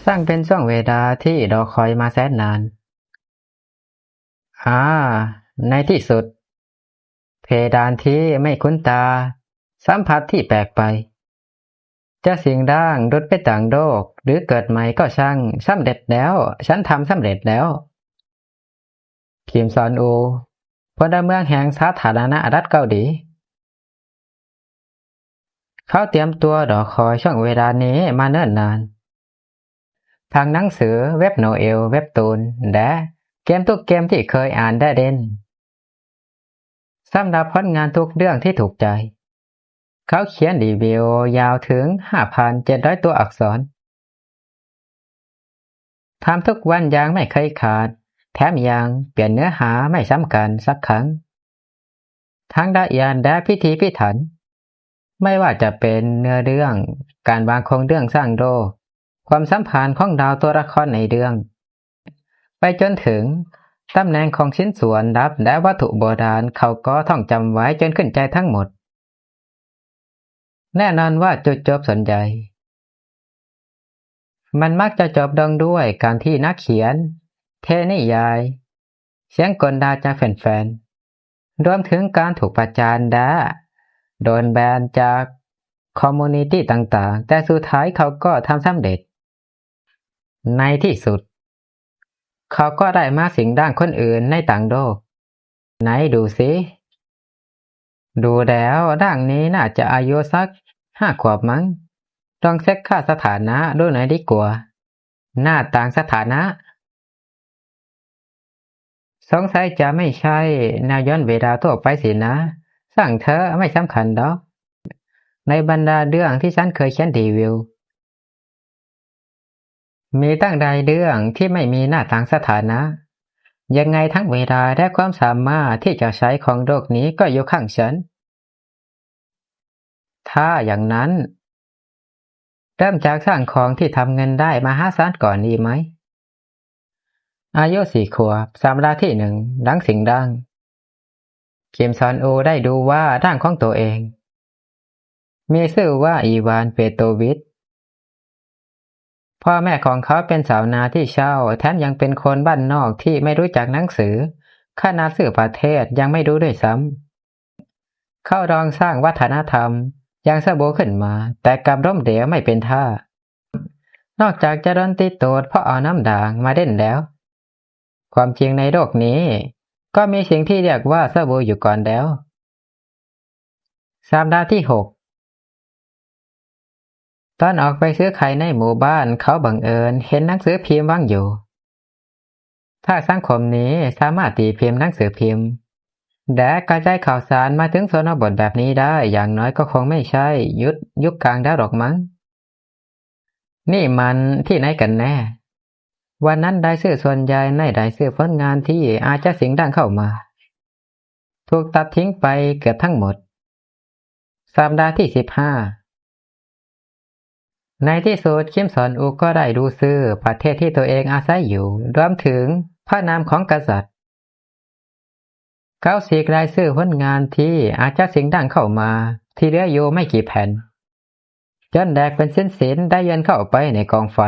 ຊ່າງເປັນຊ່ວງເວລາທີ່ລໍຄອຍມາແສນນານ. ອາ ໃນທີ່ສຸດ, ເພດານທີ່ໄມ່ຄຸ້ນຕາສຳຜັດທີ່ແປກໄປ, ຈະສິງຮ່າງຫຼຸດໄປຕ່າງໂລກ ຫຼື ເກີດໃໝ່ກໍຊ່າງ, ສຳເລັດແລ້ວ, ສັນທຳສຳເລັດແລ້ວ. ຄິມຊອນອູ, ພົນລະເມືອງແຫ່ງສາທາລະນະລັດເກົາຫຼີ. ເຂົາຕຽມຕົວລໍຄອຍຊ່ວງເວລານີ້ມາເນີນນານ. ທັງໜັງສື, ເວັບໂນເອວ, ເວັບຕູນ ແລະ ເກມທຸກເກມທີ່ເຄີຍອ່ານ ແລະ ຫຼິ້ນ. ສຳລັບຜົນງານທຸກເລື່ອງທີ່ຖືກໃຈ, ເຂົາຂຽນຣີວິວຍາວເຖິງຫ້າພັນເຈັດຮ້ອຍຕົວອັກສອນ. ທຳທຸກວັນຢ່າງໄມ່ເຄີຍຂາດ, ແຖມຍັງປ່ຽນເນື້ອຫາໄມ່ຊ້ຳກັນສັກຄັ້ງ, ທັງລະອຽດ ແລະ ພິຖີພິຖັນ, ໄມ່ວ່າຈະເປັນເນື້ອເລື່ອງ, ການວາງໂຄງເລື່ອງສ້າງໂລກ, ຄວາມສຳພັນຂອງເຫຼົ່າຕົວລະຄອນໃນເລື່ອງ, ໄປຈົນເຖິງຕຳແໜ່ງຂອງຊິ້ນສ່ວນລັບ ແລະ ວັດຖຸໂບລານ, ເຂົາກໍທ່ອງຈຳໄວ້ຈົນຂຶ້ນໃຈທັງໝົດ. ແນ່ນອນວ່າຈຸດຈົບສ່ວນໃຫຍ່ ມັນມັກຈະຈົບລົງດ້ວຍການທີ່ນັກຂຽນເທນິຍາຍ ສຽງກົນດ່າຈາກແຟນໆ, ລວມເຖິງການຖືກປະຈານ ແລະ ໂດນແບນຈາກຄອມມູນິຕີ້ຕ່າງໆ, ແຕ່ສຸດທ້າຍເຂົາກໍທຳສຳເລັດ. ໃນທີ່ສຸດ, ເຂົາກໍໄດ້ມາສິງຮ່າງຄົນອື່ນໃນຕ່າງໂລກ. ໄນດູຊິ. ດູແລ້ວ, ຮ່າງນີ້ໜ້າຈະອາຍຸສັກຫ້າຂວບມັ້ງ. ລອງເຊັກຄ່າສະຖານະດູໜ່ອຍດີກວ່າ. ໜ້າຕ່າງສະຖານະ? ສົງໄສຈະໄມ່ໃຊ່ແນວຍ້ອນເວລາທົ່ວໄປສິນະ. ຊ່າງເຖາະ, ໄມ່ສຳຄັນດອກ. ໃນບັນດາເລື່ອງທີ່ສັນເຄີຍຂຽນຣີວິວ, ມີຕັ້ງຫຼາຍເລື່ອງທີ່ໄມ່ມີໜ້າຕ່າງສະຖານະ. ຍັງໄງທັງເວລາ ແລະ ຄວາມສາມາດທີ່ຈະໃຊ້ຂອງໂລກນີ້ກໍຢູ່ຂ້າງສັນ. ຖ້າຢ່າງນັ້ນ, ເລີ່ມຈາກສ້າງຂອງທີ່ທຳເງິນໄດ້ມະຫາສານກ່ອນດີໄໝ? ອາຍຸສີ່ຂວບ, ສຳລັບທີໜຶ່ງ, ຫຼັງສິ່ງຮ່າງ. ຄິມຊອນອູໄດ້ດູວ່າຮ່າງຂອງໂຕເອງ ມີຊື່ວ່າອີວານ ເປໂຕວິຊ. ພໍ່ແມ່ຂອງເຂົາເປັນຊາວນາທີ່ເຊົາ, ແຖມຍັງເປັນຄົນບ້ານນອກທີ່ໄມ່ຮູ້ຈັກໜັງສື, ຂະໜາດຊື່ປະເທດຍັງໄມ່ຮູ້ດ້ວຍຊ້ຳ. ເຂົາລອງສ້າງວັດທະນະທຳຢ່າງສະບູຂຶ້ນມາ, ແຕ່ກັບລົ້ມເຫຼວໄມ່ເປັນທ່າ. ນອກຈາກຈະດົນຕິໂຕດເພາະເອົານ້ຳດ່າງມາຫຼິ້ນແລ້ວ, ຄວາມຈິງໃນໂລກນີ້ກໍມີສິ່ງທີ່ຮຽກວ່າສະບູຢູ່ກ່ອນແລ້ວ. ສຳດັບທີຫົກ. ຕອນອອກໄປຊື້ໄຂ່ໃນໝູ່ບ້ານ, ເຂົາບັງເອີນເຫັນໜັງສືພິມວາງຢູ່. ຖ້າສັງຄົມນີ້ສາມາດຕີພິມໜັງສືພິມ ແລະ ກະຈາຍຂ່າວສານມາເຖິງຊົນນະບົດແບບນີ້ໄດ້, ຢ່າງໜ້ອຍກໍຄົງໄມ່ໃຊ່ຍຸກ ຍຸກກາງດາວດອກມັ້ງ. ນີ້ມັນທີ່ໄຫນກັນແນ່? ວັນນັ້ນລາຍຊື່ສ່ວນໃຫຍ່ໃນລາຍຊື່ຜົນງານທີ່ອາດຈະສິງຮ່າງເຂົ້າມາ ຖືກຕັດຖິ້ມໄປເກືອບທັງໝົດ. ສຳດັບທີສິບຫ້າ. ໃນທີ່ສຸດ, ຄິມຊອນອຸກກໍໄດ້ຮູ້ຊື່ປະເທດທີ່ຕົວເອງອາໄສຢູ່, ລວມເຖິງພະນາມຂອງກະສັດ. ເຂົາສີກລາຍຊື່ຜົນງານທີ່ອາດຈະສິງຮ່າງເຂົ້າມາ, ທີ່ເຫຼືອຢູ່ໄມ່ກີ່ແຜ່ນ, ຈົນແຫຼກເປັນຊິ້ນໆ ໄດ້ໂຍນເຂົ້າໄປໃນກອງໄຟ.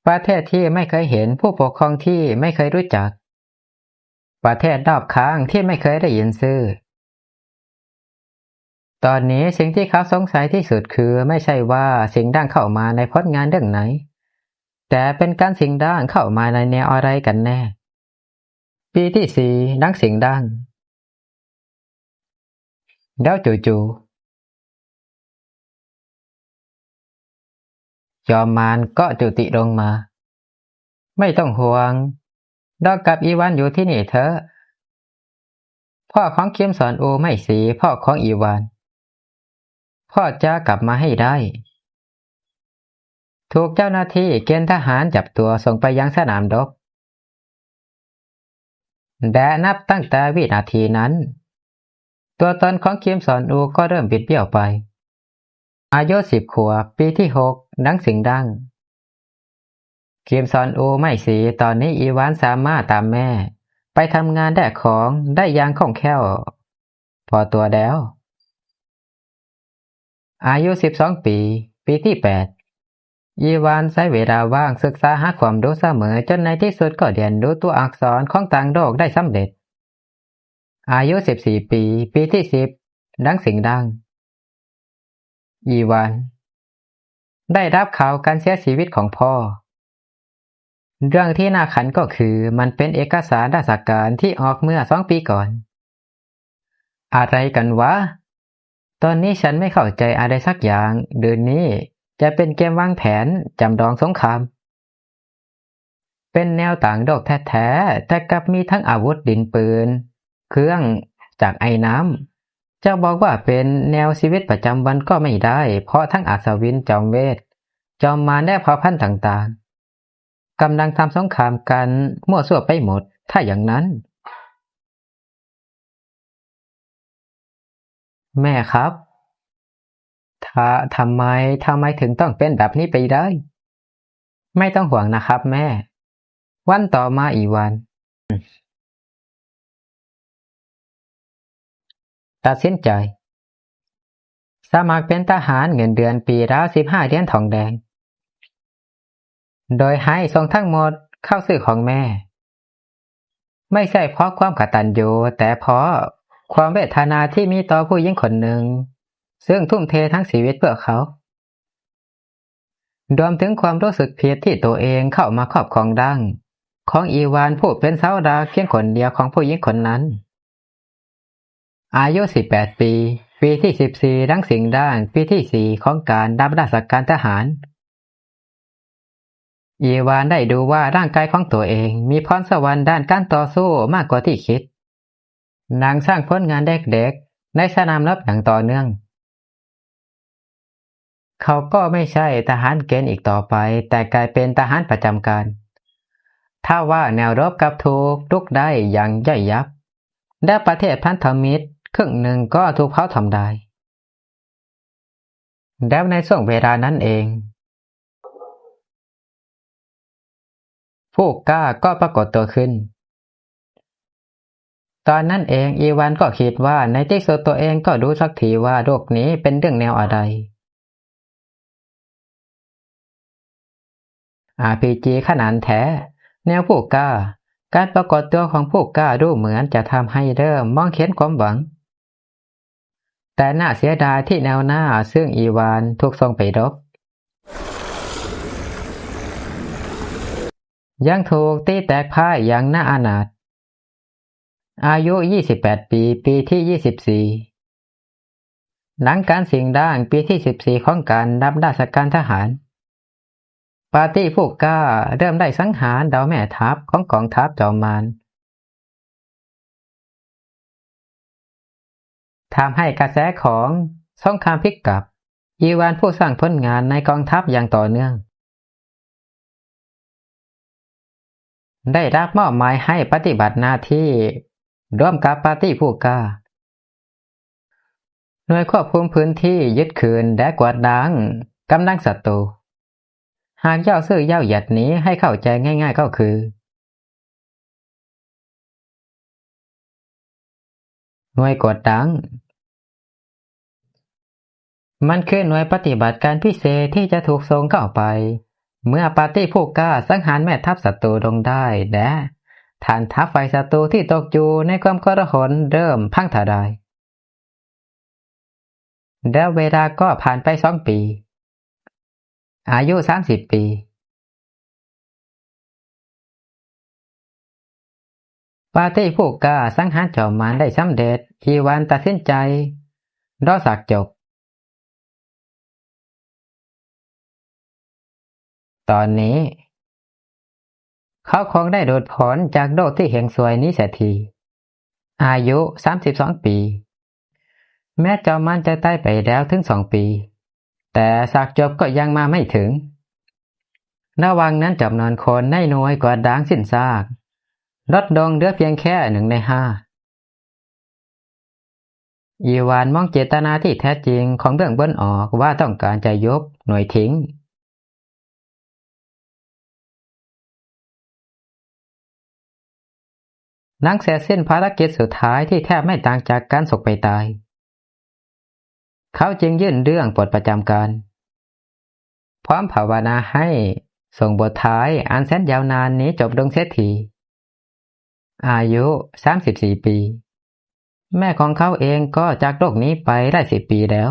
ປະເທດທີ່ໄມ່ເຄີຍເຫັນ, ຜູ້ປົກຄອງທີ່ໄມ່ເຄີຍຮູ້ຈັກ, ປະເທດລອບຂ້າງທີ່ໄມ່ເຄີຍໄດ້ຍິນຊື່. ຕອນນີ້ສິ່ງທີ່ເຂົາສົງໄສທີ່ສຸດຄື ໄມ່ໃຊ່ວ່າສິ່ງຮ່າງເຂົ້າມາໃນຜົນງານເລື່ອງໃດ, ແຕ່ເປັນການສິງຮ່າງເຂົ້າມາໃນແນວອະໄລກັນແນ່? ປີທີສີ່ ຫຼັງສິງຮ່າງ. ແລ້ວຈູ່ໆ ຈອມມານກໍຈຸຕິລົງມາ. ໄມ່ຕ້ອງຫ່ວງ, ລອກກັບອີວານຢູ່ທີ່ນີ້ເຖາະ. ພໍ່ຂອງຄິມຊອນອູໄມ້ສີພໍ່ຂອງອີວານ. ພໍ່ຈະກັບມາໃຫ້ໄດ້. ຖືກເຈົ້າໜ້າທີ່ເກນທະຫານຈັບຕົວສົ່ງໄປຍັງສະໜາມຮົບ. ແລະ ນັບຕັ້ງແຕ່ວິນາທີນັ້ນ, ຕົວຕົນຂອງຄິມຊອນອູກໍເລີ່ມບິດບ້ຽວໄປ. ອາຍຸສິບຂວບ, ປີທີຫົກ ຫຼັງສິງຮ່າງ. ຄິມຊອນອູໄມ້ສີ, ຕອນນີ້ອີວານສາມາດຕາມແມ່ໄປທຳງານແລກຂອງໄດ້ຢ່າງຄ່ອງແຄ້ວພໍຕົວແລ້ວ. ອາຍຸສິບສອງປີ, ປີທີແປດ. ອີວານໃຊ້ເວລາວ່າງສຶກສາຫາຄວາມຮູ້ສະເໝີ ຈົນໃນທີ່ສຸດກໍຮຽນຮູ້ຕົວອັກສອນຂອງຕ່າງໂລກໄດ້ສຳເລັດ. ອາຍຸສິບສີ່ປີ, ປີທີສິບ ດັງສິ່ງດັ່ງ. ອີວານໄດ້ຮັບຂ່າວການເສຍຊີວິດຂອງພໍ່. ເລື່ອງທີ່ໜ້າຂັນກໍຄື ມັນເປັນເອກະສານລາຊະການທີ່ອອກເມື່ອສອງປີກ່ອນ. ອະໄລກັນວະ? ຕອນນີ້ສັນໄມ່ເຂົ້າໃຈອະໄລສັກຢ່າງ. ຫຼືນີ້ຈະເປັນເກມວາງແຜນຈຳລອງສົງຄາມ? ເປັນແນວຕ່າງໂລກແທ້ໆ, ແຕ່ກັບມີທັງອາວຸດ, ດິນປືນ, ເຄື່ອງຈັກໄອນ້ຳ. ຈະບອກວ່າເປັນແນວຊີວິດປະຈຳວັນກໍໄມ່ໄດ້, ເພາະທັງອັດສະວິນ, ຈອມເວດ, ຈອມມານ ແລະ ເຜົ່າພັນຕ່າງໆ ກຳລັງທຳສົງຄາມກັນມົ້ວຊົ່ວໄປໝົດ. ຖ້າຢ່າງນັ້ນ ແມ່ครับ ทำ ทำไม ทำไมถึงต้องเป็นแบบนี้ไปได้? ไม่ต้องห่วงนะครับแม่ วันต่อมาอีกวัน ตัดสินใจ สมัครเป็นทหาร เงินเดือนปีละสิบห้าเหรียญทองแดง โดยให้ส่งทั้งหมดเข้าชื่อของแม่ ไม่ใช่เพราะความกตัญญู แต่เพราะความเวทนาที่มีต่อผู้หญิงคนหนึ่ง ซึ่งทุ่มเททั้งชีวิตเพื่อเขา รวมถึงความรู้สึกผิดที่ตัวเองเข้ามาครอบครองร่างของอีวาน ผู้เป็นเสาหลักเพียงคนเดียวของผู้หญิงคนนั้น. ອາຍຸສິບແປດປີ ປີທີສິບສີ່ ດັງສິ່ງດັ່ງ ປີທີສີ່ຂອງການຮັບລາຊະການທະຫານ. ອີວານໄດ້ຮູ້ວ່າຮ່າງກາຍຂອງຕົວເອງມີພອນສະຫວັນດ້ານການຕໍ່ສູ້ມາກກວ່າທີ່ຄິດ. ນາງສ້າງຜົນງານເດັກໆໃນສະໜາມລົບຢ່າງຕໍ່ເນື່ອງ. ເຂົາກໍໄມ່ໃຊ່ທະຫານເກນອີກຕໍ່ໄປ, ແຕ່ກາຍເປັນທະຫານປະຈຳການ. ທະວ່າແນວລົບກັບຖືກລຸກໄດ້ຢ່າງຍ່ອຍຍັບ, ແລະ ປະເທດພັນທະມິດເຄິ່ງໜຶ່ງກໍຖືກເຜົາທຳລາຍ. ແລ້ວໃນຊ່ວງເວລານັ້ນເອງ ຜູ້ກ້າກໍປາກົດຕົວຂຶ້ນ. ຕອນນັ້ນເອງ ອີວານກໍຄິດວ່າໃນທີ່ສຸດຕົວເອງກໍຮູ້ສັກທີວ່າໂລກນີ້ເປັນເລື່ອງແນວອະໄລ. ອາພີຈີຂະໜານແທ້ ແນວຜູ້ກ້າ. ການປາກົດຕົວຂອງຜູ້ກ້າດູເໝືອນຈະທຳໃຫ້ເລີ່ມມອງເຫັນຄວາມຫວັງ. ແຕ່ໜ້າເສຍດາຍທີ່ແນວໜ້າເຊິ່ງອີວານຖືກສົ່ງໄປລົບ ຍັງຖືກຕີແຕກພ່າຍຢ່າງໜ້າອະນາດ. ອາຍຸຊາວແປດປີ ປີທີຊາວສີ່ ຫຼັງການສິ້ງຮ່າງປີທີຊາວສີ່ຂອງການຮັບລາຊະການທະຫານ, ປາຕີຜູ້ກ້າເລີ່ມໄດ້ສັງຫານເຫຼົ່າແມ່ທັບຂອງກອງທັບຈອມມານ. ທຳໃຫ້ກະແສຂອງສົງຄາມພິກກັບ, ອີວານຜູ້ສ້າງຜົນງານໃນກອງທັບຢ່າງຕໍ່ເນື່ອງ ໄດ້ຮັບມອບໝາຍໃຫ້ປະຕິບັດໜ້າທີ່ຮ່ວມກັບປາຕີຜູ້ກ້າ, ໜ່ວຍຄວບຄຸມພື້ນທີ່, ຍຶດຄືນ ແລະ ກວດລ້າງກຳລັງສັດຕູ. ຫາກເຈົ້າຊື່ເຈົ້າຢຽດນີ້ໃຫ້ເຂົ້າໃຈງ່າຍໆກໍຄື ໜ່ວຍກວດລ້າງ. ມັນຄືໜ່ວຍປະຕິບັດການພິເສດທີ່ຈະຖືກສົ່ງເຂົ້າໄປ ເມື່ອປາຕີຜູ້ກ້າສັງຫານແມ່ທັບສັດຕູລົງໄດ້ ແລະ ຖານທັບຝ່າຍສັດຕູທີ່ຕົກຢູ່ໃນຄວາມໂກລາຫົນເລີ່ມພັງທະລາຍ. ແລ້ວເວລາກໍຜ່ານໄປສອງປີ. ອາຍຸສາມສິບປີ. ປາຕີຜູ້ກ້າສັງຫານຈອມມານໄດ້ສຳເລັດ, ອີວານຕັດສິນໃຈລໍສາກຈົບ. ຕອນນີ້ ເຂົາຄົງໄດ້ຫຼຸດພົ້ນຈາກໂລກທີ່ເຮັງຊວຍນີ້ເສຍທີ. ອາຍຸສາມສິບສອງປີ. ແມ້ຈອມມານຈະຕາຍໄປແລ້ວເຖິງສອງປີ, ແຕ່ສາກຈົບກໍຍັງມາໄມ່ເຖິງ. ລະຫວ່າງນັ້ນຈຳນວນຄົນໃນໜ່ວຍກວດລ້າງສິ້ນຊາກ ລົດລົງເຫຼືອພຽງແຄ່ໜຶ່ງໃນຫ້າ. ອີວານມອງເຈດຕະນາທີ່ແທ້ຈິງຂອງເບື້ອງບົນອອກວ່າຕ້ອງການຈະຍຸບໜ່ວຍຖິ້ມ. ຫຼັງເສັດສິ້ນພາລະກິດສຸດທ້າຍທີ່ແທບໄມ່ຕ່າງຈາກການສົກໄປຕາຍ, ເຂົາຈຶ່ງຍື່ນເລື່ອງປົດປະຈຳການ. ເພ ຄວາມພາວະນາໃຫ້ສົ່ງບົດທ້າຍອັນແສນຍາວນານນີ້ຈົບລົງເສຍທີ. ອາຍຸສາມສິບສີ່ປີ, ແມ່ຂອງເຂົາເອງກໍຈາກໂລກນີ້ໄປຫຼາຍສິບປີແລ້ວ.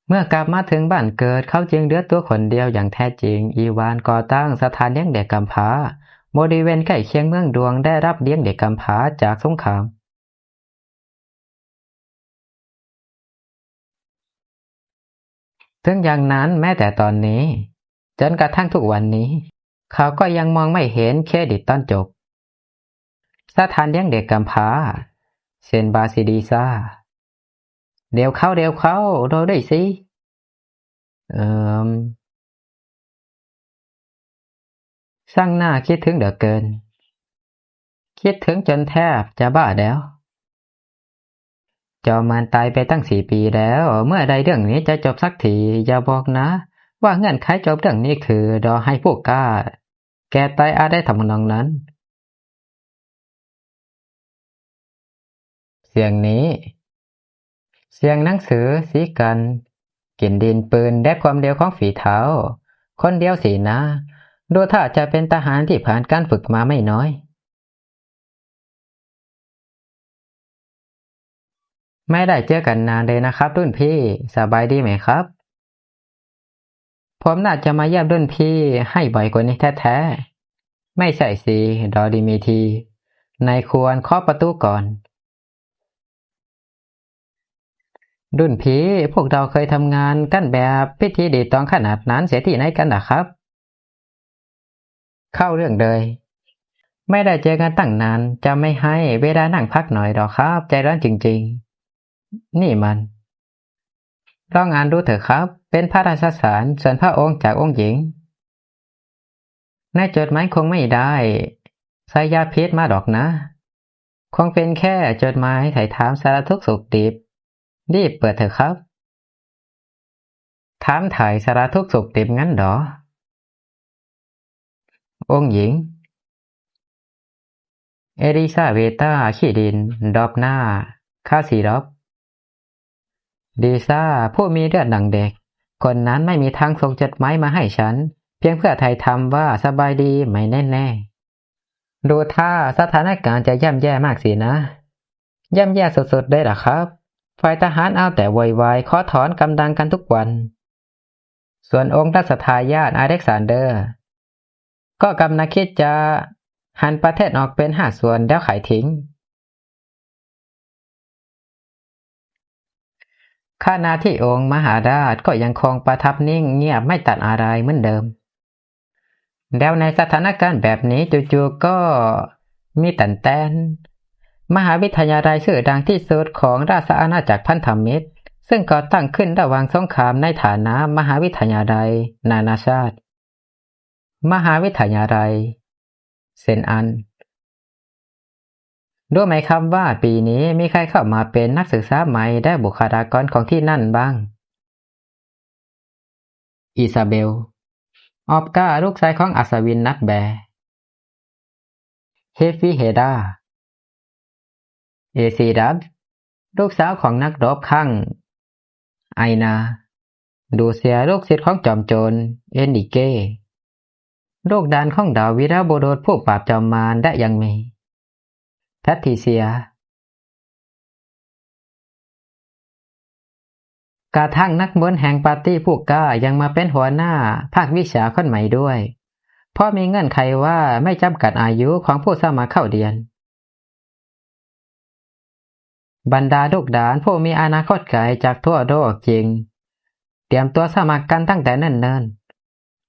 ເມື່ອກັບມາເຖິງບ້ານເກີດ, ເຂົາຈຶ່ງເຫຼືອຕົວຄົນດຽວຢ່າງແທ້ຈິງ. ອີວານກໍ່ຕັ້ງສະຖານລ້ຽງເດັກກຳພ້າບໍລິເວນໃກ້ຄຽງເມືອງຫຼວງ ແລະ ຮັບລ້ຽງເດັກກຳພ້າຈາກສົງຄາມ. ເຖິງຢ່າງນັ້ນ, ແມ້ແຕ່ຕອນນີ້, ຈົນກະທັ່ງທຸກວັນນີ້, ເຂົາກໍຍັງມອງໄມ່ເຫັນເຄຣດິດຕອນຈົບ. ສະຖານລ້ຽງເດັກກຳພ້າ ເຊັນບາຊິລີຊາ. ເດວເຂົ້າ, ເດວເຂົ້າ, ລໍດ້ວຍຊິ. ເອີມ ຊ່າງໜ້າຄິດເຖິງເຫຼືອເກີນ. ຄິດເຖິງຈົນແທບຈະບ້າແລ້ວ. ຈອມມານຕາຍໄປຕັ້ງສີ່ປີແລ້ວ. ເມື່ອໃດເລື່ອງນີ້ຈະຈົບສັກທີ? ຢ່າບອກນະວ່າເງື່ອນໄຂຈົບເລື່ອງນີ້ຄືລໍໃຫ້ຜູ້ກ້າແກ່ຕາຍອາໄລທຳນອງນັ້ນ. ສຽງນີ້ ສຽງໜັງສືສີກັນ ກິ່ນດິນປືນ ແລະ ຄວາມເຫຼວຂອງຝີເທົ້າ. ຄົນດຽວສີໜ້າ ດູທ່າຈະເປັນທະຫານທີ່ຜ່ານການຝຶກມາໄມ່ນ້ອຍ. ໄມ່ໄດ້ເຈີກັນນານເລີຍນະຄັບລຸ້ນພີ່. ສະບາຍດີໄໝຄັບ? ຜົມໜ້າຈະມາຢ້ຽມລຸ້ນພີ່ໃຫ້ບ່ອຍກວ່ານີ້ແທ້ໆ. ໄມ່ໃຊ່ຊິ, ລໍດີມີທີ. ນາຍຄວນເຄາະປະຕູກ່ອນ. ລຸ້ນພີ່, ພວກເຮົາເຄີຍທຳງານກັນແບບພິທີດີຕອງຂະໜາດນັ້ນເສຍທີ່ໄຫນກັນລະຄັບ? ເຂົ້າເລື່ອງເລີຍ. ໄມ່ໄດ້ເຈີກັນຕັ້ງນານ, ຈະໄມ່ໃຫ້ເວລານັ່ງພັກໜ້ອຍດອກຄັບ, ໃຈຮ້ອນຈິງໆ. ນີ້ມັນ. ລອງອ່ານດູເຖາະຄັບ, ເປັນພະລາຊະສານສ່ວນພະອົງຈາກອົງຍິງ. ໃນຈົດໝາຍຄົງໄມ່ໄດ້ໃສ່ຢາພິດມາດອກນະ. ຄົງເປັນແຄ່ຈົດໝາຍໄຖ່ຖາມສາລະທຸກສຸກດິບ. ຣີບເປີດເຖາະຄັບ. ຖາມຖ່າຍສາລະທຸກສຸກດິບນັ້ນເດາະ? ອົງຍິງ ເອລິຊາເວຕາ ຄີລິນ ດອບນາ ຄາຊີດອບ. ລິຊາ ຜູ້ມີເລືອດໜັງເດັກຄົນນັ້ນ ໄມ່ມີທາງສົ່ງຈົດໝາຍມາໃຫ້ສັນ ພຽງເພື່ອຖ່າຍທຳວ່າສະບາຍດີໄໝແນ່ໆ. ດູທ່າສະຖານະການຈະຍ່ຳແຍ່ມາກສິນະ. ຍ່ຳແຍ່ສຸດໆເລີຍລະຄັບ. ຝ່າຍທະຫານເອົາແຕ່ໂວຍວາຍ ຂໍຖອນກຳລັງກັນທຸກວັນ. ສ່ວນອົງລັດຊະທາຍາດອາເລັກຊານເດີ ກໍກຳລັງຄິດຈະຫັນປະເທດອອກເປັນຫ້າສ່ວນແລ້ວຂາຍຖິ້ມ. ຂະນະທີ່ອົງມະຫາລາດກໍຍັງຄົງປະທັບນິ່ງງຽບໄມ່ຕັດອາໄລເໝືອນເດີມ. ແລ້ວໃນສະຖານະການແບບນີ້, ຈູ່ໆກໍມີຕັນແຕນ. ມະຫາວິທະຍາໄລຊື່ດັງທີ່ສຸດຂອງລາຊະອານາຈັກພັນທະມິດ, ເຊິ່ງກໍ່ຕັ້ງຂຶ້ນລະຫວ່າງສົງຄາມໃນຖານະມະຫາວິທະຍາໄລນານາຊາດ, ມະຫາວິທະຍາໄລເຊັນອັນ. ຮູ້ໄໝຄັບວ່າປີນີ້ມີໃຜເຂົ້າມາເປັນນັກສຶກສາໃໝ່ ແລະ ບຸກຄະລາກອນຂອງທີ່ນັ້ນບ້າງ? ອີຊາເບລ ອອບກາ ລູກຊາຍຂອງອັສວິນ ນັກແບ, ເຮຟີເຮດາ ເອຊີດັດ ລູກສາວຂອງນັກລົບຄັງ ໄອນາ, ລູເຊຍ ລູກສິດຂອງຈອມໂຈນ ເອນລິເກ, ລູກຫຼານຂອງດາວວີລະບຸລຸດຜູ້ປາບຈອມມານ ແລະ ຍັງມີ ແພັດທຣິເຊຍ. ກະທັ່ງນັກບົນແຫ່ງປາຕີຜູ້ກ້າຍັງມາເປັນຫົວໜ້າພາກວິຊາຄົນໃໝ່ດ້ວຍ, ເພາະມີເງື່ອນໄຂວ່າໄມ່ຈຳກັດອາຍຸຂອງຜູ້ສະໝັກເຂົ້າຮຽນ. ບັນດາລູກຫຼານຜູ້ມີອະນາຄົດໄກຈາກທົ່ວໂລກຈຶ່ງຕຽມຕົວສະໝັກກັນຕັ້ງແຕ່ເນີນ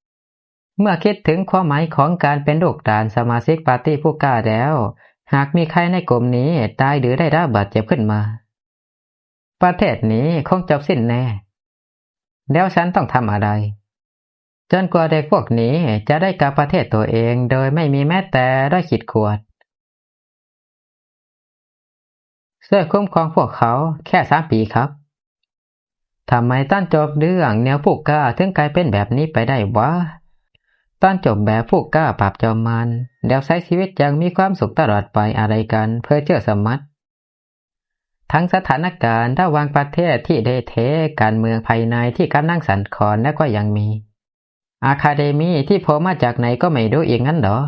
ໆ. ເມື່ອຄິດເຖິງຄວາມໝາຍຂອງການເປັນລູກຫຼານສະມາຊິກປາຕີຜູ້ກ້າແລ້ວ, ຫາກມີໃຜໃນກຸ່ມນີ້ຕາຍ ຫຼື ໄດ້ຮັບບາດເຈັບຂຶ້ນມາ, ປະເທດນີ້ຄົງຈົບສິ້ນແນ່. ແລ້ວສັນຕ້ອງທຳອະໄລ ຈົນກວ່າເດັກພວກນີ້ຈະໄດ້ກັບປະເທດຕົວເອງໂດຍໄມ່ມີແມ້ແຕ່ລອຍຂີດຂວດ? ຊ່ວຍຄຸ້ມຄອງພວກເຂົາແຄ່ສາມປີຄັບ. ທຳໄມຕອນຈົບເລື່ອງແນວຜູ້ກ້າເຖິງກາຍເປັນແບບນີ້ໄປໄດ້ຫວາ? ຕອນຈົບແບບຜູ້ກ້າປາບຈອມມານ ແລ້ວໃຊ້ຊີວິດຢ່າງມີຄວາມສຸກຕະຫຼອດໄປອາໄລກັນ ເພີເຈີສະໝັດ. ໄທ ທັງສະຖານະການລະຫວ່າງປະເທດທີ່ເລະເທະ, ການເມືອງພາຍໃນທີ່ກຳລັງສັ່ນຄອນ, ແລະ ກໍຍັງມີອາຄາເດມີທີ່ໂຜມາຈາກໃນກໍໄມ່ຮູ້ອີກນັ້ນດອກ.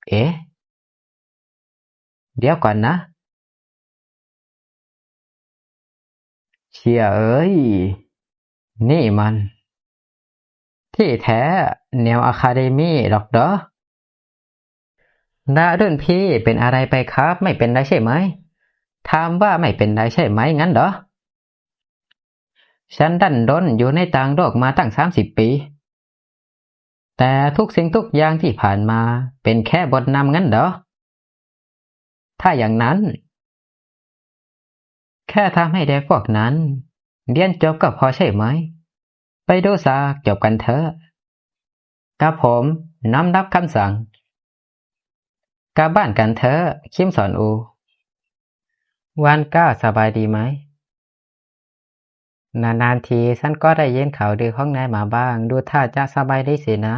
ເອະ ດຽວກ່ອນນະ. ເຊຍເອີຍ ນີ້ມັນ ທີ່ແທ້ແນວອາຄາເດມີດອກເດີ. ນະ ລຸ້ນພີ່ເປັນອະໄລໄປຄັບ? ໄມ່ເປັນໄລໃຊ່ໄໝ? ຖາມວ່າໄມ່ເປັນໄລໃຊ່ໄໝ ຊັ້ນເດີ? ສັນດັນດົນຢູ່ໃນຕ່າງໂລກມາຕັ້ງສາມສິບປີ, ແຕ່ທຸກສິ່ງທຸກຢ່າງທີ່ຜ່ານມາເປັນແຄ່ບົດນຳ ຊັ້ນເດີ? ຖ້າຢ່າງນັ້ນ ແຄ່ທຳໃຫ້ເດັກພວກນັ້ນຮຽນຈົບກໍພໍໃຊ່ໄໝ? ໄປດູສາກຈົບກັນເທີ. ກັບຜົມນ້ອມຮັບຄຳສັ່ງ. ກັບບ້ານກັນເທີ ຄິມສອນອູ. ຫວານກ້າສະບາຍດີໄໝ? ນານໆທີສັນກໍໄດ້ຍິນຂ່າວດີຂອງນາຍມາບ້າງ, ດູທ່າຈະສະບາຍດີສິນະ.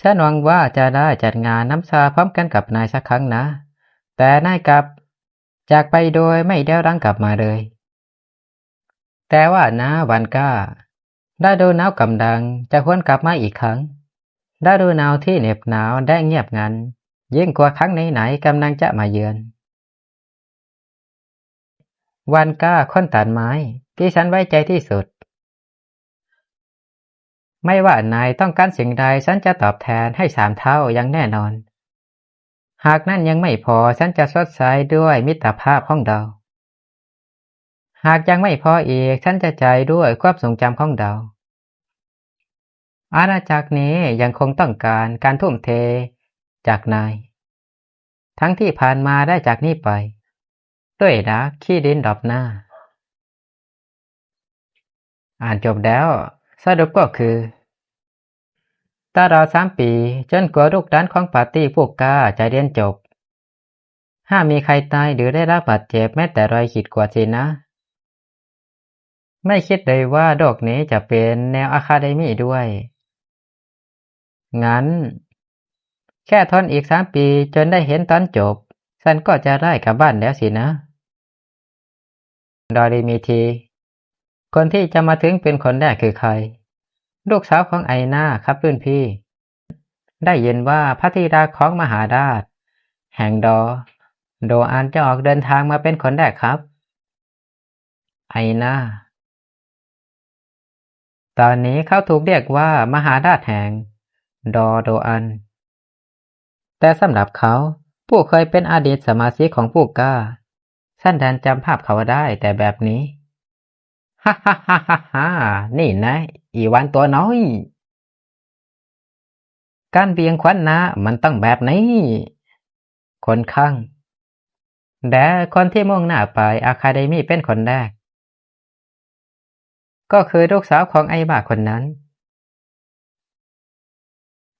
ສັນຫວັງວ່າຈະໄດ້ຈັດງານນຳຊາພ້ອມກັນກັບນາຍສັກຄັ້ງນະ, ແຕ່ນາຍກັບຈາກໄປໂດຍໄມ່ດຽວຫຼັງກັບມາເລີຍ. ແຕ່ວ່ານະ ຫວານກ້າ, ລະດູໜາວກຳລັງຈະຫວນກັບມາອີກຄັ້ງ, ລະດູໜາວທີ່ເໜັບໜາວ ແລະ ງຽບງັນ ຍິ່ງກວ່າຄັ້ງໄຫນໆກຳລັງຈະມາເຢືອນ. ຫວານກ້າ ຄົນຕັດໄມ້ທີ່ສັນໄວ້ໃຈທີ່ສຸດ. ໄມ່ວ່ານາຍຕ້ອງການສິ່ງໃດ, ສັນຈະຕອບແທນໃຫ້ສາມເທົ່າຢ່າງແນ່ນອນ. ຫາກນັ້ນຍັງໄມ່ພໍ, ສັນຈະຊົດໃຊ້ດ້ວຍມິດຕະພາບຂອງເຮົາ. ຫາກຍັງໄມ່ພໍອີກ, ສັນຈະຈ່າຍດ້ວຍຄວາມຊົງຈຳຂອງເຮົາ. ອານາຈັກນີ້ຍັງຄົງຕ້ອງການການທຸ່ມເທຈາກນາຍ, ທັງທີ່ຜ່ານມາ ແລະ ຈາກນີ້ໄປ, ດ້ວຍໜ້າຂີ້ດິນດອບໜ້າ. ອ່ານຈົບແລ້ວ, ສະຫຼຸບກໍຄື, ຕະຫຼອດສາມປີ, ຈົນກວ່າລູກຫຼານຂອງປາຕີຜູ້ກ້າຈະຮຽນຈົບ, ຫາກມີໃຄຕາຍ ຫຼື ໄດ້ຮັບບາດເຈັບແມ້ແຕ່ໜ້ອຍຂີດກວ່າຊີ້ນະ, ໄມ່ຄິດເລີຍວ່າໂລກນີ້ຈະເປັນແນວອາຄາເດມີດ້ວຍ. ງັ້ນ, ແຄ່ທົນອີກສາມປີຈົນໄດ້ເຫັນຕອນຈົບ, ສັນກໍຈະໄດ້ກັບບ້ານແລ້ວສິນະ. ດອຣີມີທີ, ຄົນທີ່ຈະມາເຖິງເປັນຄົນແລກຄືໃຄ? ລູກສາວຂອງໄອນາຄັບລຸ້ນພີ່. ໄດ້ຍິນວ່າພະທິດາຂອງມະຫາລາດແຫ່ງດໍ, ໂດອັນ ຈະອອກເດີນທາງມາເປັນຄົນແລກຄັບ. ໄອນາ. ຕອນນີ້ເຂົາຖືກຮຽກວ່າມະຫາລາດແຫ່ງດໍ, ໂດອັນ. ແຕ່ສຳລັບເຂົາ, ຜູ້ເຄີຍເປັນອະດີດສະມາຊິກຂອງຜູ້ກ້າ, ສັນແລ່ນຈຳພາບເຂົາໄດ້ແຕ່ແບບນີ້. ຮາໆໆໆ ນີ້ນະ ອີຫວານຕົວນ້ອຍ. ການວຽງຂວັນນະ ມັນຕ້ອງແບບນີ້. ຄົນຄ້າງ ແລະ ຄົນທີ່ມຸ່ງໜ້າໄປອາຄາເດມີເປັນຄົນແລກ ກໍຄືລູກສາວຂອງໄອ້ບ້າຄົນນັ້ນ.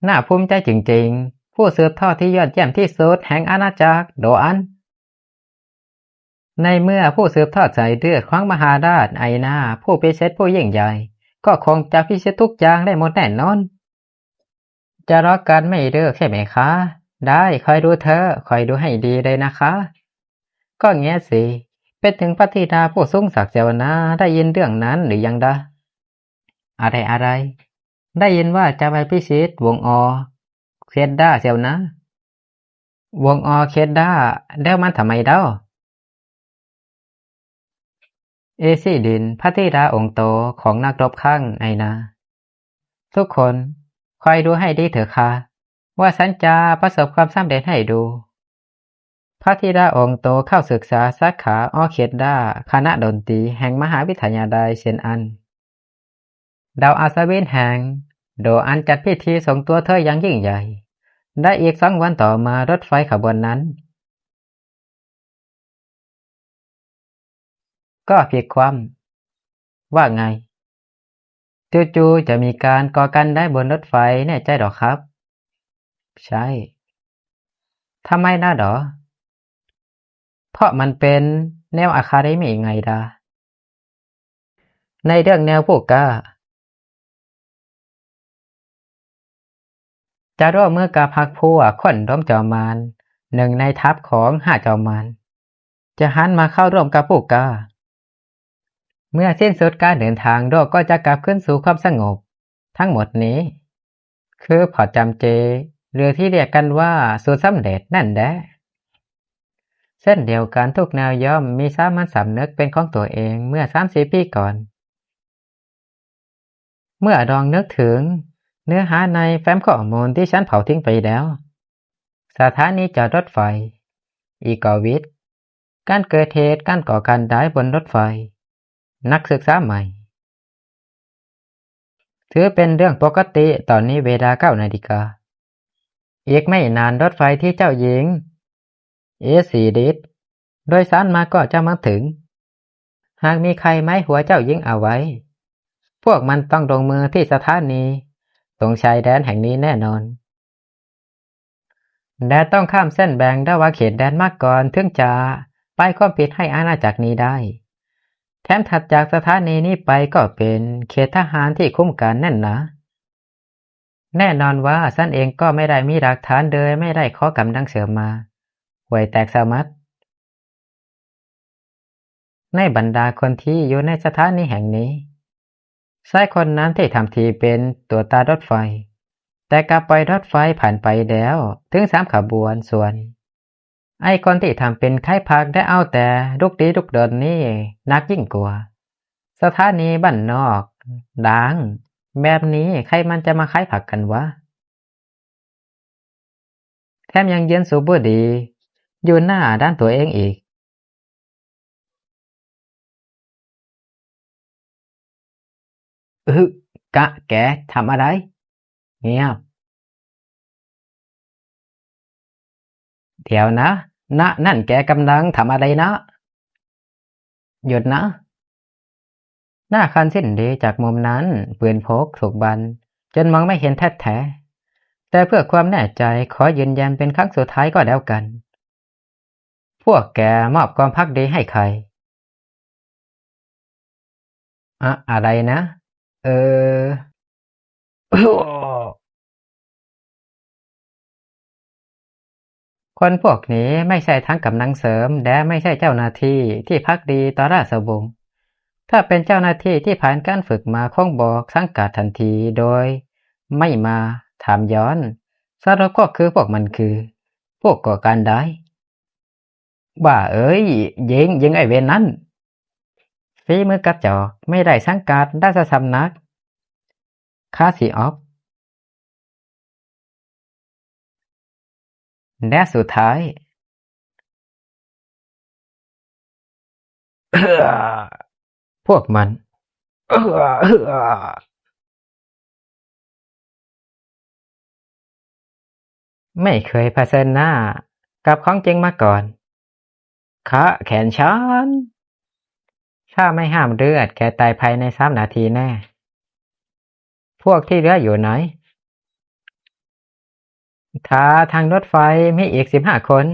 ໜ້າພູມໃຈຈິງໆ, ຜູ້ສືບທອດທີ່ຍອດຢ້ຽມທີ່ສຸດແຫ່ງອານາຈັກໂດອັນ. ໃນເມື່ອຜູ້ສືບທອດສາຍເລືອດຂອງມະຫາລາດໄອນາ ຜູ້ພິເສດຜູ້ຍິ່ງໃຫຍ່ ກໍຄົງຈະພິເສດທຸກຢ່າງໄດ້ໝົດແນ່ນອນ. ຈະລໍກັນໄມ່ເລີກໃຊ່ໄໝຄະ? ໄດ້, ຄອຍດູເທີ, ຄອຍດູໃຫ້ດີເລີຍນະຄະ. ກໍແງະຊິ, ເປັນເຖິງພະທິດາຜູ້ສູງສັກແຊວນາ ໄດ້ຍິນເລື່ອງນັ້ນຫຼືຍັງລະ? ອາໄລໆ, ໄດ້ຍິນວ່າຈະໄປພິຊິດວົງອໍເຄດດາແຊວນາ. ວົງອໍເຄດດາ, ແລ້ວມັນທຳໄມເລົ່າ? ເອຊີລິນ, ພະທິດາອົງໂຕຂອງນັກລົບຄ້າງໄອນາ. ທຸກຄົນ, ຄອຍດູໃຫ້ດີເຖາະຄະ, ວ່າສັນຈະປະສົບຄວາມສຳເລັດໃຫ້ດູ. ພະທິດາອົງໂຕເຂົ້າສຶກສາສາຂາອໍເຄດດາ, ຄະນະດົນຕີແຫ່ງມະຫາວິທະຍາໄລເຊນອັນ. ດາວອັສວິນແຫ່ງໂດອັນຈັດພິທີສົ່ງຕົວເທີຢ່າງຍິ່ງໃຫຍ່. ແລະ ອີກສອງວັນຕໍ່ມາ, ລົດໄຟຂະບວນນັ້ນກໍພິກຄວ່ຳ. ວ່າໄງ? ຈູ່ໆຈະມີການກໍ່ການໄດ້ບົນລົດໄຟ, ແນ່ໃຈເນາະຄັບ? ໃຊ່. ທຳໄມນະເນາະ? ເພາະມັນເປັນແນວອາຄາເດມີໄງລະ? ໃນເລື່ອງແນວຜູ້ກ້າ ຈະຮ່ວມມືກັບພັກພວກຄົນດົມຈອມມານ ໜຶ່ງໃນທັບຂອງຫ້າເຈົ້າມານ ຈະຫັນມາເຂົ້າຮ່ວມກັບຜູ້ກ້າ. ເມື່ອສິ້ນສຸດການເດີນທາງ, ໂລກກໍຈະກັບຄືນສູ່ຄວາມສະຫງົບ. ທັງໝົດນີ້ຄືພອດຈຳເຈ ຫຼືທີ່ຮຽກກັນວ່າສູດສຳເລັດນັ້ນແດ່. ເຊັ່ນດຽວກັນ, ທຸກແນວຍ່ອມມີສາມັນສຳນຶກເປັນຂອງຕົວເອງເມື່ອສາມສີ່ປີກ່ອນ. ເມື່ອລອງນຶກເຖິງເນື້ອຫາໃນແຟ້ມຂໍ້ມູນທີ່ສັນເຜົາຖິ້ມໄປແລ້ວ, ສະຖານີຈອດລົດໄຟ, ອີກອວິດ, ການເກີດເຫດການກໍ່ການຮ້າຍບົນລົດໄຟ, ນັກສຶກສາໃໝ່, ຖືເປັນເລື່ອງປົກກະຕິ. ຕອນນີ້ເວລາເກົ້ານາລິກາ. ອີກໄມ່ນານລົດໄຟທີ່ເຈົ້າຍິງ ເອຊີດິດ ໂດຍສານມາກໍຈະມາເຖິງ. ຫາກມີໃຜໝາຍຫົວເຈົ້າຍິງເອົາໄວ້, ພວກມັນຕ້ອງລົງມືທີ່ສະຖານີຕົງຊາຍແດນແຫ່ງນີ້ແນ່ນອນ. ແລະຕ້ອງຂ້າມເສັ້ນແບ່ງລະຫວ່າງເຂດແດນມາກ່ອນ ເຖິງຈະປ້າຍຄວາມຜິດໃຫ້ອານາຈັກນີ້ໄດ້. ແຖມຖັດຈາກສະຖານີນີ້ໄປກໍເປັນເຂດທະຫານທີ່ຄຸມກັນແໜ້ນໜາ. ແນ່ນອນວ່າສັນເອງກໍໄມ່ໄດ້ມີຫຼັກຖານ ໂດຍໄມ່ໄດ້ຂໍກຳລັງເສີມມາ. ຫ່ວຍແຕກສະໝັດ. ໃນບັນດາຄົນທີ່ຢູ່ໃນສະຖານີແຫ່ງນີ້, ຊາຍຄົນນັ້ນທີ່ທຳທີເປັນຕົວຕາລົດໄຟ, ແຕ່ກັບປ່ອຍລົດໄຟຜ່ານໄປແລ້ວເຖິງສາມຂະບວນສ່ວນ. ໄອ້ຄົນທີ່ທຳເປັນຂາຍຜັກ ແລະເອົາແຕ່ລຸກດີລຸກດົນນີ້ໜັກຍິ່ງກວ່າ. ສະຖານີບ້ານນອກດາງແບບນີ້ ໃຜມັນຈະມາຂາຍຜັກກັນວະ? ແຖມຍັງຢືນສູບບຸຫຼີ່ຢູ່ໜ້າຮ້ານຕົວເອງອີກ. ອຶ ກະແກທຳອະໄລ? ງຽບ. ດຽວນະ, ນະ ນັ້ນແກກຳລັງທຳອະໄລນະ? ຢຸດນະ. ໜ້າຄັນຊິ້ນດີຈາກມຸມນັ້ນ, ປືນພົກຖືກບັນຈົນມອງໄມ່ເຫັນແທ້ໆ. ແຕ່ເພື່ອຄວາມແນ່ໃຈ, ຂໍຢືນຢັນເປັນຄັ້ງສຸດທ້າຍກໍແລ້ວກັນ. ພວກແກມອບຄວາມພັກດີໃຫ້ໃຜ? ອະ ອະໄລນະ? ເອີ ຄົນພວກນີ້ໄມ່ໃຊ່ທັງກຳລັງເສີມ ແລະ ໄມ່ໃຊ່ເຈົ້າໜ້າທີ່ທີ່ພັກດີຕໍ່ລາຊະວົງ. ຖ້າເປັນເຈົ້າໜ້າທີ່ທີ່ຜ່ານການຝຶກມາ ຄົງບອກສັງກັດທັນທີໂດຍໄມ່ມາຖາມຍ້ອນ. ສະຫຼຸບກໍຄືພວກມັນຄືພວກກໍ່ການຮ້າຍ. ບ້າເອີຍ, ຍິງ, ຍິງໄອ້ເວນນັ້ນ. ຝີມືກະຈອກ, ໄມ່ໄດ້ສັງກັດລາຊະສຳນັກ. ຄາຊິອອບ. ແລະສຸດທ້າຍ, ພວກມັນ ໄມ່ເຄີຍຜະເຊີນໜ້າກັບຂອງຈິງມາກ່ອນ. ຂະແຂນສັນ. ຖ້າໄມ່ຫ້າມເລືອດ, ແກຕາຍພາຍໃນສາມນາທີແນ່. ພວກທີ່ເຫຼືອຢູ່ໃນ ຖ້າທາງລົດໄຟມີອີກສິບຫ້າຄົນ.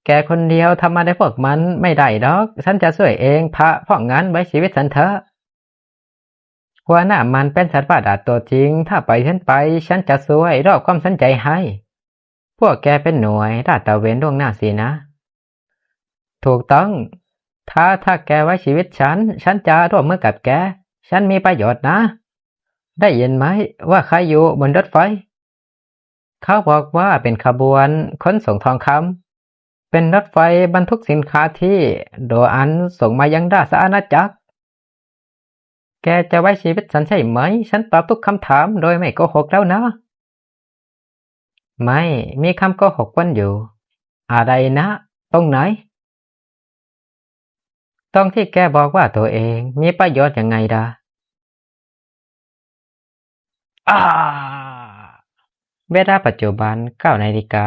ແກຄົນດຽວທຳອາໄລພວກມັນໄມ່ໄດ້ດອກ. ສັນຈະຊ່ວຍເອງ, ພະພວກງານໄວ້ຊີວິດສັນເຖາະ. ຫົວໜ້າມັນເປັນສັດປະຫຼາດຕົວຈິງ. ຖ້າໄປເຫັນໄປ, ສັນຈະຊ່ວຍລອບຄວາມສົນໃຈໃຫ້. ພວກແກເປັນໜ່ວຍລາດຕະເວນລ່ວງໜ້າຊີ້ນະ? ຖືກຕ້ອງ. ຖ້າ, ຖ້າແກໄວ້ຊີວິດສັນ, ສັນຈະຮ່ວມມືກັບແກ. ສັນມີປະໂຫຍດນະ. ໄດ້ຍິນໄໝວ່າໃຄຢູ່ບົນລົດໄຟ? ເຂົາບອກວ່າເປັນຂະບວນຂົນສົ່ງທອງຄຳ, ເປັນລົດໄຟບັນທຸກສິນຄ້າທີ່ໂດອັນສົ່ງມາຍັງລາຊະອານາຈັກ. ແກຈະໄວ້ຊີວິດສັນໃຊ່ໄໝ? ສັນຕອບທຸກຄຳຖາມໂດຍໄມ່ໂກຫົກແລ້ວນະ. ໄມ່ມີຄຳໂກຫົກປົນຢູ່. ອາໄລນະ? ຕົງໄນ? ຕົງທີ່ແກບອກວ່າຕົວເອງມີປະໂຫຍດຫຍັງໄງດາ? ອາ! ເວລາປັດຈຸບັນ ເກົ້ານາລິກາ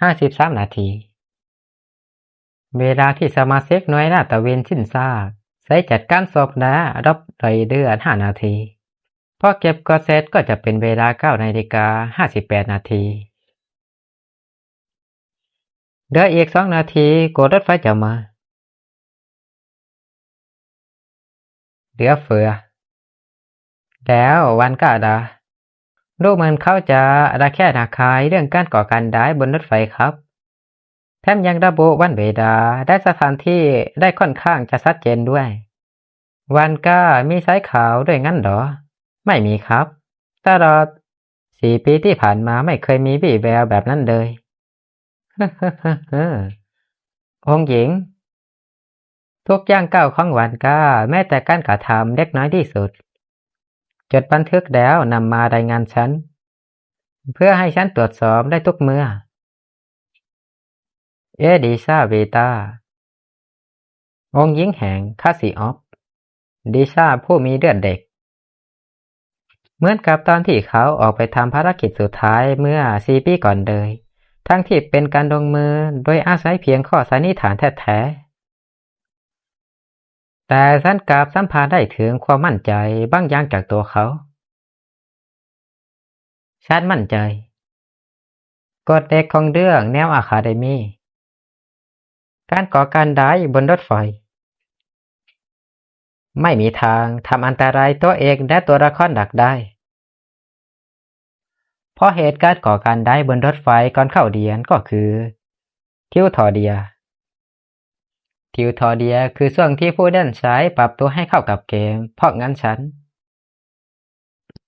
ຫ້າສິບສາມນາທີ. ເວລາທີ່ສະມາຊິກໜ່ວຍລາດຕະເວນຊິ້ນຊາກ ໃຊ້ຈັດການສົບ ແລະ ລົບໄລ່ເລືອດ ຫ້ານາທີ. ພໍເກັບກວດເສັດກໍຈະເປັນເວລາ ເກົ້ານາລິກາ ຫ້າສິບແປດນາທີ. ເຫຼືອອີກສອງນາທີ ກວ່າລົດໄຟຈະມາ. ເຫຼືອເຟືອ. ແລ້ວວັນກາດາ ดูเหมือนเขาจะระแคะระคายเรื่องการก่อการร้ายบนรถไฟครับ แถมยังระบุวันเวลาและสถานที่ได้ค่อนข้างจะชัดเจนด้วย วันก้ามีสายข่าวด้วยงั้นเหรอ? ไม่มีครับ ตลอดสี่ปีที่ผ่านมาไม่เคยมีวี่แววแบบนั้นเลย องค์หญิง ทุกย่างก้าวของวันก้า แม้แต่การกระทำเล็กน้อยที่สุด จดบันทึกแล้วนำมารายงานฉัน เพื่อให้ฉันตรวจสอบได้ทุกเมื่อ เอดิซาเวตา องค์หญิงแห่งคาซิออฟ ดิซาผู้มีเลือดเด็ก เหมือนกับตอนที่เขาออกไปทำภารกิจสุดท้ายเมื่อสี่ปีก่อนเลย ทั้งที่เป็นการลงมือโดยอาศัยเพียงข้อสันนิษฐานแท้ๆ แต่ฉันกลับสัมผัสได้ถึงความมั่นใจบางอย่างจากตัวเขา ฉันมั่นใจ กฎเหล็กของเรื่องแนวอะคาเดมี การก่อการร้ายบนรถไฟ ไม่มีทางทำอันตรายตัวเองและตัวละครหลักได้ เพราะเหตุการณ์ก่อการร้ายบนรถไฟก่อนเข้าเรียนก็คือทิวทอเดีย ทิวทอเดียคือช่วงที่ผู้เล่นชายปรับตัวให้เข้ากับเกม เพราะงั้นฉัน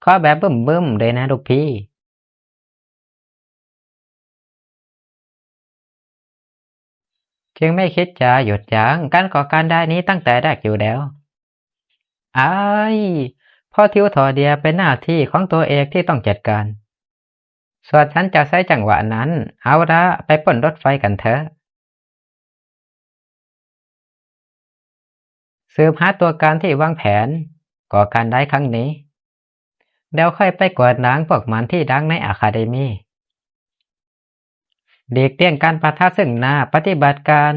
ขอแบบบึ้มๆ เลยนะลูกพี่ จึงไม่คิดจะหยุดยั้งการก่อการร้ายนี้ตั้งแต่แรกอยู่แล้ว อ้าย เพราะทิวทอเดียเป็นหน้าที่ของตัวเองที่ต้องจัดการ ส่วนฉันจะใช้จังหวะนั้น เอาละ ไปปล้นรถไฟกันเถอะ สืบหาตัวการที่วางแผนก่อการร้ายครั้งนี้ แล้วค่อยไปกวาดล้างพวกมันที่ดังในอะคาเดมี หลีกเลี่ยงการปะทะซึ่งหน้า ปฏิบัติการ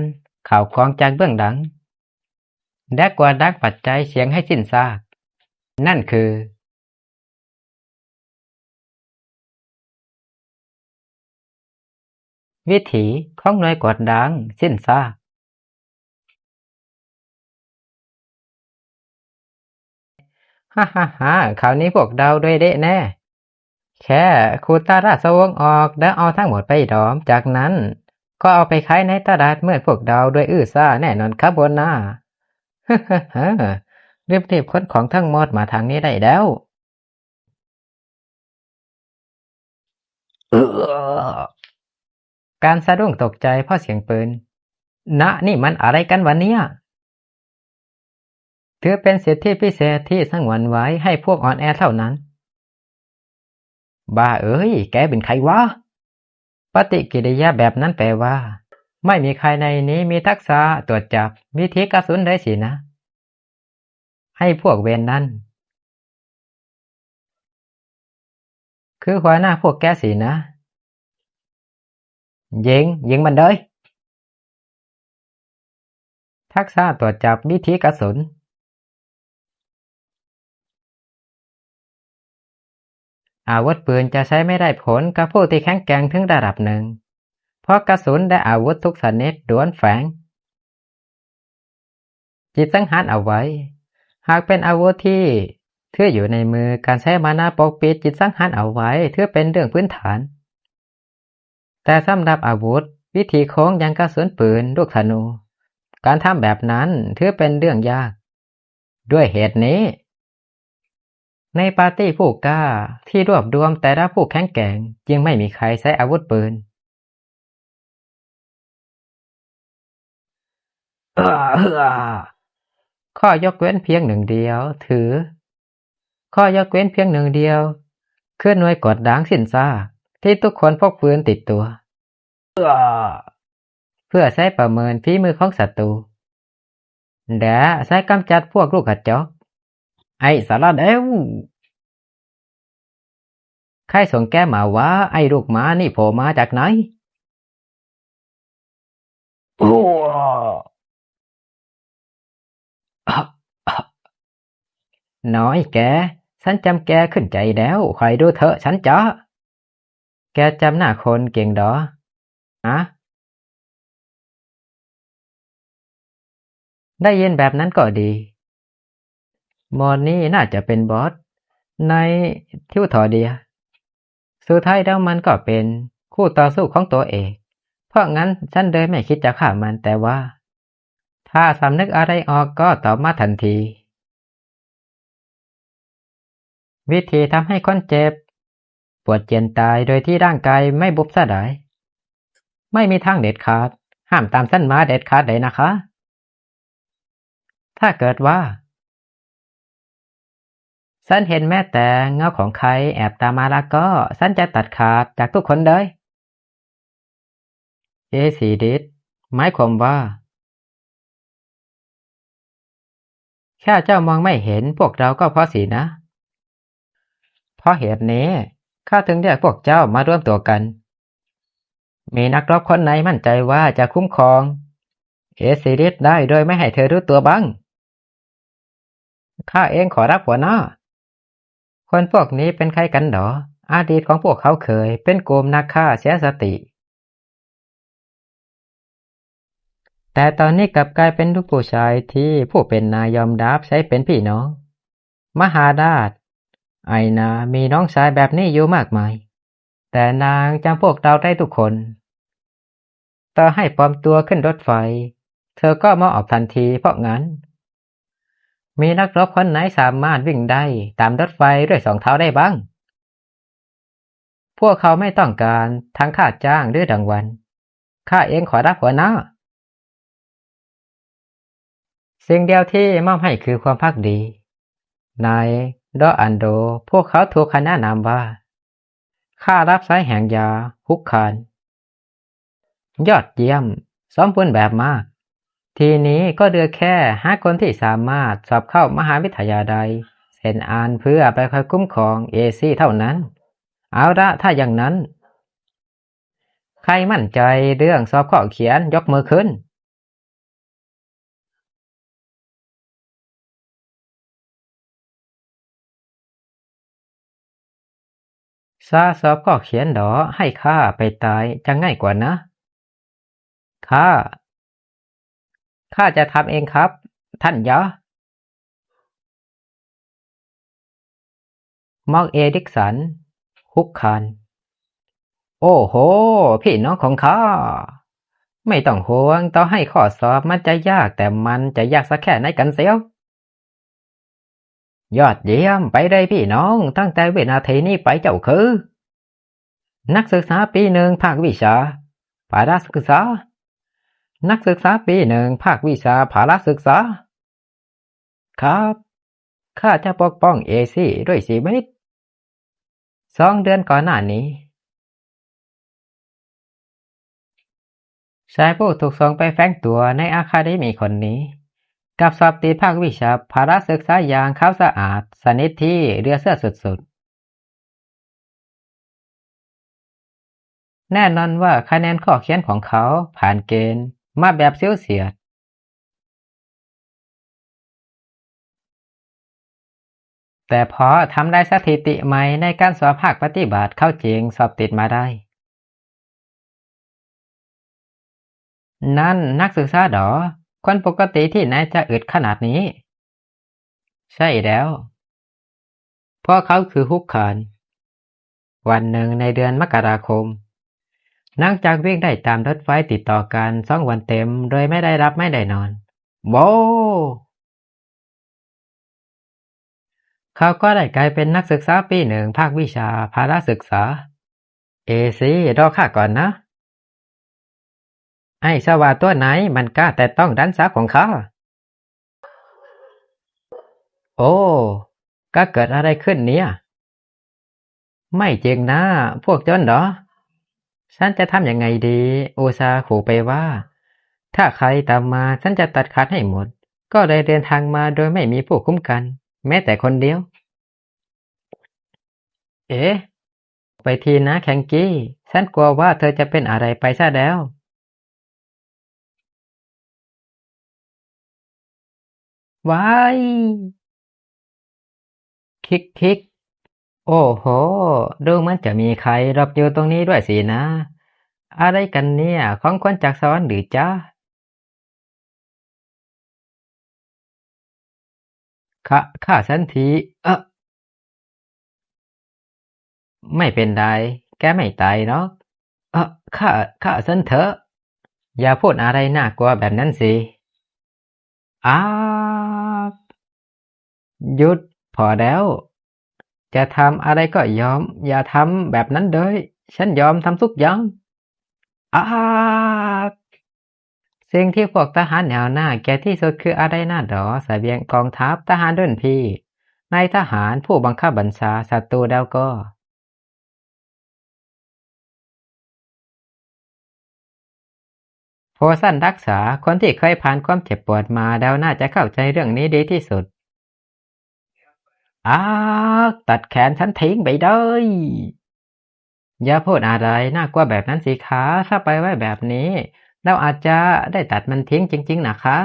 ข่าวของจากเบื้องหลัง และกวาดล้างปัจจัยเสี่ยงให้สิ้นซาก นั่นคือ วิถีของหน่วยกวาดล้างสิ้นซาก ฮ่าฮ่าฮ่า คราวนี้พวกเรารวยเละแน่ แค่ขูดตาราชวงศ์ออกแล้วเอาทั้งหมดไปดอม จากนั้นก็เอาไปขายในตลาดมืด พวกเรารวยอื้อซ่าแน่นอนครับหัวหน้า ฮ่าฮ่าฮ่า รีบๆ ขนของทั้งหมดมาทางนี้ได้แล้ว เออ การสะดุ้งตกใจเพราะเสียงปืน นะ นี่มันอะไรกันวะเนี่ย ถือเป็นสิทธิพิเศษที่สงวนไว้ให้พวกอ่อนแอเท่านั้น บ้าเอ้ย แกเป็นใครวะ ปฏิกิริยาแบบนั้นแปลว่า ไม่มีใครในนี้มีทักษะตรวจจับวิถีกระสุนเลยสินะ ไอ้พวกเวรนั่น คือหัวหน้าพวกแกสินะ ยิง ยิงมันเลย ทักษะตรวจจับวิถีกระสุน อาวุธปืนจะใช้ไม่ได้ผลกับผู้ที่แข็งแกร่งถึงระดับหนึ่ง เพราะกระสุนและอาวุธทุกชนิดล้วนแฝงจิตสังหารเอาไว้ หากเป็นอาวุธที่ถืออยู่ในมือ การใช้มานะปกปิดจิตสังหารเอาไว้ ถือเป็นเรื่องพื้นฐาน แต่สำหรับอาวุธวิถีโค้งอย่างกระสุนปืน ลูกธนู การทำแบบนั้นถือเป็นเรื่องยาก ด้วยเหตุนี้ ในปาร์ตี้ผู้กล้าที่รวบรวมแต่ละผู้แข็งแกร่ง จึงไม่มีใครใช้อาวุธปืน ข้อยกเว้นเพียงหนึ่งเดียว ถือ ข้อยกเว้นเพียงหนึ่งเดียว คือหน่วยกวาดล้างสิ้นซากที่ทุกคนพกปืนติดตัว เพื่อใช้ประเมินฝีมือของศัตรู และใช้กำจัดพวกลูกกระจอก ไอ้สารเลว ใครส่งแกมาวะ ไอ้ลูกหมานี่โผล่มาจากไหน โอ้ น้อยแก ฉันจำแกขึ้นใจแล้ว คอยดูเถอะ ฉันจะ แกจำหน้าคนเก่งดอ ฮะ ได้ยินแบบนั้นก็ดี หมอนี่น่าจะเป็นบอสในทิวทอเดีย ສຸດທ້າຍແລ້ວມັນກໍເປັນຄູ່ຕໍ່ສູ້ຂອງຕົວເອງ. ເພາະນັ້ນ, ສັນເລີຍໄມ່ຄິດຈະຂ້າມັນ, ແຕ່ວ່າ ຖ້າສຳນຶກອາໄລອອກກໍຕອບມາທັນທີ. ວິທີທຳໃຫ້ຄົນເຈັບປວດຈຽນຕາຍໂດຍທີ່ຮ່າງກາຍໄມ່ບຸບສະຫຼາຍ ໄມ່ມີທາງເດັດຂາດ. ຫ້າມຕາມສັນມາເດັດຂາດເລີຍນະຄະ. ຖ້າເກີດວ່າ ສັນເຫັນແມ້ແຕ່ເງົາຂອງໃຄແອບຕາມມາລະກໍ ສັນຈະຕັດຂາດຈາກທຸກຄົນເລີຍ. ເອຊີດິດ, ໝາຍຄວາມວ່າ ແຄ່ເຈົ້າມອງໄມ່ເຫັນພວກເຮົາກໍພໍສີນະ. ເພາະເຫດນີ້ ຂ້າເຖິງຮຽກພວກເຈົ້າມາລວມຕົວກັນ. ມີນັກລົບຄົນໃດໝັ້ນໃຈວ່າຈະຄຸ້ມຄອງເອຊີດິດໄດ້ໂດຍໄມ່ໃຫ້ເທີຮູ້ຕົວບ້າງ? ຂ້າເອງຂໍຮັບຫົວໜ້າ. ຄົນພວກນີ້ເປັນໃຜກັນດອ? ອະດີດຂອງພວກເຂົາເຄີຍເປັນກຸ່ມນັກຂ້າເສຍສະຕິ ແຕ່ຕອນນີ້ກັບກາຍເປັນລູກຜູ້ຊາຍທີ່ຜູ້ເປັນນາຍອມຮັບໃຊ້ເປັນພີ່ນ້ອງ. ມະຫາລາດ ໄອນາມີນ້ອງຊາຍແບບນີ້ຢູ່ມາກມາຍ, ແຕ່ນາງຈຳພວກເຮົາໄດ້ທຸກຄົນ. ຕໍ່ໃຫ້ປອມຕົວຂຶ້ນລົດໄຟ, ເທີກໍມອງອອກທັນທີເພາະງານ. ມີນັກລົບຄົນໃດສາມາດວິ່ງໄດ້ຕາມລົດໄຟດ້ວຍສອງເທົ້າໄດ້ບ້າງ? ພວກເຂົາໄມ່ຕ້ອງການທັງຄ່າຈ້າງ ຫຼື ລາງວັນ. ຂ້າເອງຂໍຮັບຫົວໜ້າ. ສິ່ງດຽວທີ່ມອບໃຫ້ຄືຄວາມພັກດີ. ນາຍໂດອັນໂດ, ພວກເຂົາຖືກຂະໜານນາມວ່າ ຂ້າຮັບໃຊ້ແຫ່ງຢາ ຮຸກຄານ. ຍອດຢ້ຽມ, ສົມບູນແບບມາກ. ທີນີ້ກໍເຫຼືອແຄ່ຫ້າຄົນທີ່ສາມາດສອບເຂົ້າມະຫາວິທະຍາໄລເຊັນອານເພື່ອໄປຄອຍຄຸ້ມຄອງເອຊີເທົ່ານັ້ນ. ເອົາລະ, ຖ້າຢ່າງນັ້ນ, ໃຜໝັ້ນໃຈເລື່ອງສອບຂໍ້ຂຽນຍົກມືຂຶ້ນ. ຊາສອບຂໍ້ຂຽນດອ, ໃຫ້ຂ້າໄປຕາຍຈັ່ງງ່າຍກວ່ານະ. ຂ້າ, ຂ້າຈະທຳເອງຄັບ, ທ່ານຢາ. ມອກເອດິກສັນ ຮຸກຄານ. ໂອ້ໂຫ, ພີ່ນ້ອງຂອງຂ້າ, ໄມ່ຕ້ອງຫ່ວງ, ຕໍ່ໃຫ້ຂໍ້ສອບມັນຈະຍາກ, ແຕ່ມັນຈະຍາກສັກແຄ່ໃນກັນເຊວ. ຍອດຢ້ຽມ, ໄປເລີຍພີ່ນ້ອງ, ຕັ້ງແຕ່ວິນາທີນີ້ໄປເຈົ້າຄື ນັກສຶກສາປີໜຶ່ງພາກວິຊາພາລະສຶກສາ. ນັກສຶກສາປີໜຶ່ງພາກວິຊາພາລະສຶກສາ. ຄັບ, ຂ້າຈະປົກປ້ອງເອຊີດ້ວຍຊີວິດ. ສອງເດືອນກ່ອນໜ້ານີ້, ຊາຍຜູ້ຖືກສົ່ງໄປແຝງຕົວໃນອາຄາເດມີຄົນນີ້ ກັບສອບຕິດພາກວິຊາພາລະສຶກສາຢ່າງຂາວສະອາດ, ຊະນິດທີ່ເຫຼືອເຊື່ອສຸດໆ. ແນ່ນອນວ່າຄະແນນຂໍ້ຂຽນຂອງເຂົາຜ່ານເກນມາແບບຊິວສຽດ, ແຕ່ພໍທຳລາຍສະຖິຕິໃໝ່ໃນການສອບພາກປະຕິບັດ, ເຂົາຈຶ່ງສອບຕິດມາໄດ້. ນັ້ນນັກສຶກສາເດ? ຄົນປົກກະຕິທີ່ໄຫນຈະອຶດຂະໜາດນີ້? ໃຊ່ແລ້ວ, ພວກເຂົາຄືຮຸກຄານ. ວັນໜຶ່ງໃນເດືອນມະກະລາຄົມ, ຫຼັງຈາກວິ່ງໄດ້ຕາມລົດໄຟຕິດຕໍ່ກັນສອງວັນເຕັມໂດຍໄມ່ໄດ້ຫຼັບໄມ່ໄດ້ນອນ, ໂວ້! ເຂົາກໍໄດ້ກາຍເປັນນັກສຶກສາປີໜຶ່ງພາກວິຊາພາລະສຶກສາ. ເອຊີ, ລໍຂ້າກ່ອນນະ. ໄອ້ສະຫວາຕົວໄຫນມັນກ້າແຕະຕ້ອງດັນສາຂອງຂ້າ? ໂອ້, ກະເກີດອະໄລຂຶ້ນເນຍ? ໄມ່ຈິງນະ, ພວກຈົນເນາະ. ສັນຈະທຳຍັງໄງດີ? ອຸດສ່າຂູ່ໄປວ່າ ຖ້າໃຄຕາມມາ, ສັນຈະຕັດຂາດໃຫ້ໝົດ. ກໍໄດ້ເດີນທາງມາໂດຍໄມ່ມີຜູ້ຄຸ້ມກັນແມ້ແຕ່ຄົນດຽວ. ເອ, ໄປທີ່ນາແຄງກີ້, ສັນກົວວ່າເທີຈະເປັນອາໄລໄປຊະແລ້ວ. ວ້າຍ! ຄິກໆ. ໂອ້ໂຫ, ດູເໝືອນຈະມີໃຄລັບຢູ່ຕົງນີ້ດ້ວຍສິນະ. ອາໄລກັນເນຍ, ຂອງຂວັນຈາກສະຫວັນຫຼືຈາ? ຂ້າ, ຂ້າສັນທີ, ເອ. ไม่เป็นไร แกไม่ตายหรอก เออ ฆ่า ฆ่าฉันเถอะ อย่าพูดอะไรน่ากลัวแบบนั้นสิ อาบ หยุด พอแล้ว จะทำอะไรก็ยอม อย่าทำแบบนั้นเลย ฉันยอมทำทุกอย่าง อาบ สิ่งที่พวกทหารแนวหน้าเกลียดที่สุดคืออะไรน่ะหรอ เสบียงกองทัพ ทหารรุ่นพี่ นายทหาร ผู้บังคับบัญชา ศัตรู แล้วก็ โพชันรักษา คนที่เคยผ่านความเจ็บปวดมาแล้วน่าจะเข้าใจเรื่องนี้ดีที่สุด อา ตัดแขนฉันทิ้งไปเลย อย่าพูดอะไรน่ากลัวแบบนั้นสิคะ ถ้าปล่อยไว้แบบนี้ เราอาจจะได้ตัดมันทิ้งจริงๆ นะคะ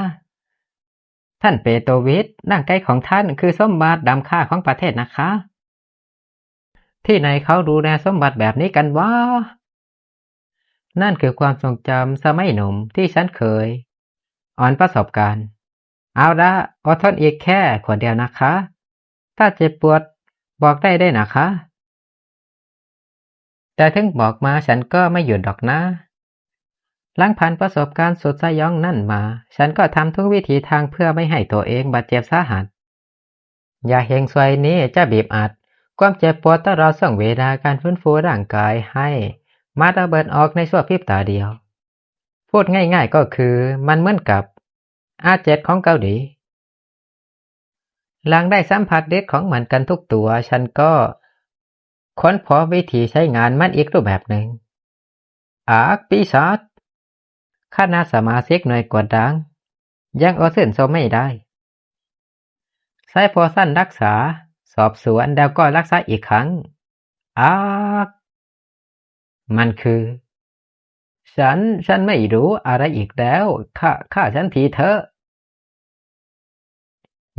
ท่านเปโตวิช ร่างกายของท่านคือสมบัติล้ำค่าของประเทศนะคะ ที่ไหนเขาดูแลสมบัติแบบนี้กันวะ นั่นคือความทรงจำสมัยหนุ่มที่ฉันเคยอ่อนประสบการณ์ เอาละ อดทนอีกแค่ขวดเดียวนะคะ ถ้าเจ็บปวดบอกได้เลยนะคะ แต่ถึงบอกมาฉันก็ไม่หยุดหรอกนะ หลังผ่านประสบการณ์สุดสยองนั่นมา ฉันก็ทำทุกวิถีทางเพื่อไม่ให้ตัวเองบาดเจ็บสาหัส ยาเฮงซวยนี้จะบีบอัดความเจ็บปวดตลอดช่วงเวลาการฟื้นฟูร่างกายให้มันระเบิดออกในชั่วพริบตาเดียว พูดง่ายๆ ก็คือมันเหมือนกับ อาร์เจ็ด ของเกาหลี หลังได้สัมผัสฤทธิ์ของมันกันทุกตัว ฉันก็ค้นพบวิธีใช้งานมันอีกรูปแบบหนึ่ง อาร์คปีศาจ คณะสมาชิกหน่วยกวดล้าง ยังอดชื่นชมไม่ได้ ใช้โพชันรักษา สอบสวน แล้วก็รักษาอีกครั้ง อาร์ค มันคือ ฉัน ฉันไม่รู้อะไรอีกแล้ว ฆ่า ฆ่าฉันทีเถอะ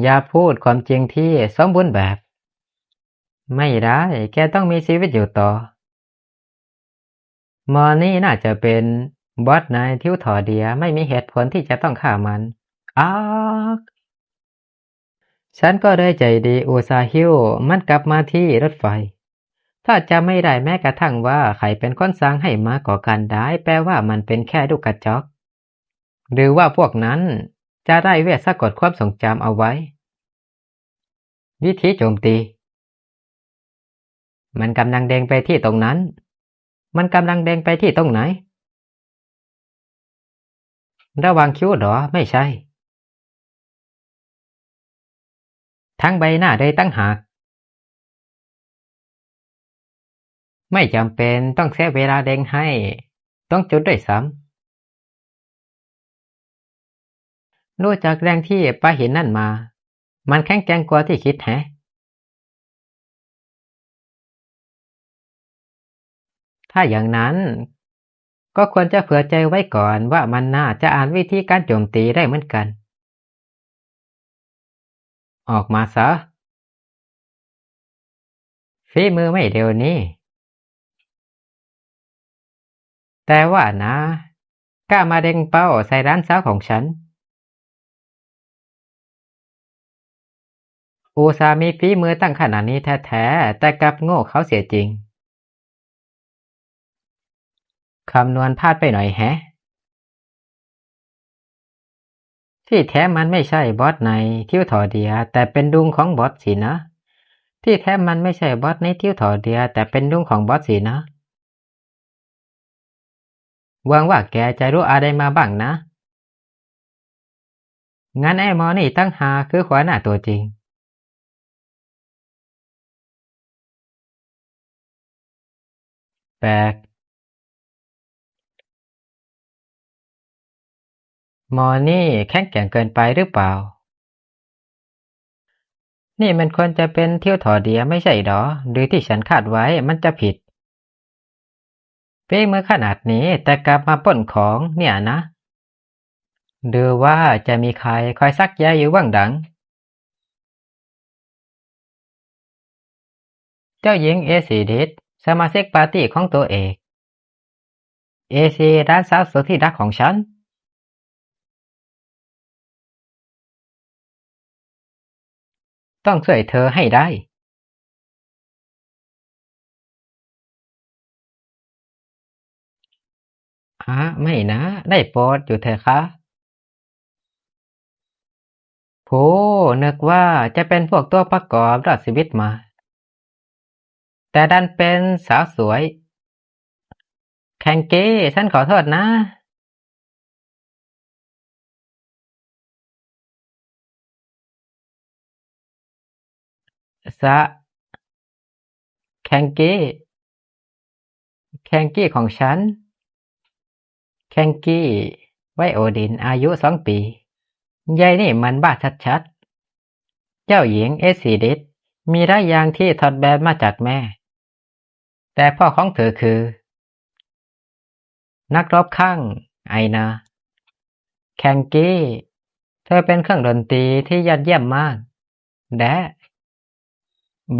อย่าพูดความจริงที่สมบูรณ์แบบ ไม่ได้ แกต้องมีชีวิตอยู่ต่อ หมอนี่น่าจะเป็นบอสในทิวทอเดีย ไม่มีเหตุผลที่จะต้องฆ่ามัน อาร์ค ฉันก็เลยใจดีอุตส่าห์หิ้วมันกลับมาที่รถไฟ ถ้าจำไม่ได้แม้กระทั่งว่าใครเป็นคนสั่งให้มาก่อการร้าย แปลว่ามันเป็นแค่ลูกกระจอก หรือว่าพวกนั้นจะได้เวทสะกดความทรงจำเอาไว้ วิธีโจมตี มันกำลังเด้งไปที่ตรงนั้น มันกำลังเด้งไปที่ตรงไหน ระหว่างคิ้วเหรอ ไม่ใช่ ทั้งใบหน้าเลยต่างหาก ไม่จำเป็นต้องเสียเวลาเด้งให้ตรงจุดด้วยซ้ำ รู้จักแรงที่ปะหินนั่นมา มันแข็งแกร่งกว่าที่คิดแฮะ ถ้าอย่างนั้น ก็ควรจะเผื่อใจไว้ก่อนว่ามันน่าจะอ่านวิธีการโจมตีได้เหมือนกัน ออกมาซะ ฝีมือไม่เร็วนี่ แต่ว่านะ กล้ามาเล็งเป้าใส่หลานสาวของฉัน อุตส่าห์มีฝีมือตั้งขนาดนี้แท้ๆ แต่กลับโง่เขลาเสียจริง คำนวณพลาดไปหน่อยแฮะ ที่แท้มันไม่ใช่บอสในทิวทอเดีย แต่เป็นลุงของบอสสินะ ที่แท้มันไม่ใช่บอสในทิวทอเดีย แต่เป็นลุงของบอสสินะ หวังว่าแกจะรู้อะไรมาบ้างนะ งั้นไอ้หมอนี่ต่างหากคือหัวหน้าตัวจริง แปลก หมอนี่แข็งแกร่งเกินไปหรือเปล่า นี่มันควรจะเป็นทิวทอเดียไม่ใช่หรอ หรือที่ฉันคาดไว้มันจะผิด ฝีมือขนาดนี้แต่กลับมาปล้นของเนี่ยนะ หรือว่าจะมีใครคอยซักใยอยู่เบื้องหลัง เจ้าหญิงเอซีดิส สมาชิกปาร์ตี้ของตัวเอก เอซี หลานสาวสุดที่รักของฉัน ต้องช่วยเธอให้ได้ ອາ ໄມ່ນະ, ໄດ້ໂປດ ຢູ່ເຖາະຄະ. ໂອ້ ນຶກວ່າຈະເປັນພວກຕົວປະກອບລອດຊີວິດມາ, ແຕ່ດັນເປັນສາວສວຍ. ແຄງກີ້, ສັນຂໍໂທດນະ. ສະ ແຄງກີ້, ແຄງກີ້ຂອງສັນ. ແຄງກີ້ ໄວໂອດິນ ອາຍຸສອງປີ. ຍາຍນີ້ມັນບ້າຊັດໆ. ເຈົ້າຍິງເອຊີດິດ ມີຫຼາຍຢ່າງທີ່ຖອດແບບມາຈາກແມ່, ແຕ່ພໍ່ຂອງເທີຄື ນັກລົບຄ້າງໄອນາ. ແຄງກີ້, ເທີເປັນເຄື່ອງດົນຕີທີ່ຍອດຢ້ຽມມາກແດ່.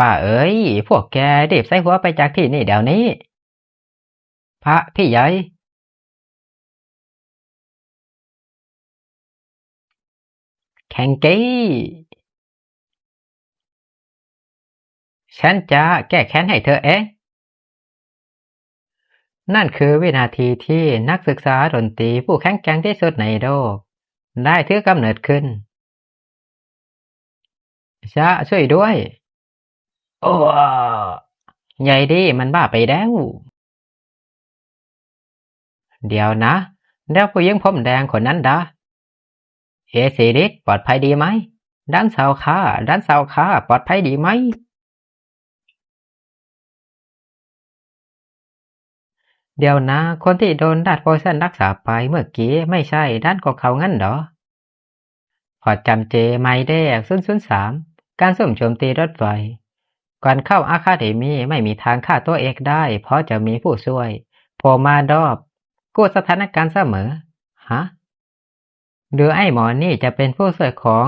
ບ້າເອີຍ, ພວກແກຮີບໃສ່ຫົວໄປຈາກທີ່ນີ້ດຽວນີ້. ພະພີ່ໃຫຍ່. ແຄງກີ້, ສັນຈະແກ້ແຄ້ນໃຫ້ເທີເອງ. ນັ້ນຄືວິນາທີທີ່ນັກສຶກສາດົນຕີຜູ້ແຂງແກ່ງທີ່ສຸດໃນໂລກໄດ້ຖືກກຳເນີດຂຶ້ນ. ຊະ ຊ່ວຍດ້ວຍ. ໂອ້ ຍາຍນີ້ມັນບ້າໄປແລ້ວ. ດຽວນະ, ແລ້ວຜູ້ຍິງຜົມແດງຄົນນັ້ນດາ? ເອຊີດິດ ປອດໄພດີໄໝ? ດານສາວຂ້າ, ດານສາວຂ້າ ປອດໄພດີໄໝ? ດຽວນະ, ຄົນທີ່ໂດນລາດໂພຊັນຮັກສາໄປເມື່ອກີ້ ໄມ່ໃຊ່ດານຂອງເຂົານັ້ນເດາະ? ພອດຈຳເຈ ໝາຍເລກສູນສູນສາມ ການຊຸ່ມໂຈມຕີລົດໄຟ. ກ່ອນເຂົ້າອາຄາເດມີ ໄມ່ມີທາງຂ້າຕົວເອກໄດ້ ເພາະຈະມີຜູ້ຊ່ວຍໂຜມາດອບກູ້ສະຖານະການສະເໝີ. ຮະ? ຫຼືອ້າຍໝໍນີ້ຈະເປັນຜູ້ຊ່ວຍຂອງ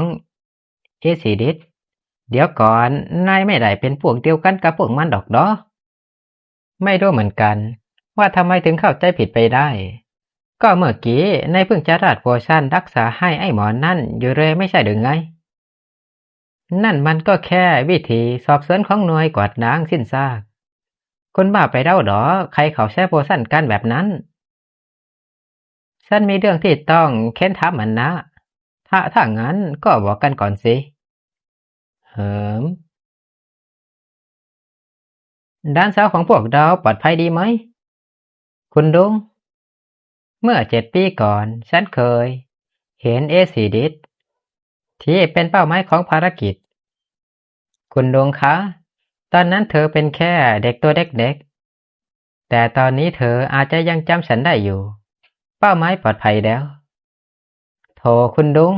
ເອຊີດິດ? ດຽວກ່ອນ, ນາຍໄມ່ໄດ້ເປັນພວກດຽວກັນກັບພວກມັນດອກເດາະ? ໄມ່ຮູ້ເໝືອນກັນວ່າທຳໄມເຖິງເຂົ້າໃຈຜິດໄປໄດ້. ກໍເມື່ອກີ້ນາຍເພິ່ງຈະລາດໂພຊັນຮັກສາໃຫ້ອ້າຍໝໍນັ້ນຢູ່ເລື້ອຍ ໄມ່ໃຊ່ຫຼືໄງ? ນັ້ນມັນກໍແຄ່ວິທີສອບສວນຂອງໜ່ວຍກວາດລ້າງຊີ້ນຊາກ. ຄົນບ້າໄປແລ້ວເດາະ ໃຜເຂົ້າໃຊ້ໂພຊັນກັນແບບນັ້ນ? ສັນມີເລື່ອງທີ່ຕ້ອງເຄັນຖາມຫັ້ນນະ. ຖ້າ ຖ້າຊັ້ນກໍບອກກັນກ່ອນຊິ. ເຫີມ. ດານສາວຂອງພວກເຮົາປອດໄພດີໄໝ? ຄຸນລຸງ, ເມື່ອເຈັດປີກ່ອນ ສັນເຄີຍເຫັນເອຊີດິດ ທີ່ເປັນເປົ້າໝາຍຂອງພາລະກິດ. ຄຸນລຸງຄະ, ຕອນນັ້ນເທີເປັນແຄ່ເດັກຕົວເລັກໆ, ແຕ່ຕອນນີ້ເທີອາດຈະຍັງຈຳສັນໄດ້ຢູ່. ເປົ້າໝາຍປອດໄພແລ້ວ. ໂຖ ຄຸນລຸງ.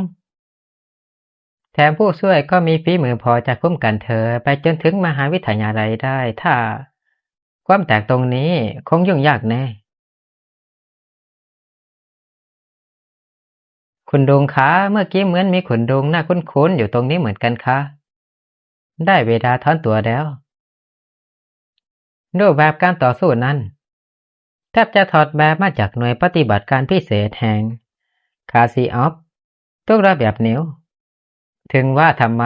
ແຖມຜູ້ຊ່ວຍກໍມີຝີມືພໍຈະຄຸ້ມກັນເທີໄປຈົນເຖິງມະຫາວິທະຍາໄລໄດ້. ຖ້າຄວາມແຕກຕົງນີ້ຄົງຫຍຸ້ງຍາກແນ່. ຄຸນລຸງຄະ, ເມື່ອກີ້ເໝືອນມີຄຸນລຸງໜ້າຄຸ້ນໆຢູ່ຕົງນີ້ເໝືອນກັນຄະ. ໄດ້ເວລາຖອນຕົວແລ້ວ. ຮູບແບບການຕໍ່ສູ້ນັ້ນ ແທບຈະຖອດແບບມາຈາກໜ່ວຍປະຕິບັດການພິເສດແຫ່ງຄາຊີອອບ ທຸກລະບຽບນິ້ວ. ເຖິງວ່າທຳໄມ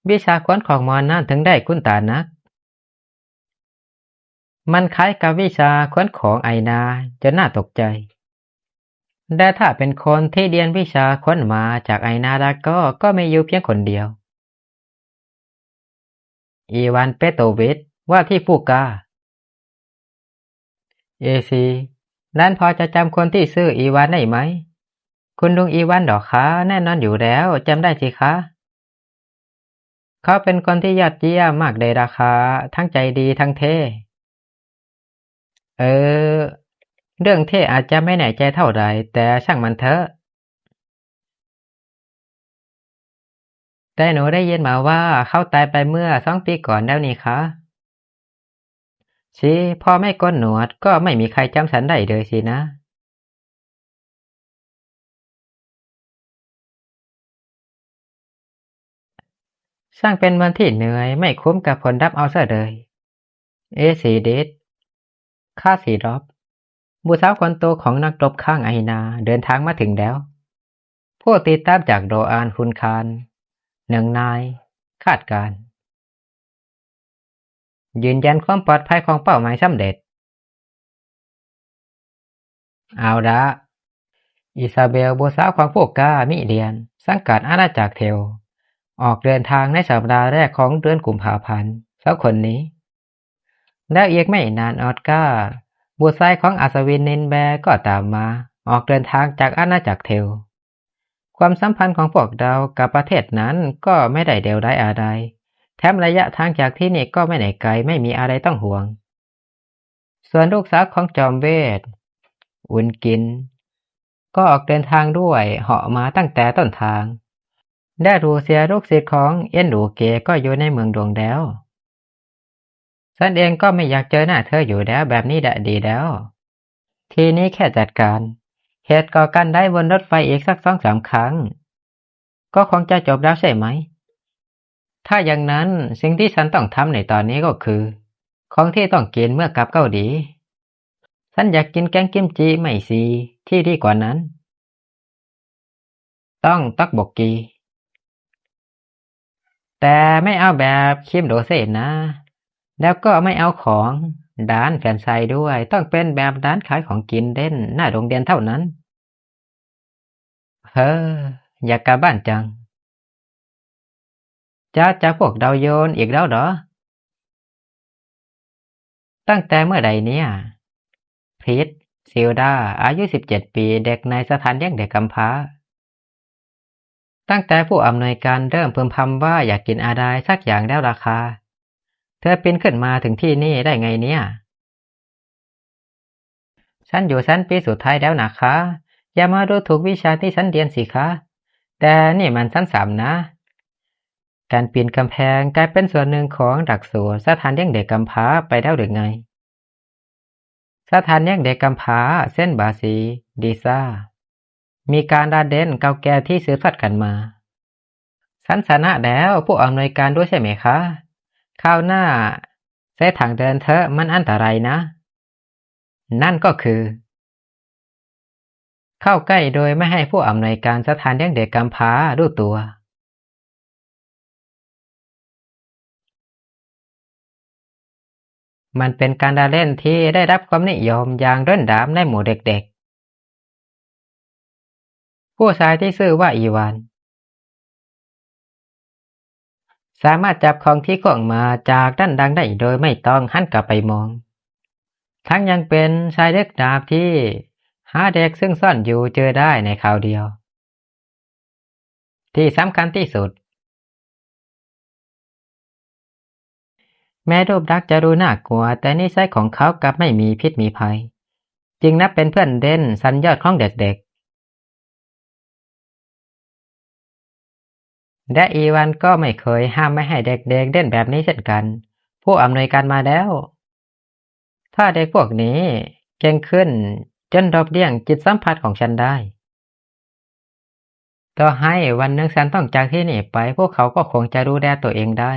ວິຊາຂວັນຂອງໝໍນັ້ນເຖິງໄດ້ຄຸນຕານັກ. ມັນຄ້າຍກັບວິຊາຂວັນຂອງໄອນາຈົນໜ້າຕົກໃຈ. ແລະ ຖ້າເປັນຄົນທີ່ລຽນວິຊາຂວັນມາຈາກໄອນາແລ້ວກໍ ກໍມີຢູ່ພຽງຄົນດຽວ. ອີວານ ເປໂຕວິຊ ວ່າທີ່ຜູ້ກ້າ. ເອຊີ, ຫຼານພໍຈະຈຳຄົນທີ່ຊື່ອີວານໄດ້ໄໝ? ຄຸນລຸງອີວານເດາະຄະ? ແນ່ນອນຢູ່ແລ້ວ, ຈຳໄດ້ຊິຄະ. ເຂົາເປັນຄົນທີ່ຍອດຢ້ຽມມາກເດລະຄະ, ທັງໃຈດີທັງເທ່. ເອີ, ເລື່ອງເທ່ອາດຈະໄມ່ແນ່ໃຈເທົ່າໃດ, ແຕ່ຊ່າງມັນເຖາະ. ແຕ່ໜູໄດ້ຍິນມາວ່າເຂົາຕາຍໄປເມື່ອສອງປີກ່ອນແລ້ວນີ້ຄະ. ຊິ, ພໍໄມ່ໂກນໜວດກໍໄມ່ມີໃຜຈຳສັນໄດ້ເລີຍຊິນະ. ຊ່າງເປັນວັນທີ່ເໜື່ອຍ, ໄມ່ຄຸ້ມກັບຜົນລັບເອົາຊະເລີຍ. ເອຊີດິດ, ຄາຊີດອບ, ບຸດສາວຄົນໂຕຂອງນັກລົບຄ້າງໄອນາເດີນທາງມາເຖິງແລ້ວ. ຜູ້ຕິດຕາມຈາກໂດອານ ຮຸນຄານ ໜຶ່ງນາຍ ຄາດການ. ຢືນຢັນຄວາມປອດໄພຂອງເປົ້າໝາຍສຳເລັດ. ເອົາລະ, ອີຊາເບວ ບຸດສາວຂອງຜູ້ກ້າມິລຽນ ສັງກັດອານາຈັກເທວ ອອກເດີນທາງໃນສັບປະດາແລກຂອງເດືອນກຸມພາພັນ. ສອງຄົນນີ້ ແລ້ວອີກໄມ່ນານ ອອດກາ ບຸດຊາຍຂອງອັດສະວິນນິນແບ ກໍຕາມມາ ອອກເດີນທາງຈາກອານາຈັກເທວ. ຄວາມສຳພັນຂອງພວກເຮົາກັບປະເທດນັ້ນກໍໄມ່ໄດ້ເລວຮ້າຍອາໄລ, ແຖມໄລຍະທາງຈາກທີ່ນີ້ກໍໄມ່ໄດ້ໄກ, ໄມ່ມີອາໄລຕ້ອງຫ່ວງ. ສ່ວນລູກສາວຂອງຈອມເວດ ອຸນກິນ ກໍອອກເດີນທາງດ້ວຍເຫາະມາຕັ້ງແຕ່ຕົ້ນທາງ, ແລະ ລູເຊຍ ລູກສິດຂອງເອັນລູເກ ກໍຢູ່ໃນເມືອງຫຼວງແລ້ວ. ສັນເອງກໍໄມ່ຢາກເຈີໜ້າເທີຢູ່ແລ້ວ, ແບບນີ້ແຫຼະດີແລ້ວ. ທີນີ້ແຄ່ຈັດການເຫດກໍ່ການໄດ້ວົນລົດໄຟອີກສັກສອງສາມຄັ້ງ ກໍຄົງຈະຈົບແລ້ວໃຊ່ໄໝ? ຖ້າຢ່າງນັ້ນ, ສິ່ງທີ່ສັນຕ້ອງທຳໃນຕອນນີ້ກໍຄື ຂອງທີ່ຕ້ອງກິນເມື່ອກັບເກົາຫຼີ. ສັນຢາກກິນແກງກິມຈິໄມ້ຊີທີ່ດີກວ່ານັ້ນ. ຕ້ອງຕັອກບົກກີ, ແຕ່ໄມ່ເອົາແບບຄຣີມໂຣເຊນະ, ແລ້ວກໍໄມ່ເອົາຂອງດານແຟນໄຊດ້ວຍ, ຕ້ອງເປັນແບບຮ້ານຂາຍຂອງກິນເດັ່ນໜ້າໂຮງຮຽນເທົ່ານັ້ນ. ເຮີ, ຢາກກັບບ້ານຈັງ. ຈາກ ຈາກພວກເຮົາໂຍນອີກແລ້ວເນາະ. ຕັ້ງແຕ່ເມື່ອໃດເນຍ? ພຣິດ, ຊິວດາ, ອາຍຸສິບເຈັດປີ, ເດັກໃນສະຖານລ້ຽງເດັກກຳພ້າ. ຕັ້ງແຕ່ຜູ້ອຳນວຍການເລີ່ມພຶມພຳວ່າຢາກກິນອາໄດສັກຢ່າງແລ້ວລະຄະ? ເທືອປີນຂຶ້ນມາເຖິງທີ່ນີ້ໄດ້ໄງເນຍ? ສັນຢູ່ຊັ້ນປີສຸດທ້າຍແລ້ວນະຄະ, ຢ່າມາດູຖູກວິຊາທີ່ສັນຮຽນຊິຄະ. ແຕ່ນີ້ມັນຊັ້ນສາມນະ. ການປີນກຳແພງກາຍເປັນສ່ວນໜຶ່ງຂອງຫຼັກສູດສະຖານລ້ຽງເດັກກຳພ້າໄປແລ້ວຫຼືໄງ? ສະຖານລ້ຽງເດັກກຳພ້າເຊັ່ນບາຊີ, ດີຊາ ມີການລະເດັ່ນເກົ່າແກ່ທີ່ສືບທອດກັນມາ. ສັນຊະນະແລ້ວຜູ້ອຳນວຍການດ້ວຍໃຊ່ໄໝຄະ? ຄາວໜ້າໃສ່ຖັງເດີນເທາະ, ມັນອັນຕະລາຍນະ. ນັ້ນກໍຄື ເຂົ້າໃກ້ໂດຍໄມ່ໃຫ້ຜູ້ອຳນວຍການສະຖານລ້ຽງເດັກກຳພ້າຮູ້ຕົວ. ມັນເປັນການລະເຫຼັ້ນທີ່ໄດ້ຮັບຄວາມນິຍົມຢ່າງລົ້ນດາມໃນໝູ່ເດັກໆ. ຜູ້ຊາຍທີ່ຊື່ວ່າອີວານ ສາມາດຈັບຂອງທີ່ຂວ້າງມາຈາກດ້ານຫຼັງໄດ້ໂດຍໄມ່ຕ້ອງຫັນກັບໄປມອງ, ທັງຍັງເປັນຊາຍລຶກລັບທີ່ຫາເດັກຊຶ່ງຊ່ອນຢູ່ເຈີໄດ້ໃນຄາວດຽວ. ທີ່ສຳຄັນທີ່ສຸດ, ແມ້ຮູບລັກຈະດູໜ້າກົວ, ແຕ່ນິໄສຂອງເຂົາກັບໄມ່ມີພິດມີໄພ, ຈຶ່ງນັບເປັນເພື່ອນເຫຼັ້ນຊັ້ນຍອດຂອງເດັກໆ. ແລະ ອີວານກໍໄມ່ເຄີຍຫ້າມໄມ່ໃຫ້ເດັກໆເຫຼັ້ນແບບນີ້ເຊັ່ນກັນ. ຜູ້ອຳນວຍການມາແລ້ວ. ຖ້າເດັກພວກນີ້ເກັ່ງຂຶ້ນຈົນລົບລ້ຽງຈິດສຳຜັດຂອງສັນໄດ້, ຕໍ່ໃຫ້ວັນໜຶ່ງສັນຕ້ອງຈາກທີ່ນີ້ໄປ, ພວກເຂົາກໍຄົງຈະດູແລຕົວເອງໄດ້.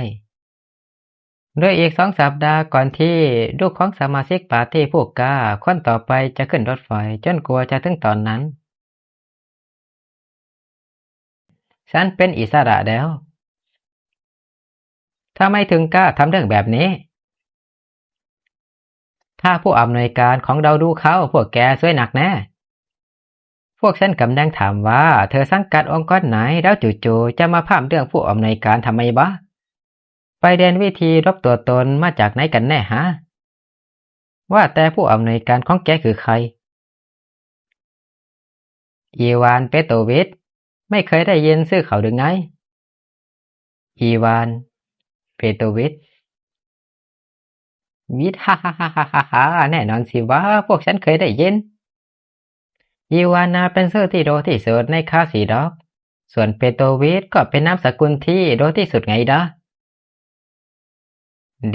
ໂດຍອີກສອງສັບດາກ່ອນທີ່ລູກຂອງສະມາຊິກປາຕີ້ຜູ້ກ້າຄົນຕໍ່ໄປຈະຂຶ້ນລົດໄຟ, ຈົນກວ່າຈະເຖິງຕອນນັ້ນ, ສັນເປັນອິດສະຫຼະແລ້ວ. ທຳໄມເຖິງກ້າທຳເລື່ອງແບບນີ້? ຖ້າຜູ້ອຳນວຍການຂອງເຮົາຮູ້ເຂົ້າ, ພວກແກຊວຍໜັກແນ່. ພວກສັນກຳລັງຖາມວ່າເທືອສັງກັດອົງກອນໃດ, ແລ້ວຈູ່ໆຈະມາພາມເລື່ອງຜູ້ອຳນວຍການທຳໄມບໍ? ໄປຮຽນວິທີຫຼົບຕົວຕົນມາຈາກໃດກັນແນ່ຫາ? ວ່າແຕ່ຜູ້ອຳນວຍການຂອງແກຄືໃຄ? ອີວານ ເປໂຕວິດ. ໄມ່ເຄີຍໄດ້ຍິນຊື່ເຂົາຫຼືໄງ? ອີວານ ເປໂຕວິດ. ວິດ ຫາໆໆ ແນ່ນອນຊິວ່າພວກສັນເຄີຍໄດ້ຍິນ. ອີວານນະເປັນຊື່ທີ່ໂດທີ່ສຸດໃນຄາຊີດອກ, ສ່ວນເປໂຕວິດກໍເປັນນາມສະກຸນທີ່ໂດທີ່ສຸດໄງດາ.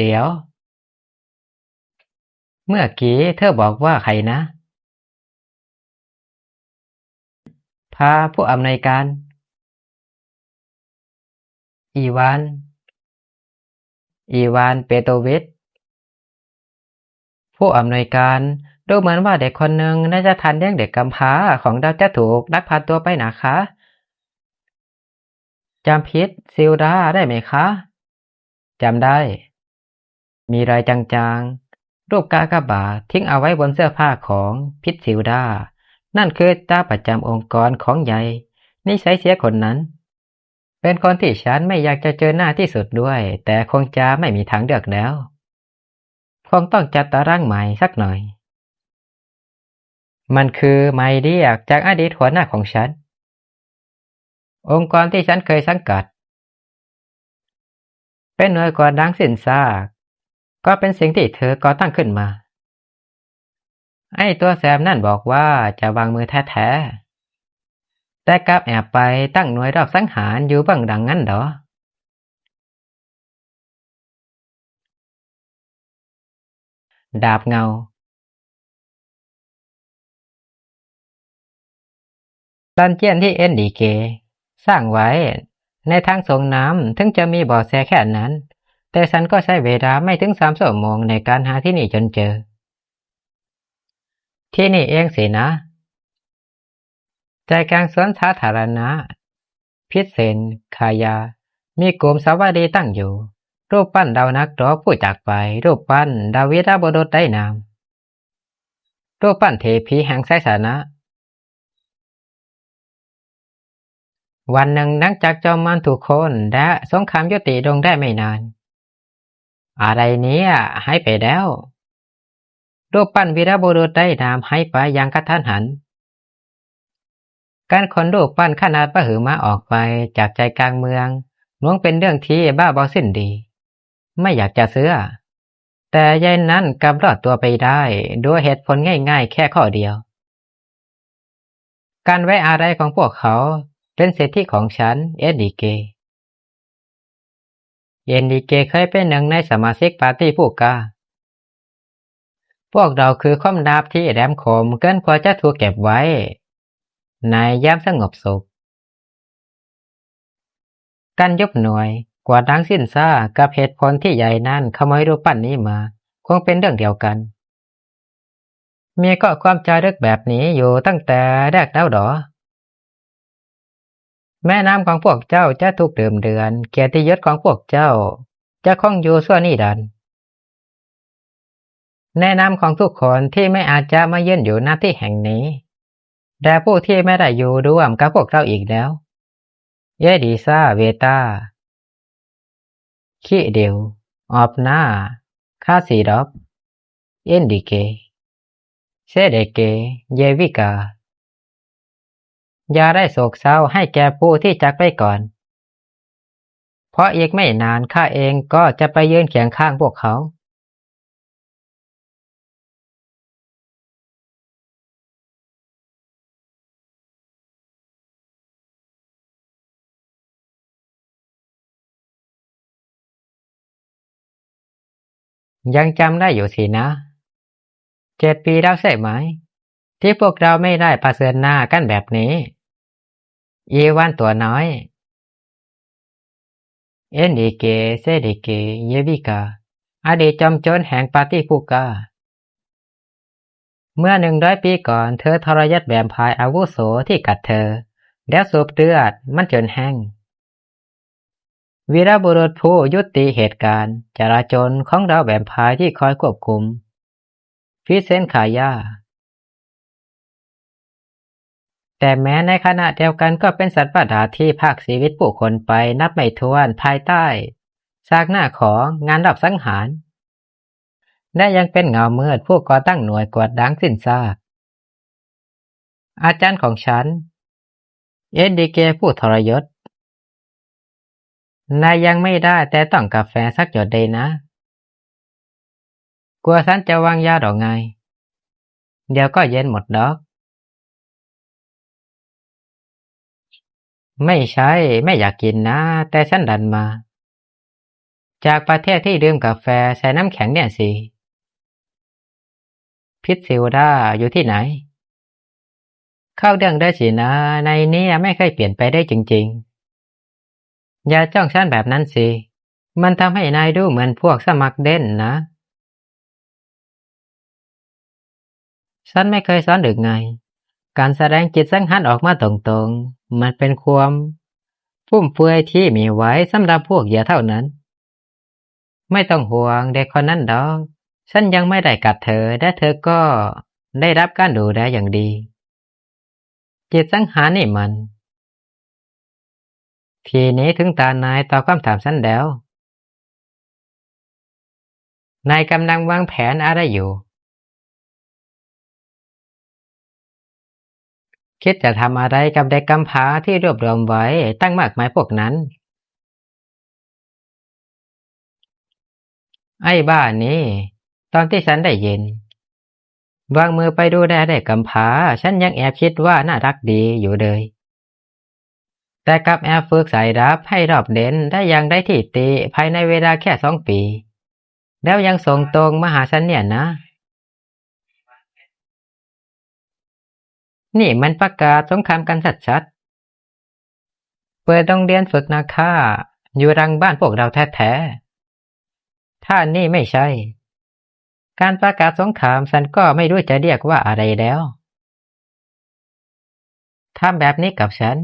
ດຽວ, ເມື່ອກີ້ເທືອບອກວ່າໃຄນະ? ພາຜູ້ອຳນວຍການ. ອີວານ ອີວານ ເປໂຕວິດ. ຜູ້ອຳນວຍການ, ດູເໝືອນວ່າເດັກຄົນໜຶ່ງໃນສະຖານລ້ຽງເດັກກຳພ້າຂອງເຮົາຈະຖືກລັກພາຕົວໄປນະຄະ. ຈຳພິດຊິວດາໄດ້ໄໝຄະ? ຈຳໄດ້. ມີລອຍຈາງໆ, ຮູບກາກະບາດ, ຖິ້ມເອົາໄວ້ບົນເສື້ອຜ້າຂອງພິດຊິວດາ, นั่นคือตาประจำองค์กรของใหญ่ นิสัยเสียคนนั้น เป็นคนที่ฉันไม่อยากจะเจอหน้าที่สุดด้วย แต่คงจะไม่มีทางเลือกแล้ว คงต้องจัดตารางใหม่สักหน่อย มันคือหมายเรียกจากอดีตหัวหน้าของฉัน องค์กรที่ฉันเคยสังกัด เป็นหน่วยกวาดล้างสิ้นซาก ก็เป็นสิ่งที่เธอก่อตั้งขึ้นมา ไอ้ตัวแสบนั่นบอกว่าจะวางมือแท้ๆ แต่กลับแอบไปตั้งหน่วยรอบสังหารอยู่เบื้องหลังงั้นเหรอ? ดาบเงา ดันเจียนที่ เอ็น ดี เค สร้างไว้ ในทางส่งน้ำ ถึงจะมีบ่อแสแค่นั้น แต่ฉันก็ใช้เวลาไม่ถึงสามชั่วโมงในการหาที่นี่จนเจอ ที่นี่เองสินะ ใจกลางสวนสาธารณะ ผิดเส้น ขายา มีกลุ่มสาวรีตั้งอยู่ รูปปั้นเหล่านักรบผู้จากไป รูปปั้นเหล่าวีรบุรุษไร้นาม รูปปั้นเทพีแห่งชัยชนะ วันหนึ่งหลังจากจอมมารถูกโค่นและสงครามยุติลงได้ไม่นาน อะไรเนี่ย หายไปแล้ว รูปปั้นวีรบุรุษไร้นามหายไปอย่างกะทันหัน การขนรูปปั้นขนาดมหึมาออกไปจากใจกลางเมือง ล้วนเป็นเรื่องที่บ้าบอสิ้นดี ไม่อยากจะเชื่อ แต่ยายนั้นกลับรอดตัวไปได้ด้วยเหตุผลง่ายๆ แค่ข้อเดียว การไว้อาลัยของพวกเขาเป็นสิทธิของฉัน เอ็น ดี เค เอ็น ดี เค เคยเป็นหนึ่งในสมาชิกปาร์ตี้ผู้กล้า พวกเราคือความลับที่แหลมคมเกินกว่าจะถูกเก็บไว้ในยามสงบสุข การยุบหน่วยกวาดล้างสิ้นซากกับเหตุผลที่ยายนั้นขโมยรูปปั้นนี้มา คงเป็นเรื่องเดียวกัน มีข้อความจารึกแบบนี้อยู่ตั้งแต่แรกแล้วหรอ? แม่น้ำของพวกเจ้าจะถูกดื่มเดือน เกียรติยศของพวกเจ้าจะคงอยู่ชั่วนิรันดร์ ในนามของทุกคนที่ไม่อาจจะมายืนอยู่ ณ ที่แห่งนี้ และผู้ที่ไม่ได้อยู่ร่วมกับพวกเราอีกแล้ว เอดีซา เวตา คิเดว ออบนา คาซีดอบ เอ็นดีเค เซเดเก เยวิกา อย่าได้โศกเศร้าให้แก่ผู้ที่จากไปก่อน เพราะอีกไม่นานข้าเองก็จะไปยืนเคียงข้างพวกเขา ยังจำได้อยู่สินะ เจ็ดปีแล้วใช่ไหม ที่พวกเราไม่ได้เผชิญหน้ากันแบบนี้ อีวานตัวน้อย เอ็นดีเค เซดีเค เยวิกา อดีตจอมโจรแห่งปาร์ตี้ผู้กล้า เมื่อหนึ่งร้อยปีก่อน เธอทรยศแวมไพร์อาวุโสที่กัดเธอ แล้วสูบเลือดมันจนแห้ง วีรบุรุษผู้ยุติเหตุการณ์จลาจลของเหล่าแวมไพร์ที่คอยควบคุม ฟิเซนคายา แต่แม้ในขณะเดียวกันก็เป็นสัตว์ประหลาดที่พรากชีวิตผู้คนไปนับไม่ถ้วนภายใต้ซากหน้าของงานลอบสังหาร และยังเป็นเงามืดผู้ก่อตั้งหน่วยกวาดล้างสิ้นซาก อาจารย์ของฉัน เอดีเค ผู้ทรยศ นายยังไม่ได้แตะต้องกาแฟสักหยดเลยนะ กลัวฉันจะวางยาหรอไง เดี๋ยวก็เย็นหมดดอก ไม่ใช่ ไม่อยากกินนะ แต่ฉันดันมา จากประเทศที่ดื่มกาแฟใส่น้ำแข็งเนี่ยสิ พิทซิลดา อยู่ที่ไหน เข้าเรื่องได้สินะ นายเนี่ยไม่เคยเปลี่ยนไปได้จริงๆ อย่าจ้องฉันแบบนั้นสิ มันทำให้นายดูเหมือนพวกสมัครเด่นนะ ฉันไม่เคยสอนหรือไง การแสดงจิตสังหารออกมาตรงๆ มันเป็นความฟุ่มเฟือยที่มีไว้สำหรับพวกเหยื่อเท่านั้น ไม่ต้องห่วงเด็กคนนั้นดอก ฉันยังไม่ได้กัดเธอ และเธอก็ได้รับการดูแลอย่างดี ຈິດສັງຫານນີ້ມັນ. ທີນີ້ເຖິງຕານາຍຕອບຄຳຖາມຊັ້ນແລ້ວ. ນາຍກຳລັງວາງແຜນອະໄລຢູ່? ຄິດຈະທຳອະໄລກັບເດັກກຳພ້າທີ່ລວບລວມໄວ້ຕັ້ງມາກມາຍພວກນັ້ນ? ໄອ້ບ້ານີ້, ຕອນທີ່ສັນໄດ້ຍິນວ່າງມືໄປດູແລເດັກກຳພ້າ, ສັນຍັງແອບຄິດວ່າໜ້າຮັກດີຢູ່ເລີຍ. ແຕ່ກັບແອບຝຶກສາຍລັບໃຫ້ລອບເດັ່ນໄດ້ຢ່າງໄດ້ທີ່ຕິພາຍໃນເວລາແຄ່ສອງປີ, ແລ້ວຍັງສົ່ງຕົງມາຫາສັນເນຍນະ. ນີ້ມັນປະກາດສົງຄາມກັນຊັດໆ. ເປີດໂຮງຮຽນຝຶກນັກຂ້າຢູ່ຫຼັງບ້ານພວກເຮົາແທ້ໆ. ຖ້ານີ້ໄມ່ໃຊ່ການປະກາດສົງຄາມ, ສັນກໍໄມ່ຮູ້ຈະລຽກວ່າອະໄລແລ້ວ. ທຳແບບນີ້ກັບສັນ.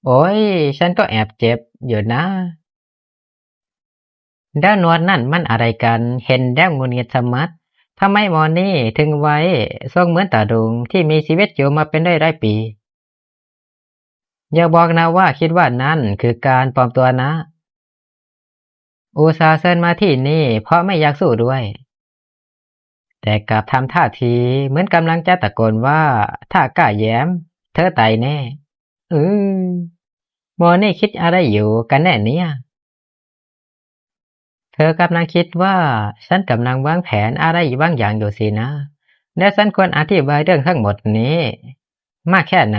ໂອ້ຍ, ສັນກໍແອບເຈັບຢູ່ນະ. ແລ້ວໜວດນັ້ນມັນອະໄລກັນ? ເຫັນແລ້ວຫງຸດຫງິດຊະມັດ. ທຳໄມໝໍນີ້ເຖິງໄວ້ຊົງເໝືອນຕາລຸງທີ່ມີຊີວິດຢູ່ມາເປັນຫຼາຍໆປີ? ຢ່າບອກນະວ່າຄິດວ່ານັ້ນຄືການປອມຕົວນະ. ອຸດສ່າເຊີນມາທີ່ນີ້ເພາະໄມ່ຢາກສູ້ດ້ວຍ, ແຕ່ກັບທຳທ່າທີເໝືອນກຳລັງຈະຕະໂກນວ່າ, ຖ້າກ້າແຍ້ມ, ເທີຕາຍແນ່. ອື, ໝໍນີ້ຄິດອະໄລຢູ່ກັນແນ່ເນຍ? ເທີກຳລັງຄິດວ່າສັນກຳລັງວາງແຜນອະໄລບາງຢ່າງຢູ່ຊີ້ນະ, ແລະ ສັນຄວນອະທິບາຍເລື່ອງທັງໝົດນີ້ມາແຄ່ໃນ?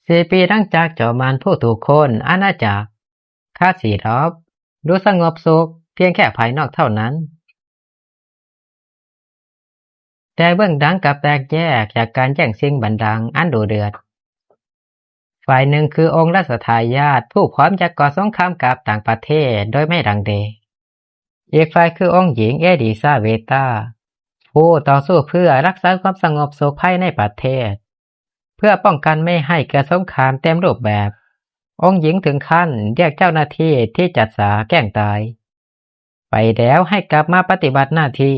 ສີ່ປີຫຼັງຈາກເຈົ້າມານຜູ້ຖືກໂຄ່ນອານາຈັກ, ຄາຊີຣອບ ດູສະຫງົບສຸກພຽງແຄ່ພາຍນອກເທົ່ານັ້ນ, ແຕ່ເບື້ອງຫຼັງກັບແຕກແຍກຈາກການແຍ່ງຊິງບັນລັງອັນດຸເດືອດ. ຝ່າຍໜຶ່ງຄືອົງລັດຊະທາຍາດຜູ້ພ້ອມຈະກໍ່ສົງຄາມກັບຕ່າງປະເທດໂດຍໄມ່ລັງເລ, ອີກຝ່າຍຄືອົງຍິງເອລິຊາເວຕາ ຜູ້ຕໍ່ສູ້ເພື່ອຮັກສາຄວາມສະຫງົບສຸກພາຍໃນປະເທດ, ເພື່ອປ້ອງກັນໄມ່ໃຫ້ເກີດສົງຄາມເຕັມຮູບແບບ. ອົງຍິງເຖິງຂັ້ນຮຽກເຈົ້າໜ້າທີ່ທີ່ຈັດສາແກ້ງຕາຍໄປແລ້ວໃຫ້ກັບມາປະຕິບັດໜ້າທີ່,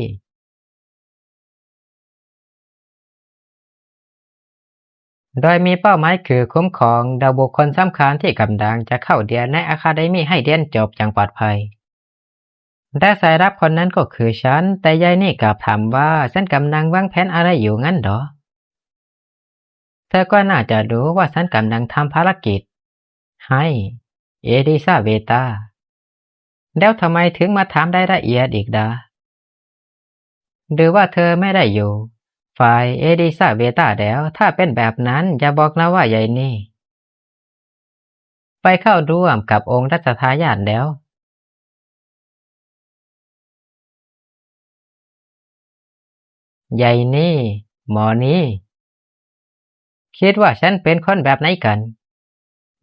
ໂດຍມີເປົ້າໝາຍຄືຄຸ້ມຄອງເຫຼົ່າບຸກຄົນສຳຄັນທີ່ກຳລັງຈະເຂົ້າຮຽນໃນອາຄາເດມີໃຫ້ຮຽນຈົບຢ່າງປອດໄພ. ແລະ ສາຍລັບຄົນນັ້ນກໍຄືສັນ, ແຕ່ຍາຍນີ້ກັບຖາມວ່າສັນກຳລັງວາງແຜນອະໄລຢູ່ນັ້ນເດາະ? ເທີກໍໜ້າຈະຮູ້ວ່າສັນກຳລັງທຳພາລະກິດໃຫ້ເອລິຊາເວຕາ. ແລ້ວທຳໄມເຖິງມາຖາມລາຍລະອຽດອີກລະ? ຫຼືວ່າເທີໄມ່ໄດ້ຢູ່ຝ່າຍເອລິຊາເວຕາແລ້ວ? ຖ້າເປັນແບບນັ້ນ, ຢ່າບອກນະວ່າຍາຍນີ້ໄປເຂົ້າຮ່ວມກັບອົງລັດຊະທາຍາດແລ້ວ. ຍາຍນີ້, ໝໍນີ້, ຄິດວ່າສັນເປັນຄົນແບບໃດກັນ?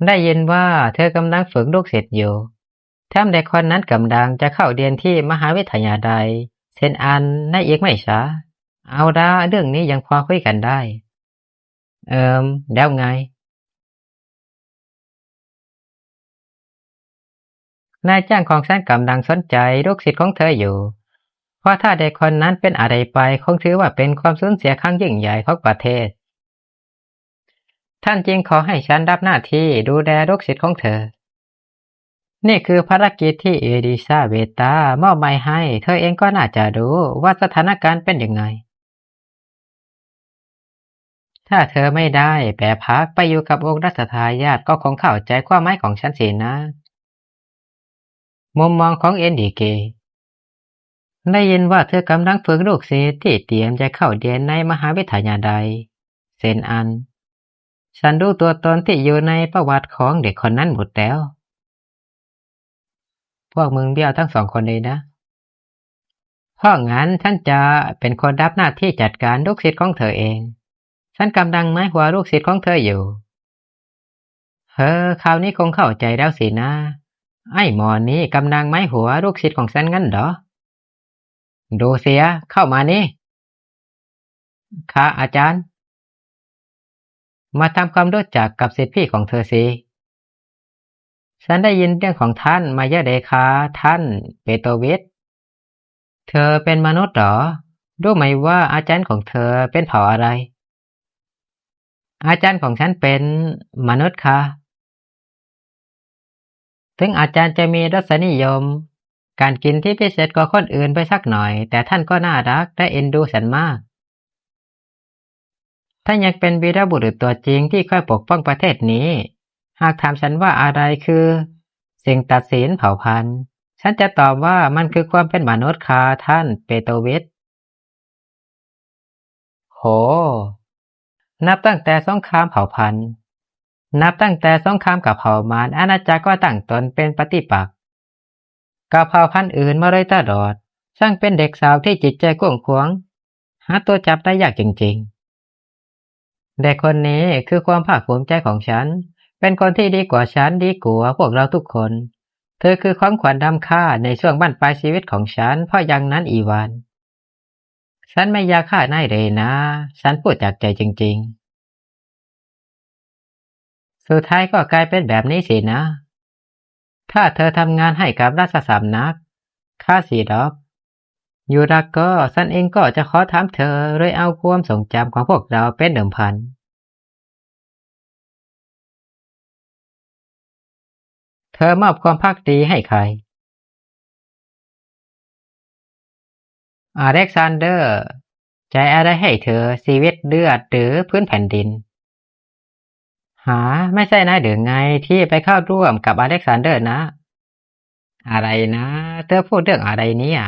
ໄດ້ຍິນວ່າເທີກຳລັງຝຶກລູກສິດຢູ່, ແຖມເດັກຄົນນັ້ນກຳລັງຈະເຂົ້າຮຽນທີ່ມະຫາວິທະຍາໄລເຊນອັນໃນອີກໄມ່ຊ້າ. ເອົາລະ, ເລື່ອງນີ້ຍັງພໍຄຸຍກັນໄດ້. ເອີມ, ແລ້ວໄງ? ນາຍຈ້າງຂອງສັນກຳລັງສົນໃຈລູກສິດຂອງເທີຢູ່, ເພາະຖ້າເດັກຄົນນັ້ນເປັນອາໄລໄປ, ຄົງຖືວ່າເປັນຄວາມສູນເສຍຄັ້ງຍິ່ງໃຫຍ່ຂອງປະເທດ. ທ່ານຈຶ່ງຂໍໃຫ້ສັນຮັບໜ້າທີ່ດູແລລູກສິດຂອງເທີ. ນີ້ຄືພາລະກິດທີ່ເອລິຊາເວຕາມອບໝາຍໃຫ້, ເທີເອງກໍໜ້າຈະຮູ້ວ່າສະຖານະການເປັນຢ່າງໃດ. ຖ້າເທີໄມ່ໄດ້ແປພັກໄປຢູ່ກັບອົງລັດຊະທາຍາດ, ກໍຄົງເຂົ້າໃຈຄວາມໝາຍຂອງສັນສີນາ. ມຸມມອງຂອງເອັນດີເກ. ໄດ້ຍິນວ່າເທີກຳລັງຝຶກລູກສິດທີ່ຕຽມຈະເຂົ້າຮຽນໃນມະຫາວິທະຍາໄລເຊນອັນ. ສັນຮູ້ຕົວຕົນທີ່ຢູ່ໃນປະຫວັດຂອງເດັກຄົນນັ້ນໝົດແລ້ວ. ພວກມຶງບ້ຽວທັງສອງຄົນເລີຍນະ. ເພາະຫຍັງສັນຈະເປັນຄົນຮັບໜ້າທີ່ຈັດການລູກສິດຂອງເທີເອງ? ສັນກຳລັງໝາຍຫົວລູກສິດຂອງເທີຢູ່. ເຮີ, ຄາວນີ້ຄົງເຂົ້າໃຈແລ້ວສິນະ. ອ້າຍໝໍນີ້ກຳລັງໝາຍຫົວລູກສິດຂອງສັນນັ້ນເດາະ? ດູເຊຍ, ເຂົ້າມານີ້. ຂ້າອາຈານ. ມາທຳຄວາມຮູ້ຈັກກັບສິດພີ່ຂອງເທີຊິ. ສັນໄດ້ຍິນເລື່ອງຂອງທ່ານມາເຍອະເດຄາ, ທ່ານເປໂຕວິດ. ເທີເປັນມະນຸດເດາະ? ຮູ້ໄໝວ່າອາຈານຂອງເທີເປັນເຜົ່າອະໄລ? ອາຈານຂອງສັນເປັນມະນຸດຄາ. ເຖິງອາຈານຈະມີລົດສະນິຍົມການກິນທີ່ພິເສດກວ່າຄົນອື່ນໄປສັກໜ້ອຍ, ແຕ່ທ່ານກໍໜ້າຮັກ ແລະ ເອັນດູສັນມາກ. ທ່ານຍັງເປັນວີລະບຸລຸດຕົວຈິງທີ່ຄອຍປົກປ້ອງປະເທດນີ້. ຫາກຖາມສັນວ່າອະໄລຄືສິ່ງຕັດສິນເຜົ່າພັນ, ສັນຈະຕອບວ່າມັນຄືຄວາມເປັນມະນຸດຄາ, ທ່ານເປໂຕວິດ. ໂຫ! ນັບຕັ້ງແຕ່ສົງຄາມເຜົ່າພັນ, ນັບຕັ້ງແຕ່ສົງຄາມກັບເຜົ່າມານ, ອານາຈັກກໍຕັ້ງຕົນເປັນປະຕິປັກກັບເຜົ່າພັນອື່ນມາໂດຍຕະຫຼອດ. ຊ່າງເປັນເດັກສາວທີ່ຈິດໃຈກວ້າງຂວາງ, ຫາຕົວຈັບໄດ້ຍາກຈິງໆ. ເດັກຄົນນີ້ຄືຄວາມພາກພູມໃຈຂອງສັນ, ເປັນຄົນທີ່ດີກວ່າສັນ, ດີກວ່າພວກເຮົາທຸກຄົນ. ເທືອຄືຂອງຂວັນລ້ຳຄ່າໃນຊ່ວງບັ້ນປາຍຊີວິດຂອງສັນ, ເພາະຢ່າງນັ້ນອີວານ, ສັນໄມ່ຢາກຂ້ານາຍເລີຍນາ, ສັນພູດຈາກໃຈຈິງໆ. ສຸດທ້າຍກໍກາຍເປັນແບບນີ້ສິນະ. ຖ້າເທີທຳງານໃຫ້ກັບລາຊະສຳນັກ, ຂ້າຊິດອກ. ຢູ່ລະກໍ, ສັນເອງກໍຈະຂໍຖາມເທີ, ໂດຍເອົາຄວາມຊົງຈຳຂອງພວກເຮົາເປັນເດີມພັນ. ເທີມອບຄວາມພັກດີໃຫ້ໃຄ? ອາເລັກຊານເດີ, ໃຈອາໄລໃຫ້ເທີ, ຊີວິດ, ເລືອດ ຫຼື ພື້ນແຜ່ນດິນ? ຫາ, ໄມ່ໃຊ່ນາຍຫຼືໄງທີ່ໄປເຂົ້າຮ່ວມກັບອາເລັກຊານເດີນະ? ອາໄລນະ? ເທີພູດເລື່ອງອາໄລເນຍ?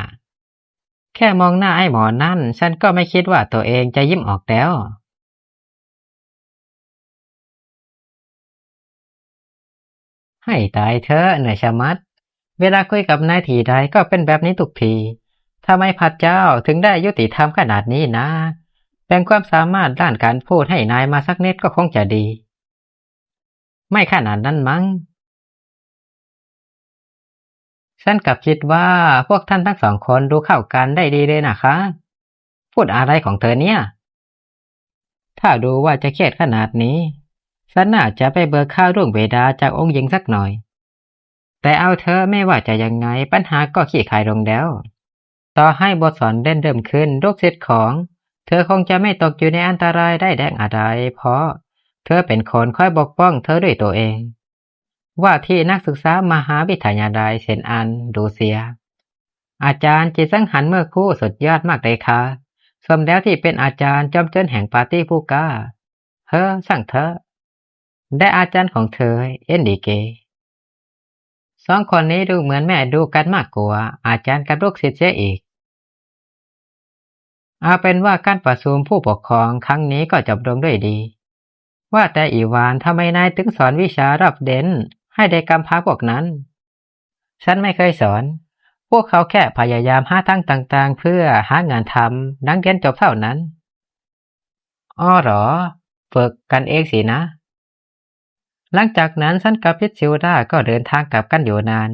ແຄ່ມອງໜ້າອ້າຍໝໍນັ້ນ, ສັນກໍໄມ່ຄິດວ່າໂຕເອງຈະຍິ້ມອອກແລ້ວ. ໃຫ້ຕາຍເຖາະ ເໜື່ອຍຊະມັດ. ເວລາຄຸຍກັບນາຍທີໃດກໍເປັນແບບນີ້ທຸກທີ. ທຳໄມພະເຈົ້າເຖິງໄດ້ຍຸຕິທຳຂະໜາດນີ້ນະ? ແບ່ງຄວາມສາມາດດ້ານການພູດໃຫ້ນາຍມາສັກນິດກໍຄົງຈະດີ. ໄມ່ຂະໜາດນັ້ນມັງ. ສັນກັບຄິດວ່າພວກທ່ານທັງສອງຄົນດູເຂົ້າກັນໄດ້ດີເລີຍນະຄະ. ພູດອາໄລຂອງເທີເນຍ? ຖ້າດູວ່າຈະຄຽດຂະໜາດນີ້, ສັນໜ້າຈະໄປເບີກຂ່າວດວງເວດາຈາກອົງຍິງສັກໜ້ອຍ. ແຕ່ເອົາເຖາະ, ແມ້ວ່າຈະຍັງໄງ, ບັນຫາກໍຄາຍລົງແລ້ວ. ຕໍ່ໃຫ້ບົດສອນເດັ່ນເດີມຂຶ້ນ, ລູກສິດຂອງເທີຄົງຈະໄມ່ຕົກຢູ່ໃນອັນຕະລາຍຮ້າຍແຮງອາໄລ, ເພາະເທີເປັນຄົນຄອຍປົກປ້ອງເທີດ້ວຍໂຕເອງ. ວ່າທີ່ນັກສຶກສາມະຫາວິທະຍາໄລເຊັນອັນດູເຊຍ, ອາຈານຈິດສັງຫານເມີຄູສຸດຍອດມາກເລີຍຄ່ະ. ສົມແລ້ວທີ່ເປັນອາຈານຈອມໂຈນແຫ່ງປາຕີພູກາ. ເຮີ, ຊ່າງເຖາະ. ແລະ ອາຈານຂອງເທີ ເອັນດີເກ. ສອງຄົນນີ້ດູເໝືອນແມ່ລູກກັນມາກກວ່າອາຈານກັບລູກສິດເສຍອີກ. ເອົາເປັນວ່າການປະຊຸມຜູ້ປົກຄອງຄັ້ງນີ້ກໍຈົບລົງດ້ວຍດີ. ວ່າແຕ່ອີວານ, ທຳໄມນາຍຈຶ່ງສອນວິຊາລອບເດັ່ນໃຫ້ເດັກກຳພ້າພວກນັ້ນ? ສັນໄມ່ເຄີຍສອນ. ພວກເຂົາແຄ່ພະຍາຍາມຫາທາງຕ່າງໆເພື່ອຫາງານທຳຫຼັງຮຽນຈົບເທົ່ານັ້ນ. ອໍ ເອີ ຝຶກກັນເອງສິນະ. ຫຼັງຈາກນັ້ນ, ສັນກັບພິດຊິວດາກໍເດີນທາງກັບກັນຢູ່ນານ.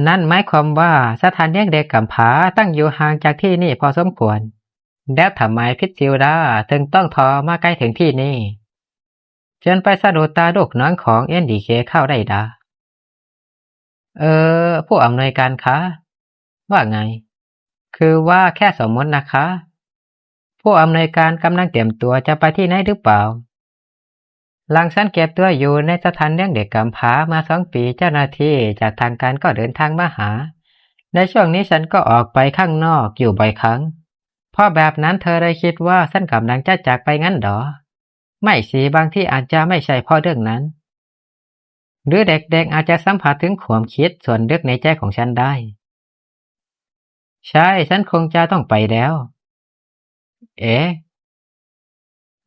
ນັ້ນໝາຍຄວາມວ່າສະຖານລ້ຽງເດັກກຳພ້າຕັ້ງຢູ່ຫ່າງຈາກທີ່ນີ້ພໍສົມຄວນ. ແລ້ວທຳໄມພິດຊິວດາເຖິງຕ້ອງທໍ້ມາໄກເຖິງທີ່ນີ້, ຈົນໄປສະດຸດຕາລູກນ້ອງຂອງເອັນດີເຄເຂົ້າໄດ້ດາ? ເອີ, ຜູ້ອຳນວຍການຄະ? ວ່າໄງ? ຄືວ່າແຄ່ສົມມຸດນະຄະ. ຜູ້ອຳນວຍການກຳລັງຕຽມຕົວຈະໄປທີ່ໃນຫຼືເປົ່າ? ຫຼັງສັນເກັບຕົວຢູ່ໃນສະຖານລ້ຽງເດັກກຳພ້າເມື່ອສອງປີ, ເຈົ້າໜ້າທີ່ຈາກທາງການກໍເດີນທາງມາຫາ. ໃນຊ່ວງນີ້ສັນກໍອອກໄປຂ້າງນອກຢູ່ບ່ອຍຄັ້ງ. ເພາະແບບນັ້ນເທີເລີຍຄິດວ່າສັນກຳລັງຈະຈາກໄປຊັ້ນເດາະ? ໄມ່ສິ, ບາງທີອາດຈະໄມ່ໃຊ່ເພາະເລື່ອງນັ້ນ. ຫຼືເດັກໆອາດຈະສຳຜັດເຖິງຄວາມຄິດສ່ວນເລິກໃນໃຈຂອງສັນໄດ້. ໃຊ່, ສັນຄົງຈະຕ້ອງໄປແລ້ວ. ເອ?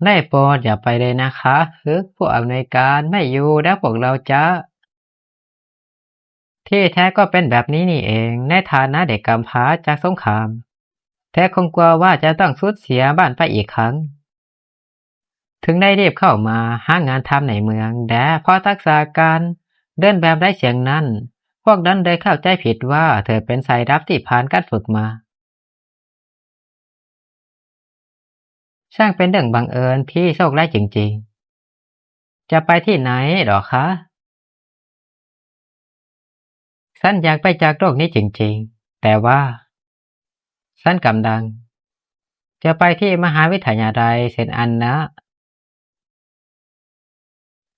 ໄດ້ໂປດຢ່າໄປເລີຍນະຄະ, ຄືຜູ້ອຳນວຍການໄມ່ຢູ່ແລ້ວພວກເຮົາຈະ. ທີ່ແທ້ກໍເປັນແບບນີ້ນີ້ເອງ, ໃນຖານະເດັກກຳພ້າຈາກສົງຄາມ, ແທ້ຄົງກົວວ່າຈະຕ້ອງສູນເສຍບ້ານໄປອີກຄັ້ງ. ເຖິງໄດ້ຣີບເຂົ້າມາຫາງານທຳໃນເມືອງ, ແລະ ເພາະທັກສະການເດີນແບບໄດ້ສ່ຽງນັ້ນ, ພວກນັ້ນໄດ້ເຂົ້າໃຈຜິດວ່າເທີເປັນສາຍລັບທີ່ຜ່ານການຝຶກມາ. ຊ່າງເປັນເລື່ອງບັງເອີນທີ່ໂຊກຮ້າຍຈິງໆ. ຈະໄປທີ່ໃນເດາະຄະ? ສັນຢາກໄປຈາກໂລກນີ້ຈິງໆ, ແຕ່ວ່າສັນກຳລັງຈະໄປທີ່ມະຫາວິທະຍາໄລເຊັນອັນນະ.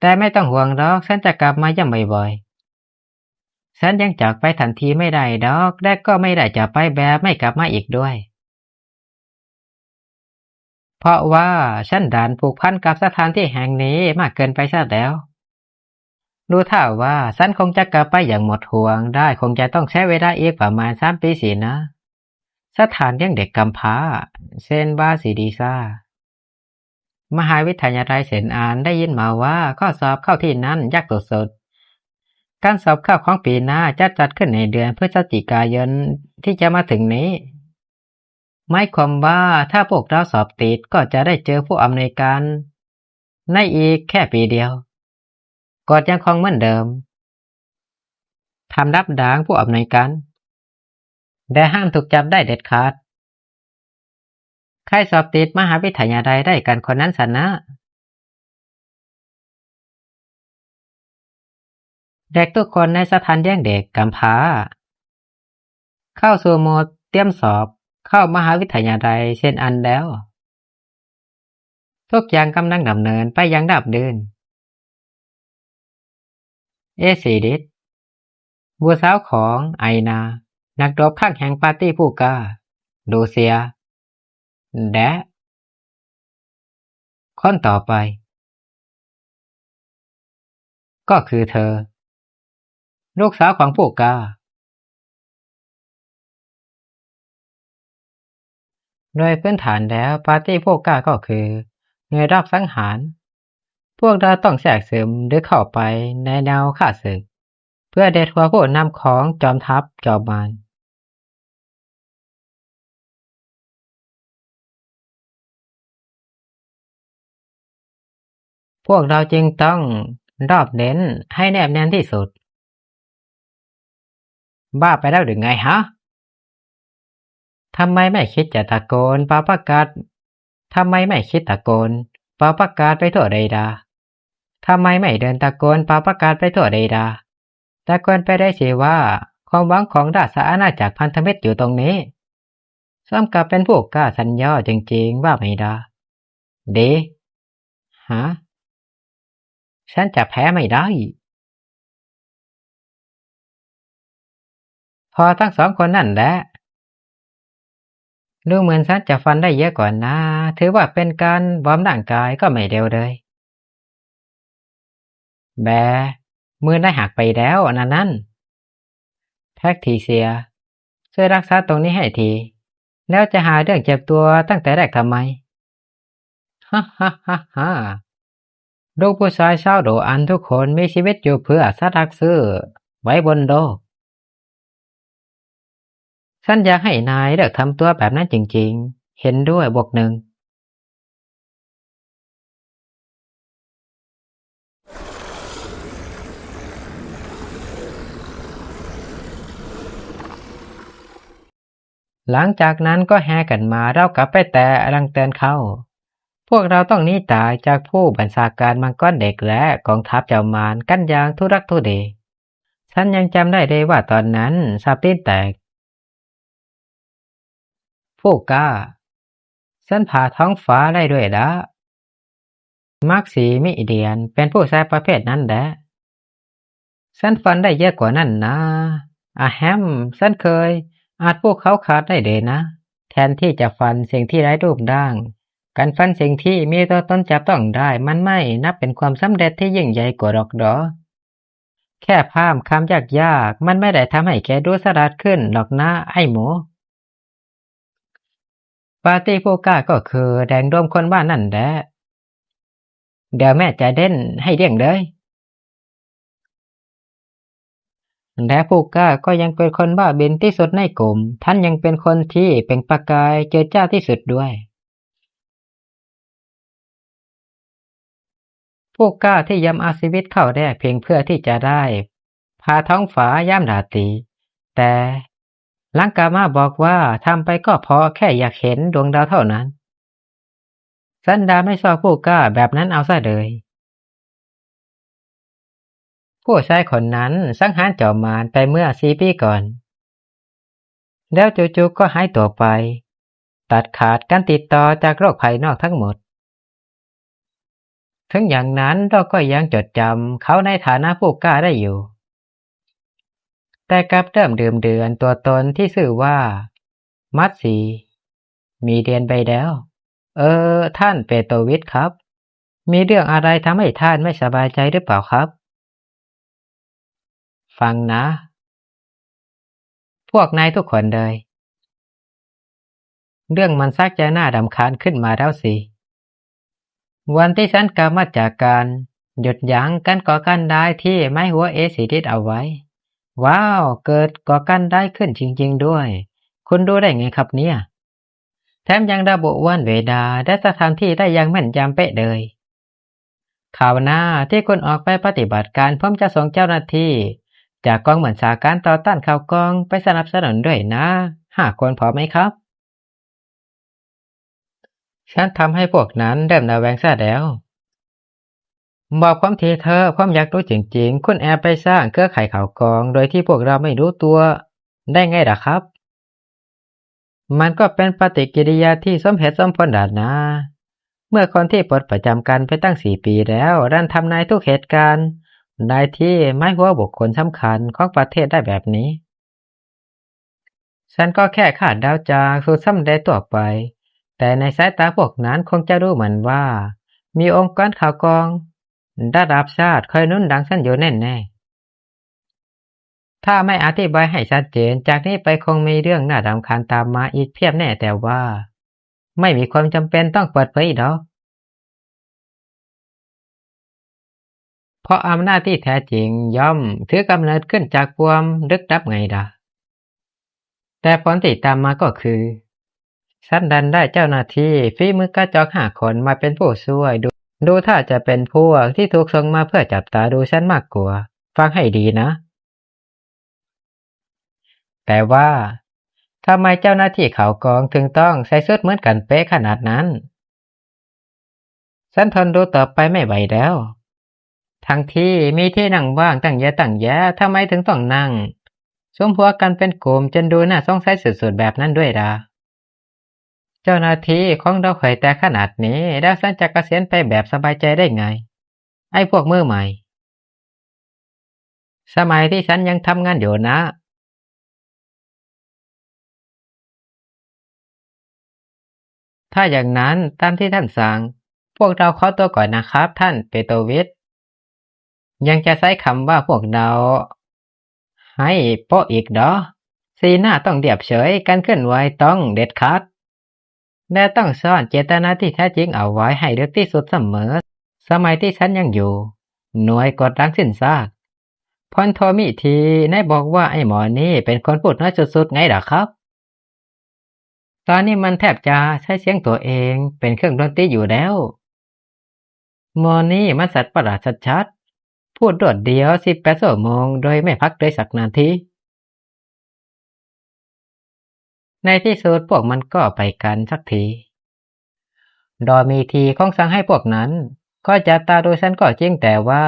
แต่ไม่ต้องห่วงหรอก ฉันจะกลับมาเยี่ยมบ่อยๆ ฉันยังจากไปทันทีไม่ได้ดอก และก็ไม่ได้จะไปแบบไม่กลับมาอีกด้วย เพราะว่าฉันดันผูกพันกับสถานที่แห่งนี้มากเกินไปซะแล้ว ดูท่าว่าฉันคงจะกลับไปอย่างหมดห่วงได้ คงจะต้องใช้เวลาอีกประมาณสามปีสินะ สถานเลี้ยงเด็กกำพร้า เซนต์บาซิลิซา มหาวิทยาลัยเซนต์อัน ได้ยินมาว่าข้อสอบเข้าที่นั่นยากสุดๆ การสอบเข้าของปีหน้าจะจัดขึ้นในเดือนพฤศจิกายนที่จะมาถึงนี้ หมายความว่าถ้าพวกเราสอบติดก็จะได้เจอผู้อำนวยการในอีกแค่ปีเดียว กฎยังคงเหมือนเดิม ห้ามรับด่างผู้อำนวยการ และห้ามถูกจับได้เด็ดขาด ใครสอบติดมหาวิทยาลัยได้กันคนนั้นชนะ เด็กทุกคนในสถานเลี้ยงเด็กกำพร้า เข้าสู่โหมดเตรียมสอบเข้ามหาวิทยาลัยเซนต์อันแล้ว ทุกอย่างกำลังดำเนินไปอย่างราบรื่น เอซิดิส บุตรสาวของไอนา นักรบข้างแห่งปาร์ตี้ผู้กล้า ลูเซีย และ คนต่อไป ก็คือเธอ ลูกสาวของผู้กล้า โดยพื้นฐานแล้วปาร์ตี้ผู้กล้าก็คือหน่วยรอบสังหาร พวกเราต้องแทรกซึมหรือเข้าไปในแนวข้าศึก เพื่อเด็ดหัวผู้นำของจอมทัพจอมมาร พวกเราจึงต้องรอบเน้นให้แนบแน่นที่สุด บ้าไปแล้วหรือไงฮะ ทำไมไม่คิดจะตะโกนเป่าประกาศ ทำไมไม่คิดตะโกนเป่าประกาศไปทั่วเรดาร์ ทำไมไม่เดินตะโกนเป่าประกาศไปทั่วเรดาร์ ตะโกนไปได้สิว่า ความหวังของราชอาณาจักรพันธมิตรอยู่ตรงนี้ สมกับเป็นผู้กล้าชั้นยอดจริงๆ ว่าไหมดา เด ฮะ ฉันจะแพ้ไม่ได้ พอทั้งสองคนนั่นแหละ ดูเหมือนฉันจะฟันได้เยอะกว่านะ ถือว่าเป็นการวอร์มร่างกายก็ไม่เร็วเลย แบ มือนายหักไปแล้วอันนั้น แพคทีเซีย ช่วยรักษาตรงนี้ให้ที แล้วจะหาเรื่องเจ็บตัวตั้งแต่แรกทำไม ฮ่าฮ่าฮ่าฮ่า ลูกผู้ชายชาวโดอันทุกคนมีชีวิตอยู่เพื่อสลักชื่อไว้บนโลก ฉันอยากให้นายเลิกทำตัวแบบนั้นจริงๆ เห็นด้วย บวกหนึ่ง หลังจากนั้นก็แห่กันมาราวกับไปแตะรังแตนเข้า พวกเราต้องหนีตายจากผู้บัญชาการมังกรเด็กและกองทัพจอมมารกันอย่างทุรักทุเล ฉันยังจำได้เลยว่าตอนนั้นสาบตีนแตก ผู้กล้า ฉันผ่าท้องฟ้าได้ด้วยละ มาร์คซีมิเดียนเป็นผู้ชายประเภทนั้นแหละ ฉันฟันได้เยอะกว่านั้นนะ อะแฮม ฉันเคยอัดพวกเขาขาดได้เลยนะ แทนที่จะฟันสิ่งที่ไร้รูปร่าง การฟันสิ่งที่มีตัวตนจับต้องได้ มันไม่นับเป็นความสำเร็จที่ยิ่งใหญ่กว่าหรอกดอ แค่ข้ามคำยากๆ มันไม่ได้ทำให้แกดูฉลาดขึ้นหรอกนะ ไอ้หมู ปาร์ตี้ผู้กล้าก็คือแหล่งรวมคนบ้านั่นแหละ เดี๋ยวแม่จะเด้นให้เดี้ยงเลย และผู้กล้าก็ยังเป็นคนบ้าบินที่สุดในกลุ่ม ท่านยังเป็นคนที่เปล่งประกายเจิดจ้าที่สุดด้วย ผู้กล้าที่ยอมเอาชีวิตเข้าแลกเพียงเพื่อที่จะได้ผ่าท้องฟ้ายามราตรี แต่หลังกลับมาบอกว่าทำไปก็เพราะแค่อยากเห็นดวงดาวเท่านั้น ฉันดาไม่ชอบผู้กล้าแบบนั้นเอาซะเลย ผู้ชายคนนั้นสังหารจอมมารไปเมื่อสี่ปีก่อน แล้วจู่ๆ ก็หายตัวไป ตัดขาดการติดต่อจากโลกภายนอกทั้งหมด ເຖິງຢ່າງນັ້ນ ເຮົາກໍຍັງຈົດຈຳເຂົາໃນຖານະຜູ້ກ້າໄດ້ຢູ່. ແຕ່ກັບເລີ່ມດື່ມເດືອນຕົວຕົນທີ່ຊື່ວ່າ ມັດສີ ມີເດນໄປແລ້ວ. ເອີ ທ່ານເປໂຕວິດຄັບ, ມີເລື່ອງອະໄລທຳໃຫ້ທ່ານໄມ່ສະບາຍໃຈຫຼືເປົ່າຄັບ? ຟັງນະ ພວກນາຍທຸກຄົນເລີຍ, ເລື່ອງມັນຊັກຈະໜ້າລຳຄານຂຶ້ນມາແລ້ວຊິ. ວັນທີ່ສັນກັບມາຈາກການຢຸດຢັ້ງການກໍ່ການຮ້າຍທີ່ໄມ້ຫົວເອຊີດິດເອົາໄວ້, ວ້າວ ເກີດກໍ່ການຮ້າຍຂຶ້ນຈິງໆດ້ວຍ. ຄຸນຮູ້ໄດ້ໄງຄັບເນຍ? ແຖມຍັງລະບຸວັນເວລາ ແລະ ສະຖານທີ່ໄດ້ຢ່າງແມ່ນຢຳເປະເລີຍ. ຄາວໜ້າທີ່ຄຸນອອກໄປປະຕິບັດການ, ຜົມຈະສົ່ງເຈົ້າໜ້າທີ່ຈາກກອງບັນຊາການຕໍ່ຕ້ານຂ່າວກອງໄປສະໜັບສະໜູນດ້ວຍນະ. ຫ້າຄົນ ພໍໄໝຄັບ? ສັນທຳໃຫ້ພວກນັ້ນເລີ່ມລະແວງຊະແລ້ວ. ບອກຜົມທີເທີະ, ຜົມຢາກຮູ້ຈິງໆ, ຄຸນແອບໄປສ້າງເຄືອຂ່າຍຂ່າວກອງໂດຍທີ່ພວກເຮົາໄມ່ຮູ້ຕົວໄດ້ໄງລະຄັບ? ມັນກໍເປັນປະຕິກິລິຍາທີ່ສົມເຫດສົມຜົນລະນາ. ເມື່ອຄົນທີ່ປົດປະຈຳການໄປຕັ້ງສີ່ປີແລ້ວ ລັນທຳນາຍທຸກເຫດການ, ນາຍທີ່ໝາຍຫົວບຸກຄົນສຳຄັນຂອງປະເທດໄດ້ແບບນີ້. ສັນກໍແຄ່ຄາດເດົາຈາກສູດສຳເລັດທົ່ວໄປ, ແຕ່ໃນສາຍຕາພວກນັ້ນຄົງຈະດູເໝືອນວ່າມີອົງກອນຂ່າວກອງລະດັບຊາດຄອຍໜູນຫຼັງສັນຢູ່ແນ່ໆ. ຖ້າໄມ່ອະທິບາຍໃຫ້ຊັດເຈນ, ຈາກນີ້ໄປຄົງມີເລື່ອງໜ້າລຳຄານຕາມມາອີກພຽບແນ່, ແຕ່ວ່າໄມ່ມີຄວາມຈຳເປັນຕ້ອງເປີດເຜີຍດອກ. ເພາະອຳນາດທີ່ແທ້ຈິງຍ່ອມຖືກຳເນີດຂຶ້ນຈາກຄວາມລຶກດັບໄງດາ. ແຕ່ຜົນທີ່ຕາມມາກໍຄື ສັນດັນໄດ້ເຈົ້າໜ້າທີ່ຝີມືກະຈອກຫ້າຄົນມາເປັນຜູ້ຊ່ວຍ, ດູ ດູທ່າຈະເປັນພວກທີ່ຖືກສົ່ງມາເພື່ອຈັບຕາດູສັນມາກກວ່າ. ຟັງໃຫ້ດີນະ. ແຕ່ວ່າ ທຳໄມເຈົ້າໜ້າທີ່ຂ່າວກອງເຖິງຕ້ອງໃສ່ຊຸດເໝືອນກັນເປະຂະໜາດນັ້ນ? ສັນທົນດູຕໍ່ໄປໄມ່ໄຫວແລ້ວ. ທັງທີ່ມີທີ່ນັ່ງວ່າງຕັ້ງເຍີະຕັ້ງແຍະ, ທຳໄມເຖິງຕ້ອງນັ່ງສຸມຫົວກັນເປັນກຸ່ມຈົນດູໜ້າສົງໄສສຸດໆແບບນັ້ນດ້ວຍລະ? ເຈົ້າໜ້າທີ່ຂອງເຮົາຂ້ອຍແຕ່ຂະໜາດນີ້ ແລ້ວສັນຈະກະສຽນໄປແບບສະບາຍໃຈໄດ້ໄງ ໄອ້ພວກມືໃໝ່? ສະໄໝທີ່ສັນຍັງທຳງານຢູ່ນະ. ຖ້າຢ່າງນັ້ນ, ຕາມທີ່ທ່ານສັ່ງ, ພວກເຮົາຂໍຕົວກ່ອນນະຄັບ, ທ່ານເປໂຕວິດ. ຍັງຈະໃຊ້ຄຳວ່າພວກເຮົາໃຫ້ໂປະອີກເນາະ. ສີໜ້າຕ້ອງລຽບເສີຍ, ການເຄື່ອນໄຫວຕ້ອງເດັດຂາດ ແລະ ຕ້ອງຊ້ອນເຈດຕະນາທີ່ແທ້ຈິງເອົາໄວ້ໃຫ້ເລິກທີ່ສຸດສະເໝີ. ສະໄໝທີ່ສັນຍັງຢູ່ ໜ່ວຍກວດລ້າງຊີ້ນຊາກ ພົນໂທມິທີ ນາຍບອກວ່າໄອ້ໝໍນີ້ເປັນຄົນພູດນ້ອຍສຸດໆໄງລະຄັບ? ຕອນນີ້ມັນແທບຈະໃຊ້ສຽງຕົວເອງເປັນເຄື່ອງດົນຕີຢູ່ແລ້ວ. ໝໍນີ້ມັນສັດປະຫຼາດຊັດໆ, ພູດໂດດດ່ຽວສິບແປດຊົ່ວໂມງໂດຍໄມ່ພັກເລີຍສັກນາທີ. ໃນທີ່ສຸດພວກມັນກໍໄປກັນສັກທີ. ດອມີທີຄົງສັ່ງໃຫ້ພວກນັ້ນຄອຍຈັບຕາດູສັນກໍຈິງ, ແຕ່ວ່າ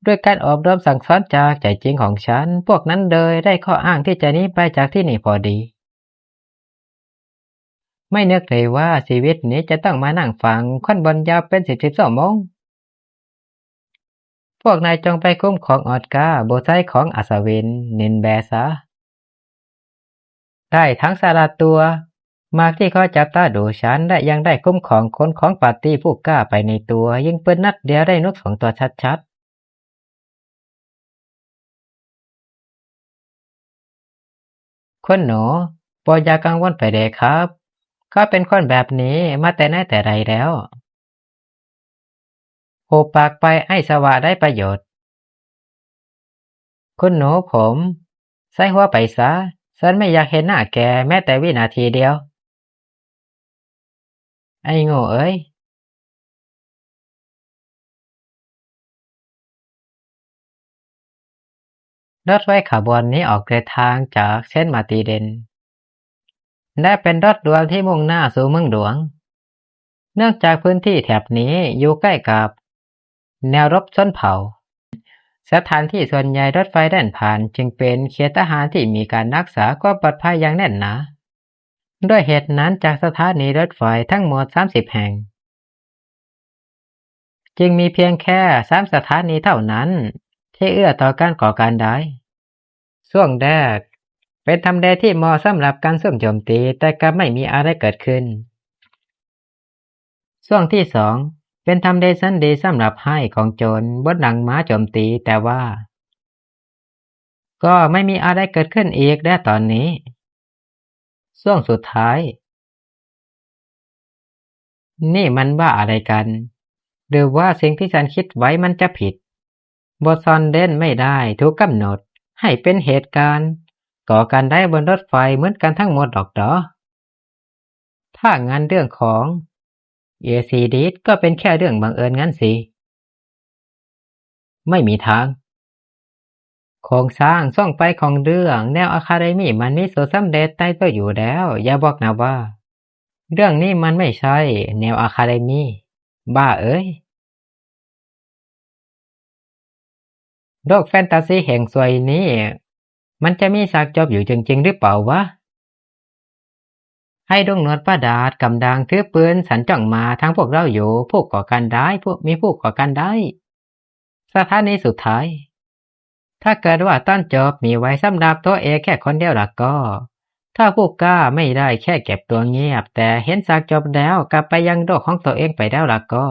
ດ້ວຍການອົບຮົມສັ່ງສອນຈາກໃຈຈິງຂອງສັນ, ພວກນັ້ນເລີຍໄດ້ຂໍ້ອ້າງທີ່ຈະໜີໄປຈາກທີ່ນີ້ພໍດີ. ໄມ່ນຶກເລີຍວ່າຊີວິດນີ້ຈະຕ້ອງມານັ່ງຟັງຄົນບ່ອນຢາວເປັນສິບໆຊົ່ວໂມງ. ພວກນາຍຈົ່ງໄປຄຸ້ມຄອງອອດກາ ບຸດຊາຍຂອງອັດສະວິນ ນິນແບຊາ. ໄດ້ທັງສະຫຼາດຕົວ, ມາກທີ່ຄອຍຈັບຕາດູສັນ ແລະ ຍັງໄດ້ຄຸ້ມຄອງຄົນຂອງປາຕີຜູ້ກ້າໄປໃນຕົວ, ຍິງປືນນັດດຽວໄດ້ນົກສອງຕົວຊັດໆ. ຄຸນໜູ, ບໍ່ຢາກກັງວົນໄປເດຄັບ. ເຂົາເປັນຄົນແບບນີ້ມາແຕ່ໃນແຕ່ໃດແລ້ວ. ຫຸບປາກໄປ, ໄອ້ສະຫວະໄຮ້ປະໂຫຍດ. ຄຸນໜູຜົມ, ໃສ່ຫົວໄປຊະ. ສັນໄມ່ຢາກເຫັນໜ້າແກແມ້ແຕ່ວິນາທີດຽວ. ໄອ້ໂງ່ເອີຍ. ລົດໄຟຂະບວນນີ້ອອກເດີນທາງຈາກເຊນມາຕີເດນ ແລະ ເປັນລົດດ່ວນທີ່ມຸ່ງໜ້າສູ່ເມືອງຫຼວງ. ເນື່ອງຈາກພື້ນທີ່ແຖບນີ້ຢູ່ໃກ້ກັບແນວລົບຊົນເຜົ່າ, ສະຖານທີ່ສ່ວນໃຫຍ່ລົດໄຟແລ່ນຜ່ານຈຶ່ງເປັນເຂດທະຫານທີ່ມີການຮັກສາຄວາມປອດໄພຢ່າງແໜ້ນໜາ. ດ້ວຍເຫດນັ້ນ, ຈາກສະຖານີລົດໄຟທັງໝົດສາມສິບແຫ່ງ, ເຈ ຈຶ່ງມີພຽງແຄ່ສາມສະຖານີເທົ່ານັ້ນທີ່ເອື້ອຕໍ່ການກໍ່ການໄດ້. ຊ່ວງແລກເປັນທຳເລທີ່ເໝາະສຳລັບການຊຸ່ມໂຈມຕີ, ແຕ່ກັບໄມ່ມີອາໄລເກີດຂຶ້ນ. ຊ່ວງທີສອງເປັນທຳເລສັນດີສຳລັບຮ້າຍຂອງໂຈນບົນຫຼັງມາໂຈມຕີ, ແຕ່ວ່າກໍໄມ່ມີອາໄລເກີດຂຶ້ນອີກແລ້ວຕອນນີ້. ຊ່ວງສຸດທ້າຍ ນີ້ມັນວ່າອາໄລກັນ? ຫຼືວ່າສິ່ງທີ່ສັນຄິດໄວ້ມັນຈະຜິດ? ບົດຊ່ອນເຫຼັ້ນໄມ່ໄດ້ຖືກກຳນົດໃຫ້ເປັນເຫດການກໍ່ການໄດ້ບົນລົດໄຟເໝືອນກັນທັງໝົດດອກເດາະ. ຖ້າງານເລື່ອງຂອງເອຊີດີດກໍເປັນແຄ່ເລື່ອງບັງເອີນງານສິ? ໄມ່ມີທາງ. ໂຄງສ້າງຊ່ວງໄປຂອງເລື່ອງແນວອາຄາເດມີມັນມີສູດສຳເລັດໃນຕົວຢູ່ແລ້ວ, ຢ່າບອກນະວ່າເລື່ອງນີ້ມັນໄມ່ໃຊ່ແນວອາຄາເດມີ. ບ້າເອີຍ! ໂລກແຟນຕາຊີເຮັງຊວຍນີ້ ມັນຈະມີສາກຈົບຢູ່ຈິງໆ ຫຼືເປົ່າວະ? ໃຫ້ລຸງໜວດປະດາດກຳດັງຖືປືນສັນຈ້ອງມາທາງພວກເຮົາຢູ່, ຜູ້ກໍ່ການໄດ້, ຜູ້, ມີຜູ້ກໍ່ການໄດ້. ສະຖານີສຸດທ້າຍ. ຖ້າເກີດວ່າຕອນຈົບມີໄວ້ສຳລັບຕົວເອງແຄ່ຄົນດຽວລະກໍ, ຖ້າຜູ້ກ້າໄມ່ໄດ້ແຄ່ເກັບຕົວງຽບ, ແຕ່ເຫັນສາກຈົບແລ້ວກັບໄປຍັງໂລກຂອງຕົວເອງໄປແລ້ວລະກໍ,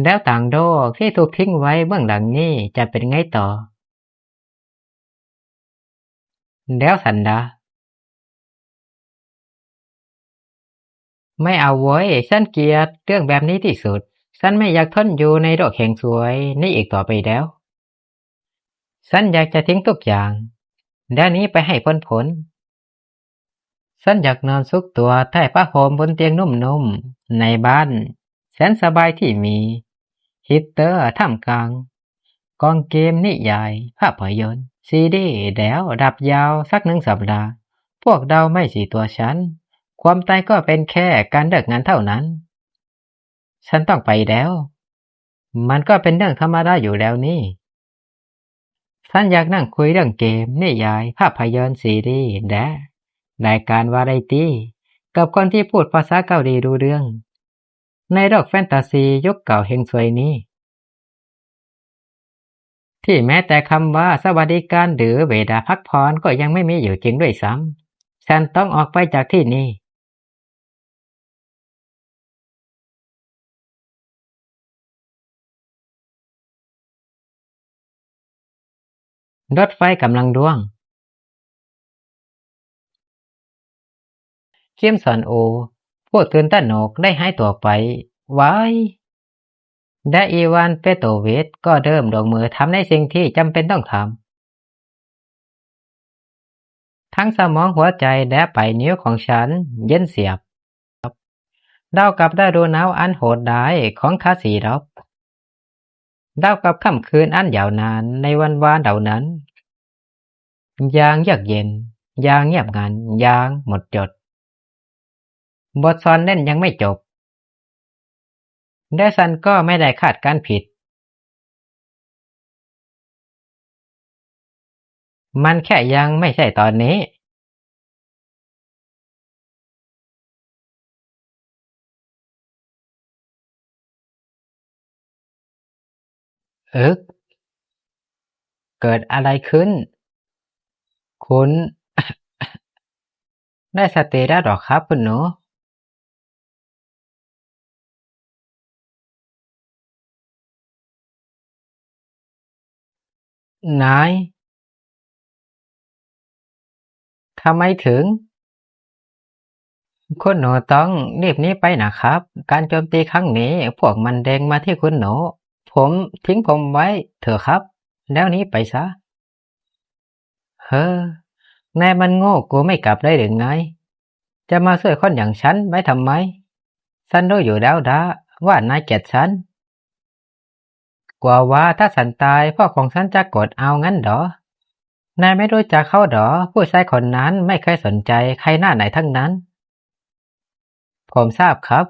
ແລ້ວຕ່າງໂລກທີ່ຖືກຖິ້ມໄວ້ເບື້ອງຫຼັງນີ້ຈະເປັນໄງຕໍ່? ແລ້ວສັນລະ? ໄມ່ເອົາໂວ້ຍ, ສັນກຽດເລື່ອງແບບນີ້ທີ່ສຸດ. ສັນໄມ່ຢາກທົນຢູ່ໃນໂລກເຮັງຊວຍນີ້ອີກຕໍ່ໄປແລ້ວ. ສັນຢາກຈະຖິ້ມທຸກຢ່າງ ແລ້ວໜີໄປໃຫ້ພົ້ນໆ. ສັນຢາກນອນຊຸກຕົວໃຕ້ຜ້າຫົ່ມບົນຕຽງນຸ້ມໆ ໃນບ້ານແສນສະບາຍທີ່ມີຮີດເຕີທ່າມກາງກອງເກມ, ນິຍາຍ, ພາບພະຍົນ, ຊີດີ ແລ້ວດັບຍາວສັກໜຶ່ງສັບດາ. ພວກເຮົາໄມ່ຊິຕົວະສັນ. ຄວາມຕາຍກໍເປັນແຄ່ການເລີກງານເທົ່ານັ້ນ. ສັນຕ້ອງໄປແລ້ວ. ມັນກໍເປັນເລື່ອງທຳມະດາຢູ່ແລ້ວນີ້. ສັນຢາກນັ່ງຄຸຍເລື່ອງເກມ, ນິຍາຍ, ພາບພະຍົນ, ຊີດີ ແລະ ລາຍການວາໄຣຕີ ກັບຄົນທີ່ພູດພາສາເກົາຫຼີຮູ້ເລື່ອງ ໃນໂລກແຟນຕາຊີຍຸກເກົ່າເຮັງຊວຍນີ້ ທີ່ແມ້ແຕ່ຄຳວ່າສະຫວັດດີການ ຫຼື ເວລາພັກຜ່ອນກໍຍັງໄມ່ມີຢູ່ຈິງດ້ວຍຊ້ຳ. ສັນຕ້ອງອອກໄປຈາກທີ່ນີ້. ລົດໄຟກຳລັງລ່ວງ. ຄິມຊອນອູ ຜູ້ຕື່ນຕະໜົກໄດ້ຫາຍຕົວໄປ. ຫວາຍ! ແລະ ອີວານ ເປໂຕວິດ ກໍເລີ່ມລົງມືທຳໃນສິ່ງທີ່ຈຳເປັນຕ້ອງທຳ. ທັງສະໝອງ, ຫົວໃຈ ແລະ ປາຍນິ້ວຂອງສັນເຢັນສຽບ, ລາວກັບລະດູໜາວອັນໂຫດຮ້າຍຂອງຄາຊີດອບ, ລາວກັບຄ່ຳຄືນອັນຍາວນານໃນວັນວານເຫຼົ່ານັ້ນ, ຢ່າງເຢືອກເຢັນ, ຢ່າງງຽບງັນ, ຢ່າງໝົດຈົດ. ບົດຊ່ອນເຫຼັ້ນຍັງໄມ່ຈົບ ແລະ ສັນກໍໄມ່ໄດ້ຄາດການຜິດ. ມັນແຄ່ຍັງໄມ່ໃຊ່ຕອນນີ້. ເອິກ! ເກີດອະໄລຂຶ້ນ? ຄຸນ ໄດ້ສະຕິແລ້ວດອກຄັບຄຸນໜູ. ນາຍ! ທຳໄມເຖິງ? ຄຸນໜູຕ້ອງລີບໜີໄປນະຄັບ. ການໂຈມຕີຄັ້ງນີ້ ພວກມັນເລັ່ງມາທີ່ຄຸນໜູ. ຜົມ, ຖິ້ມຜົມໄວ້ເຖາະຄັບ ແລ້ວໜີໄປຊະ. ເຮີ, ນາຍມັນໂງ່, ກູໄມ່ກັບໄດ້ຫຼືໄງ? ຈະມາຊ່ວຍຄົນຢ່າງສັນໄວ້ທຳໄມ? ສັນຮູ້ຢູ່ແລ້ວດາວ່ານາຍກຽດສັນ. ກົວວ່າຖ້າສັນຕາຍ ພວກຂອງສັນຈະກົດເອົາຫັ້ນເດາະ. ນາຍໄມ່ຮູ້ຈັກເຂົາດອກ, ຜູ້ຊາຍຄົນນັ້ນໄມ່ເຄີຍສົນໃຈໃຄໜ້ານາຍທັງນັ້ນ. ຜົມຊາບຄັບ.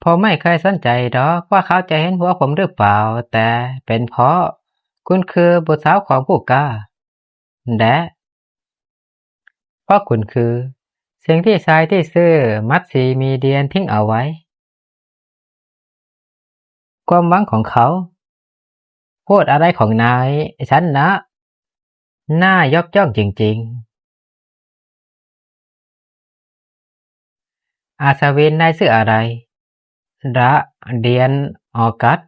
ຜົມໄມ່ເຄີຍສົນໃຈດອກວ່າເຂົາຈະເຫັນຫົວຜົມຫຼືເປົ່າ, ແຕ່ເປັນເພາະຄຸນຄືບຸດສາວຂອງຜູ້ກ້າ ແລະ ເພາະຄຸນຄືສິ່ງທີ່ຊາຍທີ່ຊື່ມັດຊີມີດຽນຖິ້ມເອົາໄວ້. ຄວາມຫວັງຂອງເຂົາ. ພູດອະໄລຂອງນາຍຊັ້ນນະ? ໜ້າຍົກຍ້ອງຈິງໆ. ອັດສະວິນ ນາຍຊື່ອະໄລ? ຣະ ເດຍນ ອອກັດ.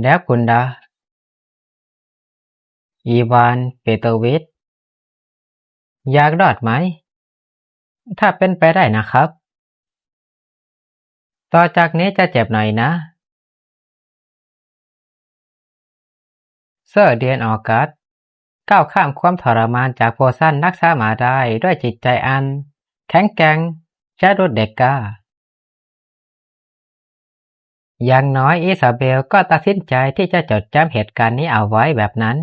ແລ້ວຄຸນລະ? ອີວານ ເປໂຕວິຊ. ຢາກລອດໄໝ? ຖ້າເປັນໄປໄດ້ນະຄັບ. ຕໍ່ຈາກນີ້ຈະເຈັບໜ້ອຍນະ. ເຊີ ເດຍນ ອອກັດ ກ້າວຂ້າມຄວາມທໍລະມານຈາກໂພຊັນລັກສາມາໄດ້ດ້ວຍຈິດໃຈອັນແຂງແກ່ງຈະຫຼຸດເດັດກາດ. ຢ່າງໜ້ອຍ ອີຊາເບວກໍຕັດສິນໃຈທີ່ຈະຈົດຈຳເຫດການນີ້ເອົາໄວ້ແບບນັ້ນ.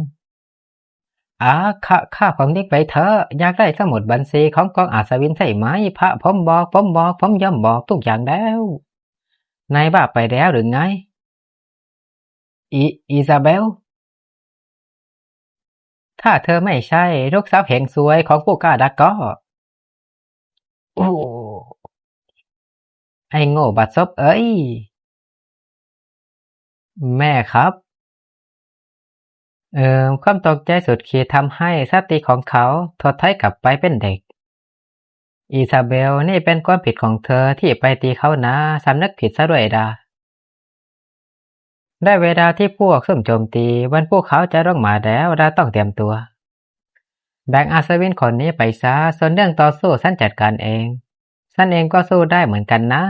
ອາ ຂ້າ ຂ້າຂອງເດັກໄປເຖາະ ຢາກໄດ້ສະໝຸດບັນຊີຂອງກອງອັດສະວິນໃຊ່ໄໝ? ພະ ຜົມບອກ ຜົມບອກ ຜົມຍອມບອກທຸກຢ່າງແລ້ວ. ນາຍບ້າໄປແລ້ວຫຼືໄງ? ອີ ອີຊາເບວ? ຖ້າເທອໄມ່ໃຊ່ລູກສາວເຮັງຊວຍຂອງຜູ້ກາດະກໍ. ໂອ້ ໄອ້ໂງ່ບັດສົບເອີຍ. ແມ່ຄັບ. ເອີ ຄວາມຕົກໃຈສຸດຂີດທຳໃຫ້ສະຕິຂອງເຂົາທົດຖອຍກັບໄປເປັນເດັກ. ອີຊາເບວ, ນີ້ເປັນຄວາມຜິດຂອງເທີທີ່ໄປຕີເຂົານາ, ສຳນຶກຜິດຊະດ້ວຍດາ. ໄດ້ເວລາທີ່ພວກຊຸມໂຈມຕີ, ວັນພູເຂົາຈະລົງມາແລ້ວ, ດາຕ້ອງຕຽມຕົວ. ແບ່ງອັດສະວິນຄົນນີ້ໄປຊະ, ສ່ວນເລື່ອງຕໍ່ສູ້ ສັນຈັດການເອງ. ສັນເອງກໍສູ້ໄດ້ເໝືອນກັນນະ.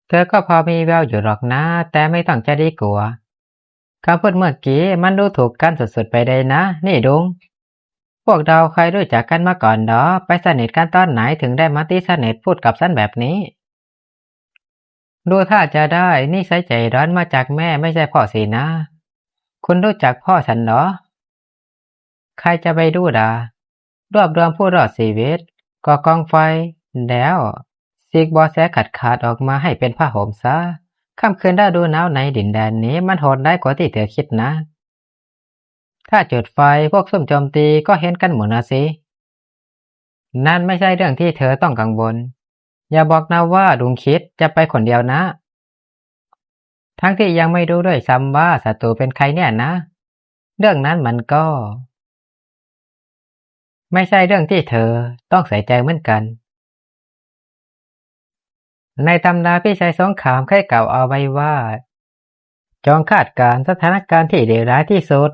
ເທກໍພໍມີແວວຢູ່ດອກນາ, ແຕ່ໄມ່ຕ້ອງຈະດີກົວ. ຄຳພູດເມື່ອກີ້ມັນດູຖືກກັນສຸດໆໄປເດນະ. ນີ້ດຸງ, ພວກເຮົາໃຄ່ອຍຮູ້ຈັກກັນມາກ່ອນດອກ, ໄປສະໜິດກັນຕອນໃດເຖິງໄດ້ມາຕີສະໜິດພູດກັບສັນແບບນີ້? ດູທ່າຈະໄດ້ນິໄສໃຈຮ້ອນມາຈາກແມ່, ໄມ່ໃຊ່ພໍ່ສີນາ. ຄຸນຮູ້ຈັກພໍ່ສັນເນາະ? ໃຄຈະໄປຮູ້ດາ. ລວບລວມຜູ້ລອດຊີວິດ, ກໍ່ກອງໄຟ, ແລ້ວສີກເບາະແສຂາດໆອອກມາໃຫ້ເປັນຜ້າຫົ່ມຊະ. ຄ່ຳຄືນລະດູໜາວໃນດິນແດນນີ້ມັນໂຫດຮ້າຍກວ່າທີ່ເທຄິດນະ. ຖ້າຈຸດໄຟ, ພວກຊຸມໂຈມຕີກໍເຫັນກັນໝົດນະຊິ. ນັ້ນໄມ່ໃຊ່ເລື່ອງທີ່ເທຕ້ອງກັງວົນ. ຢ່າບອກນະວ່າລຸງຄິດຈະໄປຄົນດຽວນະ. ທັງທີ່ຍັງໄມ່ຮູ້ດ້ວຍຊ້ຳວ່າສັດຕູເປັນໃຄແນ່ນະ. ເລື່ອງນັ້ນມັນກໍໄມ່ໃຊ່ເລື່ອງທີ່ເທຕ້ອງໃສ່ໃຈເໝືອນກັນ. ໃນຕຳລາພິໄສສົງຄາມເຄີຍກ່າວເອົາໄວ້ວ່າ, ຈົ່ງຄາດການສະຖານະການທີ່ເລວຮ້າຍທີ່ສຸດ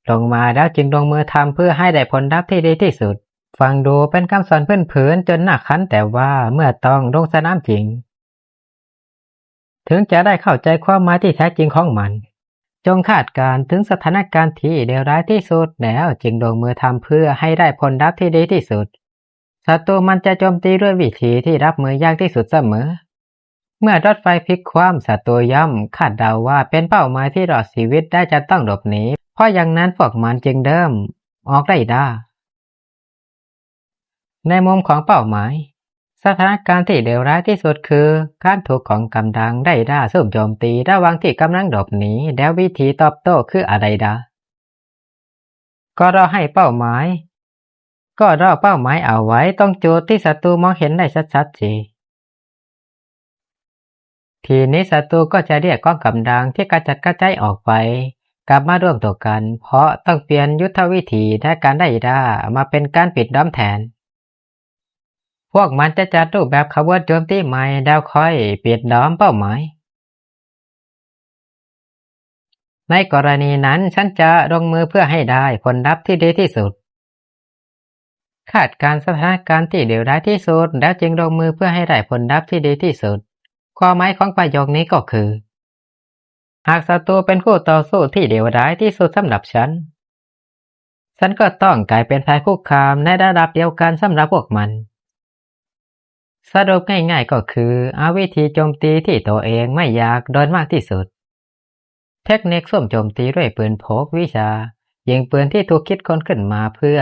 ລົງມາ ແລ້ວຈຶ່ງລົງມືທຳເພື່ອໃຫ້ໄດ້ຜົນລັບທີ່ດີທີ່ສຸດ. ຟັງດູເປັນຄຳສອນພື້ນໆຈົນໜ້າຄັນ, ແຕ່ວ່າເມື່ອຕ້ອງລົງສະໜາມຈິງ, ເຖິງຈະໄດ້ເຂົ້າໃຈຄວາມໝາຍທີ່ແທ້ຈິງຂອງມັນ. ຈົ່ງຄາດການເຖິງສະຖານະການທີ່ເລວຮ້າຍທີ່ສຸດ ແລ້ວຈຶ່ງລົງມືທຳເພື່ອໃຫ້ໄດ້ຜົນລັບທີ່ດີທີ່ສຸດ. ສັດຕູມັນຈະໂຈມຕີດ້ວຍວິທີທີ່ຮັບມືຍາກທີ່ສຸດສະເໝີ. ເມື່ອລົດໄຟພລິກຄວ່ຳ, ສັດຕູຍ່ອມຄາດເດົາວ່າເປັນເປົ້າໝາຍທີ່ລອດຊີວິດໄດ້ຈະຕ້ອງຫຼົບໜີ, ເພາະຢ່າງນັ້ນພວກມັນຈຶ່ງເລີ່ມອອກໄລ່ລ່າ. ໃນມຸມຂອງເປົ້າໝາຍ, ສະຖານະການທີ່ເລວຮ້າຍທີ່ສຸດຄືການຖືກກອງກຳລັງໄລ່ລ່າຊຸມໂຈມຕີລະຫວ່າງທີ່ກຳລັງຫຼົບໜີ, ແລ້ວວິທີຕອບໂຕ້ຄືອະໄລດາ? ກໍລໍໃຫ້ເປົ້າໝາຍ, ກໍລໍເປົ້າໝາຍເອົາໄວ້ຕົງຈຸດທີ່ສັດຕູມອງເຫັນໄດ້ຊັດໆຊິ. ທີນີ້ສັດຕູກໍຈະລຽກກອງກຳລັງທີ່ກະຈັດກະຈາຍອອກໄປກັບມາລວມຕົວກັນ, ເພາະຕ້ອງປ່ຽນຍຸດທະວິທີໃນການໄລ່ລ່າມາເປັນການປິດລ້ອມແທນ. ພວກມັນຈະຈັດຮູບແບບຂະບວນໂຈມຕີໃໝ່ ແລ້ວຄ່ອຍປິດລ້ອມເປົ້າໝາຍ. ໃນກໍລະນີນັ້ນ, ສັນຈະລົງມືເພື່ອໃຫ້ໄດ້ຜົນລັບທີ່ດີທີ່ສຸດ. ຄາດການສະຖານະການທີ່ເລວຮ້າຍທີ່ສຸດ ແລ້ວຈຶ່ງລົງມືເພື່ອໃຫ້ໄດ້ຜົນລັບທີ່ດີທີ່ສຸດ. ຄວາມໝາຍຂອງປະໂຫຍກນີ້ກໍຄື, ຫາກສັດຕູເປັນຄູ່ຕໍ່ສູ້ທີ່ເລວຮ້າຍທີ່ສຸດສຳລັບສັນ, ສັນກໍຕ້ອງກາຍເປັນພາຍຄຸກຄາມໃນລະດັບດຽວກັນສຳລັບພວກມັນ. ສະຫຼຸບງ່າຍໆກໍຄື, ເອົາວິທີໂຈມຕີທີ່ໂຕເອງໄມ່ຢາກໂດນມາກທີ່ສຸດ. ເທັກນິກຊຸມໂຈມຕີດ້ວຍປືນພົກ, ວິຊາຍິງປືນທີ່ຖືກຄິດຄົ້ນຂຶ້ນມາເພື່ອ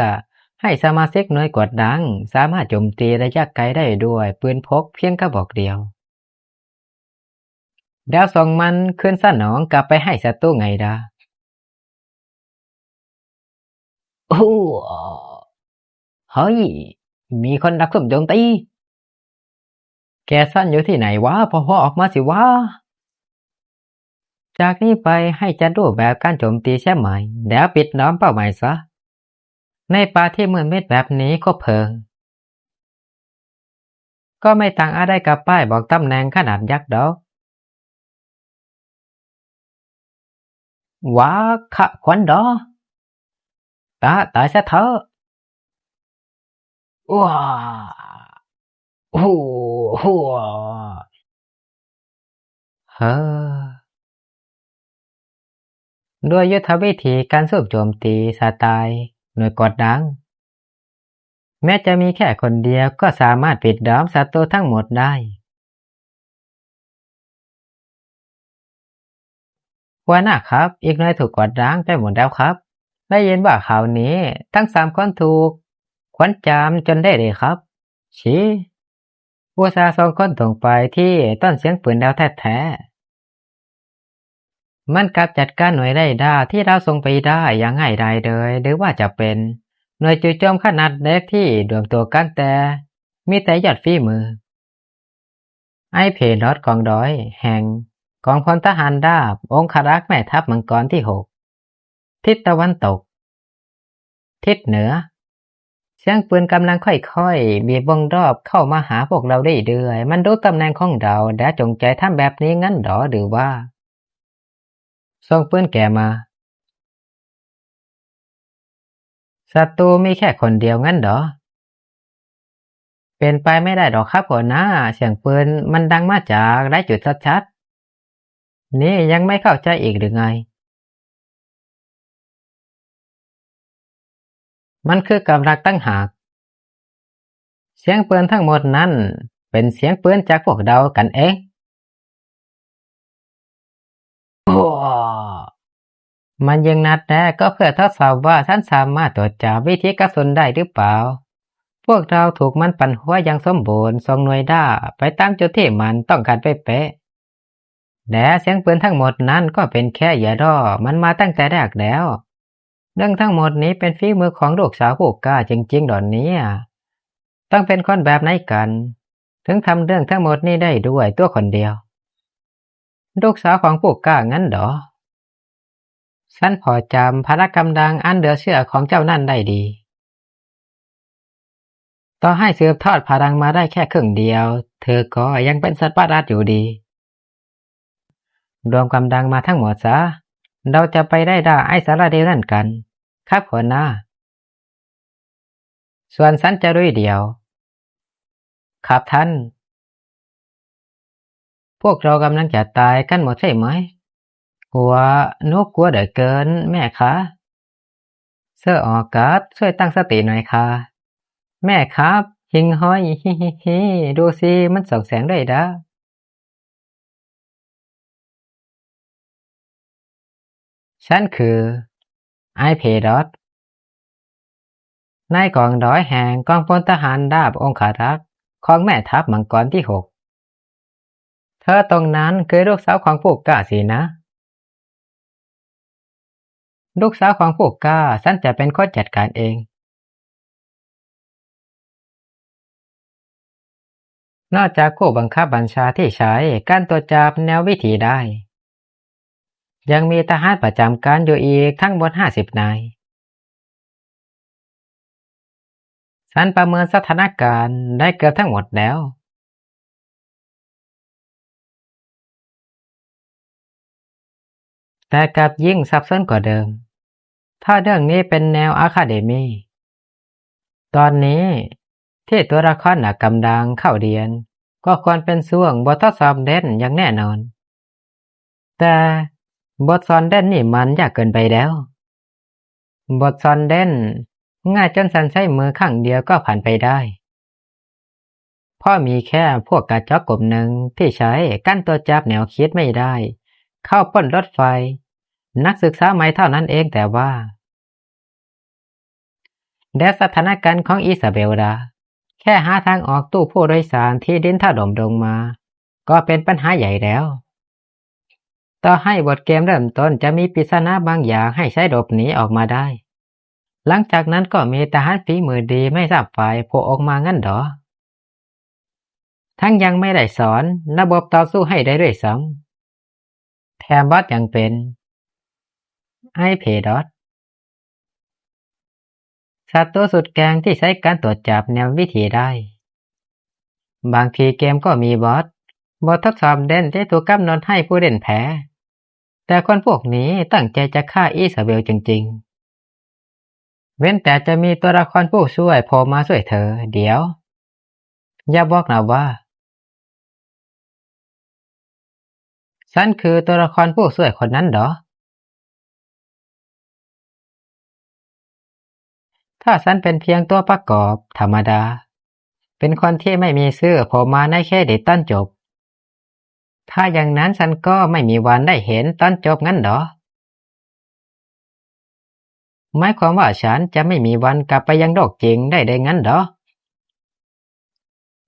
ໃຫ້ສະມາຊິກໜ່ວຍກວດດັງສາມາດໂຈມຕີໄລຍະໄກໄດ້ດ້ວຍປືນພົກພຽງກະບອກດຽວ, ແລ້ວສົ່ງມັນຄືນສະໜອງກັບໄປໃຫ້ສັດຕູໄງດາ. ໂອ້ ເຮີ້ຍ! ມີຄົນດັກຊຸມໂຈມຕີ! ແກຊ່ອນຢູ່ທີ່ໃນວະ? ພໍໆອອກມາຊິວະ. ຈາກນີ້ໄປໃຫ້ຈັດຮູບແບບການໂຈມຕີເສຍໃໝ່ ແລ້ວປິດລ້ອມເປົ້າໝາຍຊະ. ໃນປ່າທີ່ມືດມິດແບບນີ້ ຄົບເພີງກໍໄມ່ຕ່າງອາໄດ້ກັບປ້າຍບອກຕຳແໜ່ງຂະໜາດຍັກດອກ. ວາຄະ ຄວັນດອ ຕາ ຕາຍຊະເຖາະ. ໂອ້ ໂອ້ ໂອ້ ເຮີ. ດ້ວຍຍຸດທະວິທີການສູ້ໂຈມຕີສະໄຕລ໌ໜ່ວຍກວດລ້າງ, ແມ້ຈະມີແຄ່ຄົນດຽວກໍສາມາດປິດລ້ອມສັດຕູທັງໝົດໄດ້. ຫົວໜ້າຄັບ, ອີກໜ່ວຍຖືກກວາດລ້າງໄປໝົດແລ້ວຄັບ. ໄດ້ຍິນວ່າຄາວນີ້ທັງສາມຄົນຖືກຂວັນຈາມຈົນໄດ້ເດຄັບ. ຊີ, ອຸດສ່າສົ່ງຄົນຕົງໄປທີ່ຕົ້ນສຽງປືນແລ້ວແທ້ໆ, ມັນກັບຈັດການໜ່ວຍໄລ່ລ່າທີ່ລາວສົ່ງໄປໄດ້ຢ່າງງ່າຍດາຍເລີຍ, ຫຼືວ່າຈະເປັນໜ່ວຍຈູ່ໂຈມຂະໜາດເລັກທີ່ລວມຕົວກັນ, ແຕ່ມີແຕ່ຍອດຝີມື. ໄອເພດອດກອງດອຍແຫ່ງກອງພົນທະຫານດາບອົງຄະລັກແມ່ທັບມັງກອນທີຫົກ ທິດຕາເວັນຕົກ, ທິດເໜືອ. ສຽງປືນກຳລັງຄ່ອຍໆບີບວົງລອບເຂົ້າມາຫາພວກເຮົາເລື້ອຍໆ. ມັນຮູ້ຕຳແໜ່ງຂອງເຮົາ ແລະ ຈົງໃຈທຳແບບນີ້ນັ້ນເດ ຫຼືວ່າສົ່ງປືນແກ່ມາ? ສັດຕູມີແຄ່ຄົນດຽວນັ້ນເດ? ເປັນໄປໄມ່ໄດ້ດອກຄັບຫົວໜ້າ, ສຽງປືນມັນດັງມາຈາກຫຼາຍຈຸດຊັດໆ. ນີ້ຍັງໄມ່ເຂົ້າໃຈອີກຫຼືໄງ? ມັນຄືກຳລັງຕ່າງຫາກ. ສຽງປືນທັງໝົດນັ້ນເປັນສຽງປືນຈາກພວກເຮົາກັນເອງ. ມັນຍິງນັດແລກກໍເພື່ອທົດສອບວ່າສັນສາມາດຕົວະຈາວິທີກະສຸນໄດ້ຫຼືເປົ່າ. ພວກເຮົາຖືກມັນປັ່ນຫົວຢ່າງສົມບູນ, ສົ່ງໜ່ວຍດ້າໄປຕາມຈຸດທີ່ມັນຕ້ອງການເປະໆ. ແລະ ສຽງປືນທັງໝົດນັ້ນກໍເປັນແຄ່ເຫຍື່ອລ່ອມັນມາຕັ້ງແຕ່ແລກແລ້ວ. ເລື່ອງທັງໝົດນີ້ເປັນຝີມືຂອງລູກສາວຜູ້ກ້າຈິງໆດອນນີ້. ຕ້ອງເປັນຄົນແບບໃດກັນ ເຖິງທຳເລື່ອງທັງໝົດນີ້ໄດ້ດ້ວຍຕົວຄົນດຽວ? ລູກສາວຂອງຜູ້ກ້ານັ້ນເດ? ສັນພໍຈຳພະລະກຳລັງອັນເຫຼືອເຊື່ອຂອງເຈົ້ານັ້ນໄດ້ດີ. ຕໍ່ໃຫ້ສືບທອດພະລັງມາໄດ້ແຄ່ເຄິ່ງດຽວ, ເທອກໍຍັງເປັນສັດປະຫຼາດຢູ່ດີ. ລວມກຳລັງມາທັງໝົດຊະ, ເຮົາຈະໄປໄລ່ລ່າໄອ້ສາລະເດວນັ້ນກັນ. ຄັບ, ຫົວໜ້າ. ສ່ວນສັນຈະລຸຍດຽວ. ຄັບທ່ານ. ພວກເຮົາກຳລັງຈະຕາຍກັນໝົດໃຊ່ໄໝ? ຫົວໜູກົວເຫຼືອເກີນ, ແມ່ຄາ. ເຊີອອກັດ, ຊ່ວຍຕັ້ງສະຕິໜ່ອຍຄ່າ. ແມ່ຄາ, ຫິ່ງຫ້ອຍ, ຮີໆໆ, ດູຊິ, ມັນສ່ອງແສງໄດ້ດາ. ສັນຄື ໄອເພດອດ ນາຍກອງດອຍແຫ່ງກອງພົນທະຫານດາບອົງຄາລັກຂອງແມ່ທັບມັງກອນທີຫົກ. ເທອຕົງນັ້ນຄືລູກສາວຂອງຜູ້ກ້າສິນະ. ລູກສາວຂອງຜູ້ກ້າ, ສັນຈະເປັນຄົນຈັດການເອງ. ນອກຈາກຜູ້ບັງຄັບບັນຊາທີ່ໃຊ້ການຕົວະຈັບແນວວິທີໄດ້, ຍັງມີທະຫານປະຈຳການຢູ່ອີກທັງໝົດຫ້າສິບນາຍ. ສັນປະເມີນສະຖານະການໄດ້ເກືອບທັງໝົດແລ້ວ. ແຕ່ກັບຍິ່ງສັບສົນກວ່າເດີມ, ຖ້າເລື່ອງນີ້ເປັນແນວອາຄາເດມີ, ຕອນນີ້ທີ່ຕົວລະຄອນນັກກຳລັງເຂົ້າຮຽນ, ກໍຄວນເປັນຊ່ວງບົດທົດສອບເດັ່ນຢ່າງແນ່ນອນ. ແຕ່ບົດສອນເດັ່ນນີ້ມັນຍາກເກີນໄປແລ້ວ. ບົດສອນເດັ່ນງ່າຍຈົນສັນໃຊ້ມືຄັ້ງດຽວກໍຜ່ານໄປໄດ້. ເພາະມີແຄ່ພວກກະຈອກກຸ່ມໜຶ່ງທີ່ໃຊ້ການຕົວະຈັບແນວຄິດໄມ່ໄດ້ເຂົ້າປຸ້ນລົດໄຟນັກສຶກສາໃໝ່ເທົ່ານັ້ນເອງແຕ່ວ່າ. ແລະ ສະຖານະການຂອງອີຊາເບລດາ, ແຄ່ຫາທາງອອກຕູ້ຜູ້ໂດຍສານທີ່ດິນຖະຫຼົ່ມລົງມາ ກໍເປັນບັນຫາໃຫຍ່ແລ້ວ. ຕໍ່ໃຫ້ບົດເກມເລີ່ມຕົ້ນຈະມີປິດສະໜາບາງຢ່າງໃຫ້ໃຊ້ຫຼົບໜີອອກມາໄດ້, ຫຼັງຈາກນັ້ນກໍມີທະຫານຝີມືດີໄມ່ຊາບຝ່າຍໂຜອອກມານັ້ນດອກ. ທ ທັງຍັງໄມ່ໄດ້ສອນລະບົບຕໍ່ສູ້ໃຫ້ໄດ້ດ້ວຍຊ້ຳ. ແຖມບອດຍັງເປັນ ໄອ ເພດອດ ສັດຕູສຸດເກັ່ງທີ່ໃຊ້ການຕົວະຈັບແນວວິທີໄດ້. ບາງທີເກມກໍມີບອດ, ບົດທົດສອບເດັ່ນທີ່ຖືກກຳນົດໃຫ້ຜູ້ເຫຼັ້ນແພ້, ແຕ່ຄົນພວກນີ້ຕັ້ງໃຈຈະຂ້າອີຊາເບວຈິງໆ. ເວັ້ນແຕ່ຈະມີຕົວລະຄອນຜູ້ຊ່ວຍໂຜມາຊ່ວຍເທີ. ດຽວ, ຢ່າບອກນະວ່າ ສັນຄືຕົວລະຄອນຜູ້ຊ່ວຍຄົນນັ້ນດອກ. ຖ້າສັນເປັນພຽງຕົວປະກອບທຳມະດາ, ເປັນຄົນທີ່ໄມ່ມີຊື່ໂຜມາໃນເຄຣດິດຕອນຈົບ, ຖ້າຢ່າງນັ້ນສັນກໍໄມ່ມີວັນໄດ້ເຫັນຕອນຈົບນັ້ນດອກ. ໝາຍຄວາມວ່າສັນຈະໄມ່ມີວັນກັບໄປຍັງໂລກຈິງໄດ້ເດ້ນັ້ນດອກ.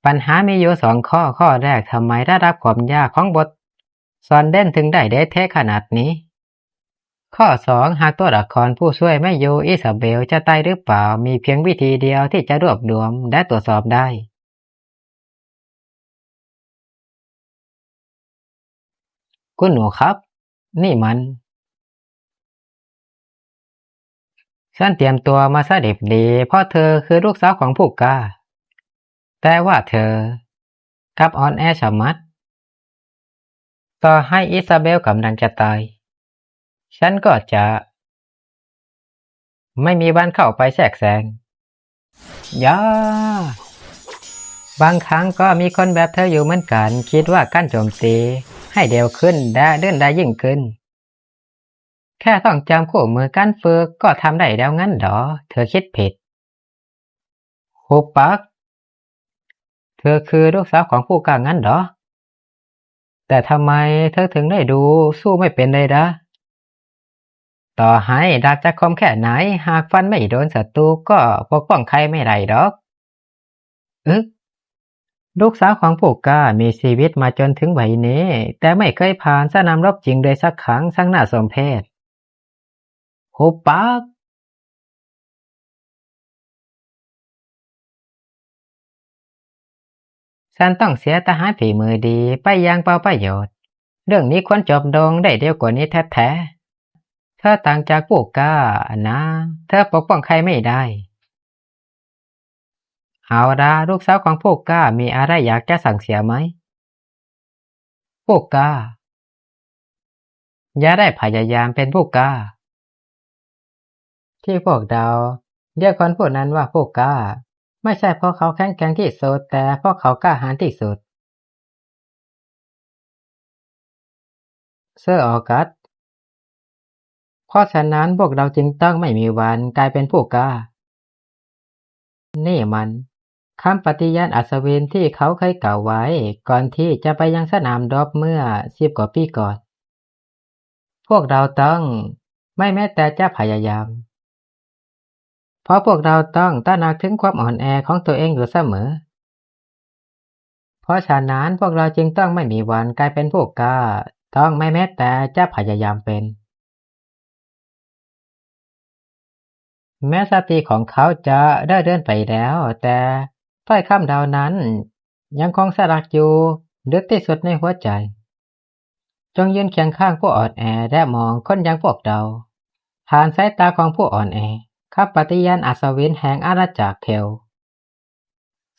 ບັນຫາມີຢູ່ສອງຂໍ້. ຂໍ້ແລກ, ທຳໄມລະດັບຄວາມຍາກຂອງບົດສອນເດັ່ນເຖິງໄດ້ເດັດເທຂະໜາດນີ້? ຂໍ້ສອງ, ຫາກຕົວລະຄອນຜູ້ຊ່ວຍໄມ່ຢູ່, ອີຊາເບວຈະຕາຍຫຼືເປົ່າ? ມີພຽງວິທີດຽວທີ່ຈະລວບລວມ ແລະ ກວດສອບໄດ້. ຄຸນໜູຄັບ, ນີ້ມັນ ສັນຕຽມຕົວມາຊະດິບດີ, ເພາະເທີຄືລູກສາວຂອງຜູ້ກ້າ. ແຕ່ວ່າເທີກັບອ່ອນແອຊະມັດ. ຕໍ່ໃຫ້ອີຊາເບວກຳລັງຈະຕາຍ, ສັນກໍຈະ ໄມ່ມີວັນເຂົ້າໄປແຊກແຊງ. ຢ່າ! ບາງຄັ້ງກໍມີຄົນແບບເທີຢູ່ເໝືອນກັນ, ຄິດວ່າການໂຈມຕີໃຫ້ເດວຂຶ້ນ ແລະ ເດີນໄດ້ຍິ່ງຂຶ້ນ, ແຄ່ຕ້ອງຈຳຄູ່ມືການຝຶກກໍທຳໄດ້ແລ້ວ. ເງິນດອກ, ເທີຄິດຜິດ. ຫຸບປາກ! ເທີຄືລູກສາວຂອງຜູ້ກ້າ. ເງິນດອກ, ແຕ່ທຳໄມເທີເຖິງໄດ້ດູສູ້ໄມ່ເປັນເລີຍລະ? ຕໍ່ໃຫ້ດາບຈະຄົມແຄ່ໃນ, ຫາກຟັນໄມ່ໂດນສັດຕູກໍປົກປ້ອງໃຄໄມ່ໄດ້ດອກ. ອຶກ! ລູກສາວຂອງຜູ້ກ້າມີຊີວິດມາຈົນເຖິງໄວນີ້, ແຕ່ໄມ່ເຄີຍຜ່ານສະໜາມລົບຈິງເລີຍສັກຄັ້ງ. ຊ່າງໜ້າສົມເພດ. ຫຸບປາກ! ສັນຕ້ອງເສຍທະຫານຝີມືດີໄປຢ່າງເປົ່າປະໂຫຍດ. ເລື່ອງນີ້ຄວນຈົບລົງໄດ້ເລັວກວ່ານີ້ແທ້ໆ. ເທີຕ່າງຈາກຜູ້ກ້ານະ, ເທີປົກປ້ອງໃຄໄມ່ໄດ້. ເອົາລະ, ລູກສາວຂອງຜູ້ກ້າມີອະໄລຢາກຈະສັ່ງເສຍໄໝ? ຜູ້ກ້າ, ຢ່າໄດ້ພະຍາຍາມເປັນຜູ້ກ້າ. ທີ່ພວກເຮົາຮຽກຄົນຜູ້ນັ້ນວ່າຜູ້ກ້າ, ໄມ່ໃຊ່ເພາະເຂົາແຂງແກ່ງທີ່ສຸດ, ແຕ່ເພາະເຂົາກ້າຫານທີ່ສຸດ. ເຊີ ອອກັດ, ເພາະສະນັ້ນພວກເຮົາຈຶ່ງຕ້ອງໄມ່ມີວັນກາຍເປັນຜູ້ກ້າ. ນີ້ມັນຄຳປະຕິຍານອັດສະວິນທີ່ເຂົາເຄີຍກ່າວໄວ້ ກ່ອນທີ່ຈະໄປຍັງສະໜາມລົບເມື່ອສິບກວ່າປີກ່ອນ. ພວກເຮົາຕ້ອງໄມ່ແມ້ແຕ່ຈະພະຍາຍາມ. ເພາະພວກເຮົາຕ້ອງຕະໜັກເຖິງຄວາມອ່ອນແອຂອງຕົວເອງຢູ່ສະເໝີ. ເພາະສະນັ້ນ, ພວກເຮົາຈຶ່ງຕ້ອງໄມ່ມີວັນກາຍເປັນຜູ້ກ້າ, ຕ້ອງໄມ່ແມ້ແຕ່ຈະພະຍາຍາມເປັນ. ແມ້ສະຕິຂອງເຂົາຈະເລີດເລືອນໄປແລ້ວ, ແຕ່ຖ້ອຍຄຳເຫຼົ່ານັ້ນຍັງຄົງສະຫຼັກຢູ່ເລິກທີ່ສຸດໃນຫົວໃຈ. ຈົ່ງຢືນຄຽງຂ້າງຜູ້ອ່ອນແອ ແລະ ມອງຄົນຢ່າງພວກເຮົາຜ່ານສາຍຕາຂອງຜູ້ອ່ອນແອ. ຄຳປະຕິຍານອັດສະວິນແຫ່ງອານາຈັກເທວ.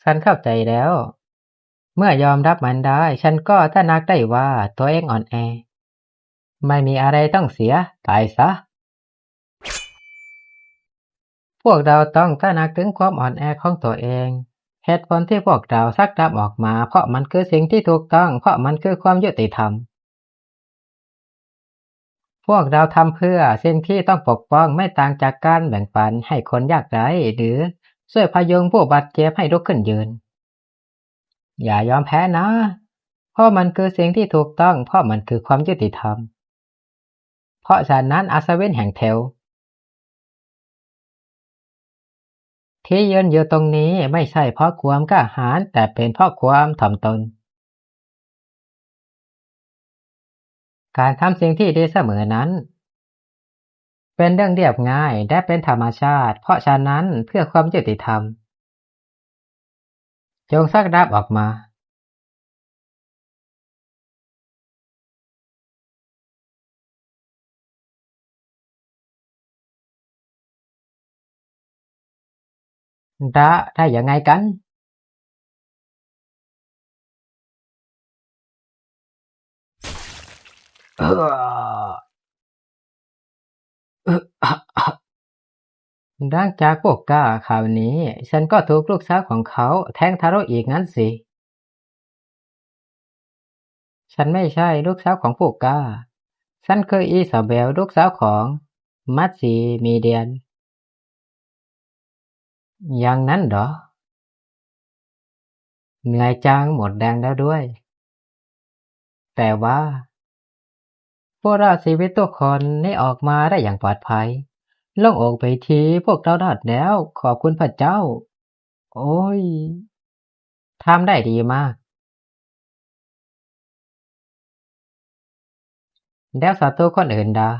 ສັນເຂົ້າໃຈແລ້ວ. ເມື່ອຍອມຮັບມັນໄດ້, ສັນກໍຕະໜັກໄດ້ວ່າຕົວເອງອ່ອນແອ. ໄມ່ມີອະໄລຕ້ອງເສຍ, ຕາຍຊະ. ພວກເຮົາຕ້ອງຕະໜັກເຖິງຄວາມອ່ອນແອຂອງຕົວເອງ. ເຫດຜົນທີ່ພວກເຮົາຊັກດາບອອກມາ, ເພາະມັນຄືສິ່ງທີ່ຖືກຕ້ອງ, ເພາະມັນຄືຄວາມຍຸຕິທຳ. ພວກເຮົາທຳເພື່ອສິ່ງທີ່ຕ້ອງປົກປ້ອງ, ໄມ່ຕ່າງຈາກການແບ່ງປັນໃຫ້ຄົນຍາກໄຮ້ ຫຼື ຊ່ວຍພະຍຸງຜູ້ບາດເຈັບໃຫ້ລຸກຂຶ້ນຢືນ. ຢ່າຍອມແພ້ນະ, ເພາະມັນຄືສິ່ງທີ່ຖືກຕ້ອງ, ເພາະມັນຄືຄວາມຍຸຕິທຳ. ເພາະສະນັ້ນ, ອັດສະວິນແຫ່ງເທວ. ທີ່ຢືນຢູ່ຕົງນີ້ໄມ່ໃຊ່ເພາະຄວາມກ້າຫານ, ແຕ່ເປັນເພາະຄວາມຖ່ອມຕົນ. ການທຳສິ່ງທີ່ດີສະເໝີນັ້ນ ເປັນເລື່ອງລຽບງ່າຍ ແລະ ເປັນທຳມະຊາດ. ເພາະສະນັ້ນ, ເພື່ອຄວາມຍຸຕິທຳ, ຈົ່ງຊັກດາບອອກມາ. ดะ ได้ยังไงกัน เออ เออ อะ อะ หลังจากพวกกล้าข่าวนี้ ฉันก็ถูกลูกสาวของเขาแทงทะลุอีกงั้นสิ ฉันไม่ใช่ลูกสาวของพวกกล้า ฉันคืออีซาเบล ลูกสาวของมัสซีมีเดียน อย่างนั้นเหรอ เหนื่อยจัง หมดแรงแล้วด้วย แต่ว่า ผู้รอดชีวิตทุกคนนี่ออกมาได้อย่างปลอดภัย โล่งอกไปที พวกเรารอดแล้ว ขอบคุณพระเจ้า โอ้ย ทำได้ดีมาก แล้วศัตรูคนอื่นดา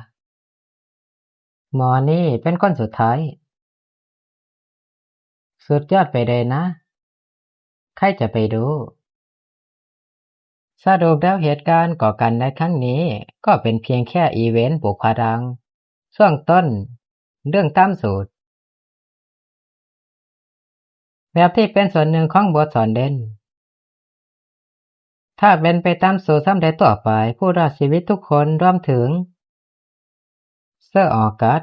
หมอนี่เป็นคนสุดท้าย สุดยอดไปเลยนะ ใครจะไปรู้ สรุปแล้วเหตุการณ์ก่อการร้ายครั้งนี้ ก็เป็นเพียงแค่อีเวนต์ปลุกพลัง ช่วงต้น เรื่องตามสูตร แบบที่เป็นส่วนหนึ่งของบทสอนเด่น ถ้าเป็นไปตามสูตรสำเร็จทั่วไป ผู้รอดชีวิตทุกคนรวมถึงเซอร์ออกัส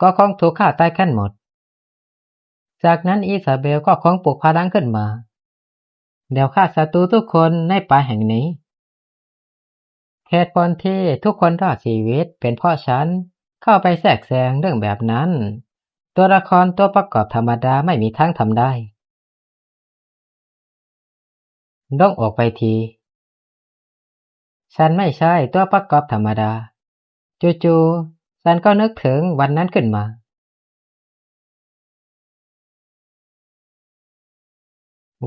ก็คงถูกฆ่าตายกันหมด จากนั้นอีซาเบลก็คงปลุกพลังขึ้นมา แล้วฆ่าศัตรูทุกคนในป่าแห่งนี้ เหตุผลที่ทุกคนรอดชีวิตเป็นเพราะฉันเข้าไปแทรกแซงเรื่องแบบนั้น ตัวละครตัวประกอบธรรมดาไม่มีทางทำได้ โล่งอกไปที ฉันไม่ใช่ตัวประกอบธรรมดา จู่ๆ ฉันก็นึกถึงวันนั้นขึ้นมา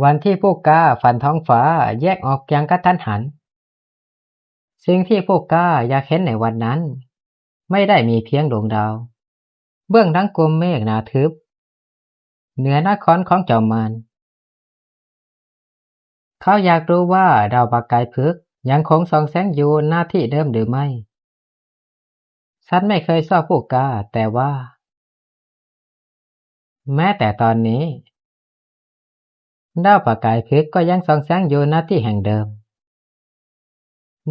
วันที่ผู้กล้าฝันท้องฟ้าแยกออกอย่างกะทันหัน สิ่งที่ผู้กล้าอยากเห็นในวันนั้น ไม่ได้มีเพียงดวงดาว เบื้องหลังกลุ่มเมฆหนาทึบ เหนือนครของจอมมาร เขาอยากรู้ว่าดาวประกายพฤกษ์ยังคงส่องแสงอยู่ ณ ที่เดิมหรือไม่ ฉันไม่เคยชอบผู้กล้า แต่ว่า แม้แต่ตอนนี้ ดาวประกายพฤกษ์ก็ยังส่องแสงอยู่ ณ ที่แห่งเดิม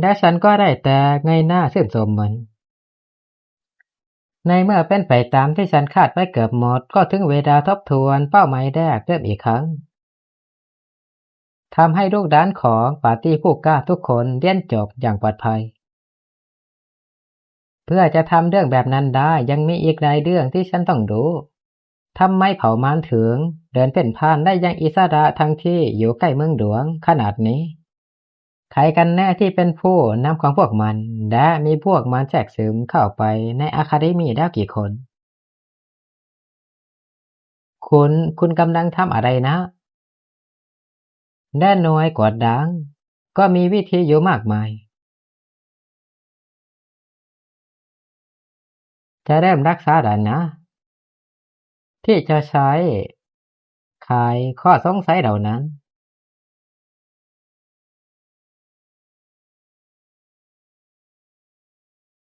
และฉันก็ได้แต่เงยหน้าชื่นชมมัน ในเมื่อเป็นไปตามที่ฉันคาดไว้เกือบหมด ก็ถึงเวลาทบทวนเป้าหมายแรกเริ่มอีกครั้ง ทำให้ลูกหลานของปาร์ตี้ผู้กล้าทุกคนเรียนจบอย่างปลอดภัย เพื่อจะทำเรื่องแบบนั้นได้ ยังมีอีกหลายเรื่องที่ฉันต้องรู้ ทำไมเผ่ามารถึงเดินเพ่นพ่านได้อย่างอิสระ ทั้งที่อยู่ใกล้เมืองหลวงขนาดนี้ ใครกันแน่ที่เป็นผู้นำของพวกมัน และมีพวกมันแทรกซึมเข้าไปในอะคาเดมีแล้วกี่คน คุณ คุณกำลังทำอะไรนะ และหน่วยกวดล้างก็มีวิธีอยู่มากมาย จะเริ่มรักษาแล้วนะ ที่จะใช้ไขข้อสงสัยเหล่านั้น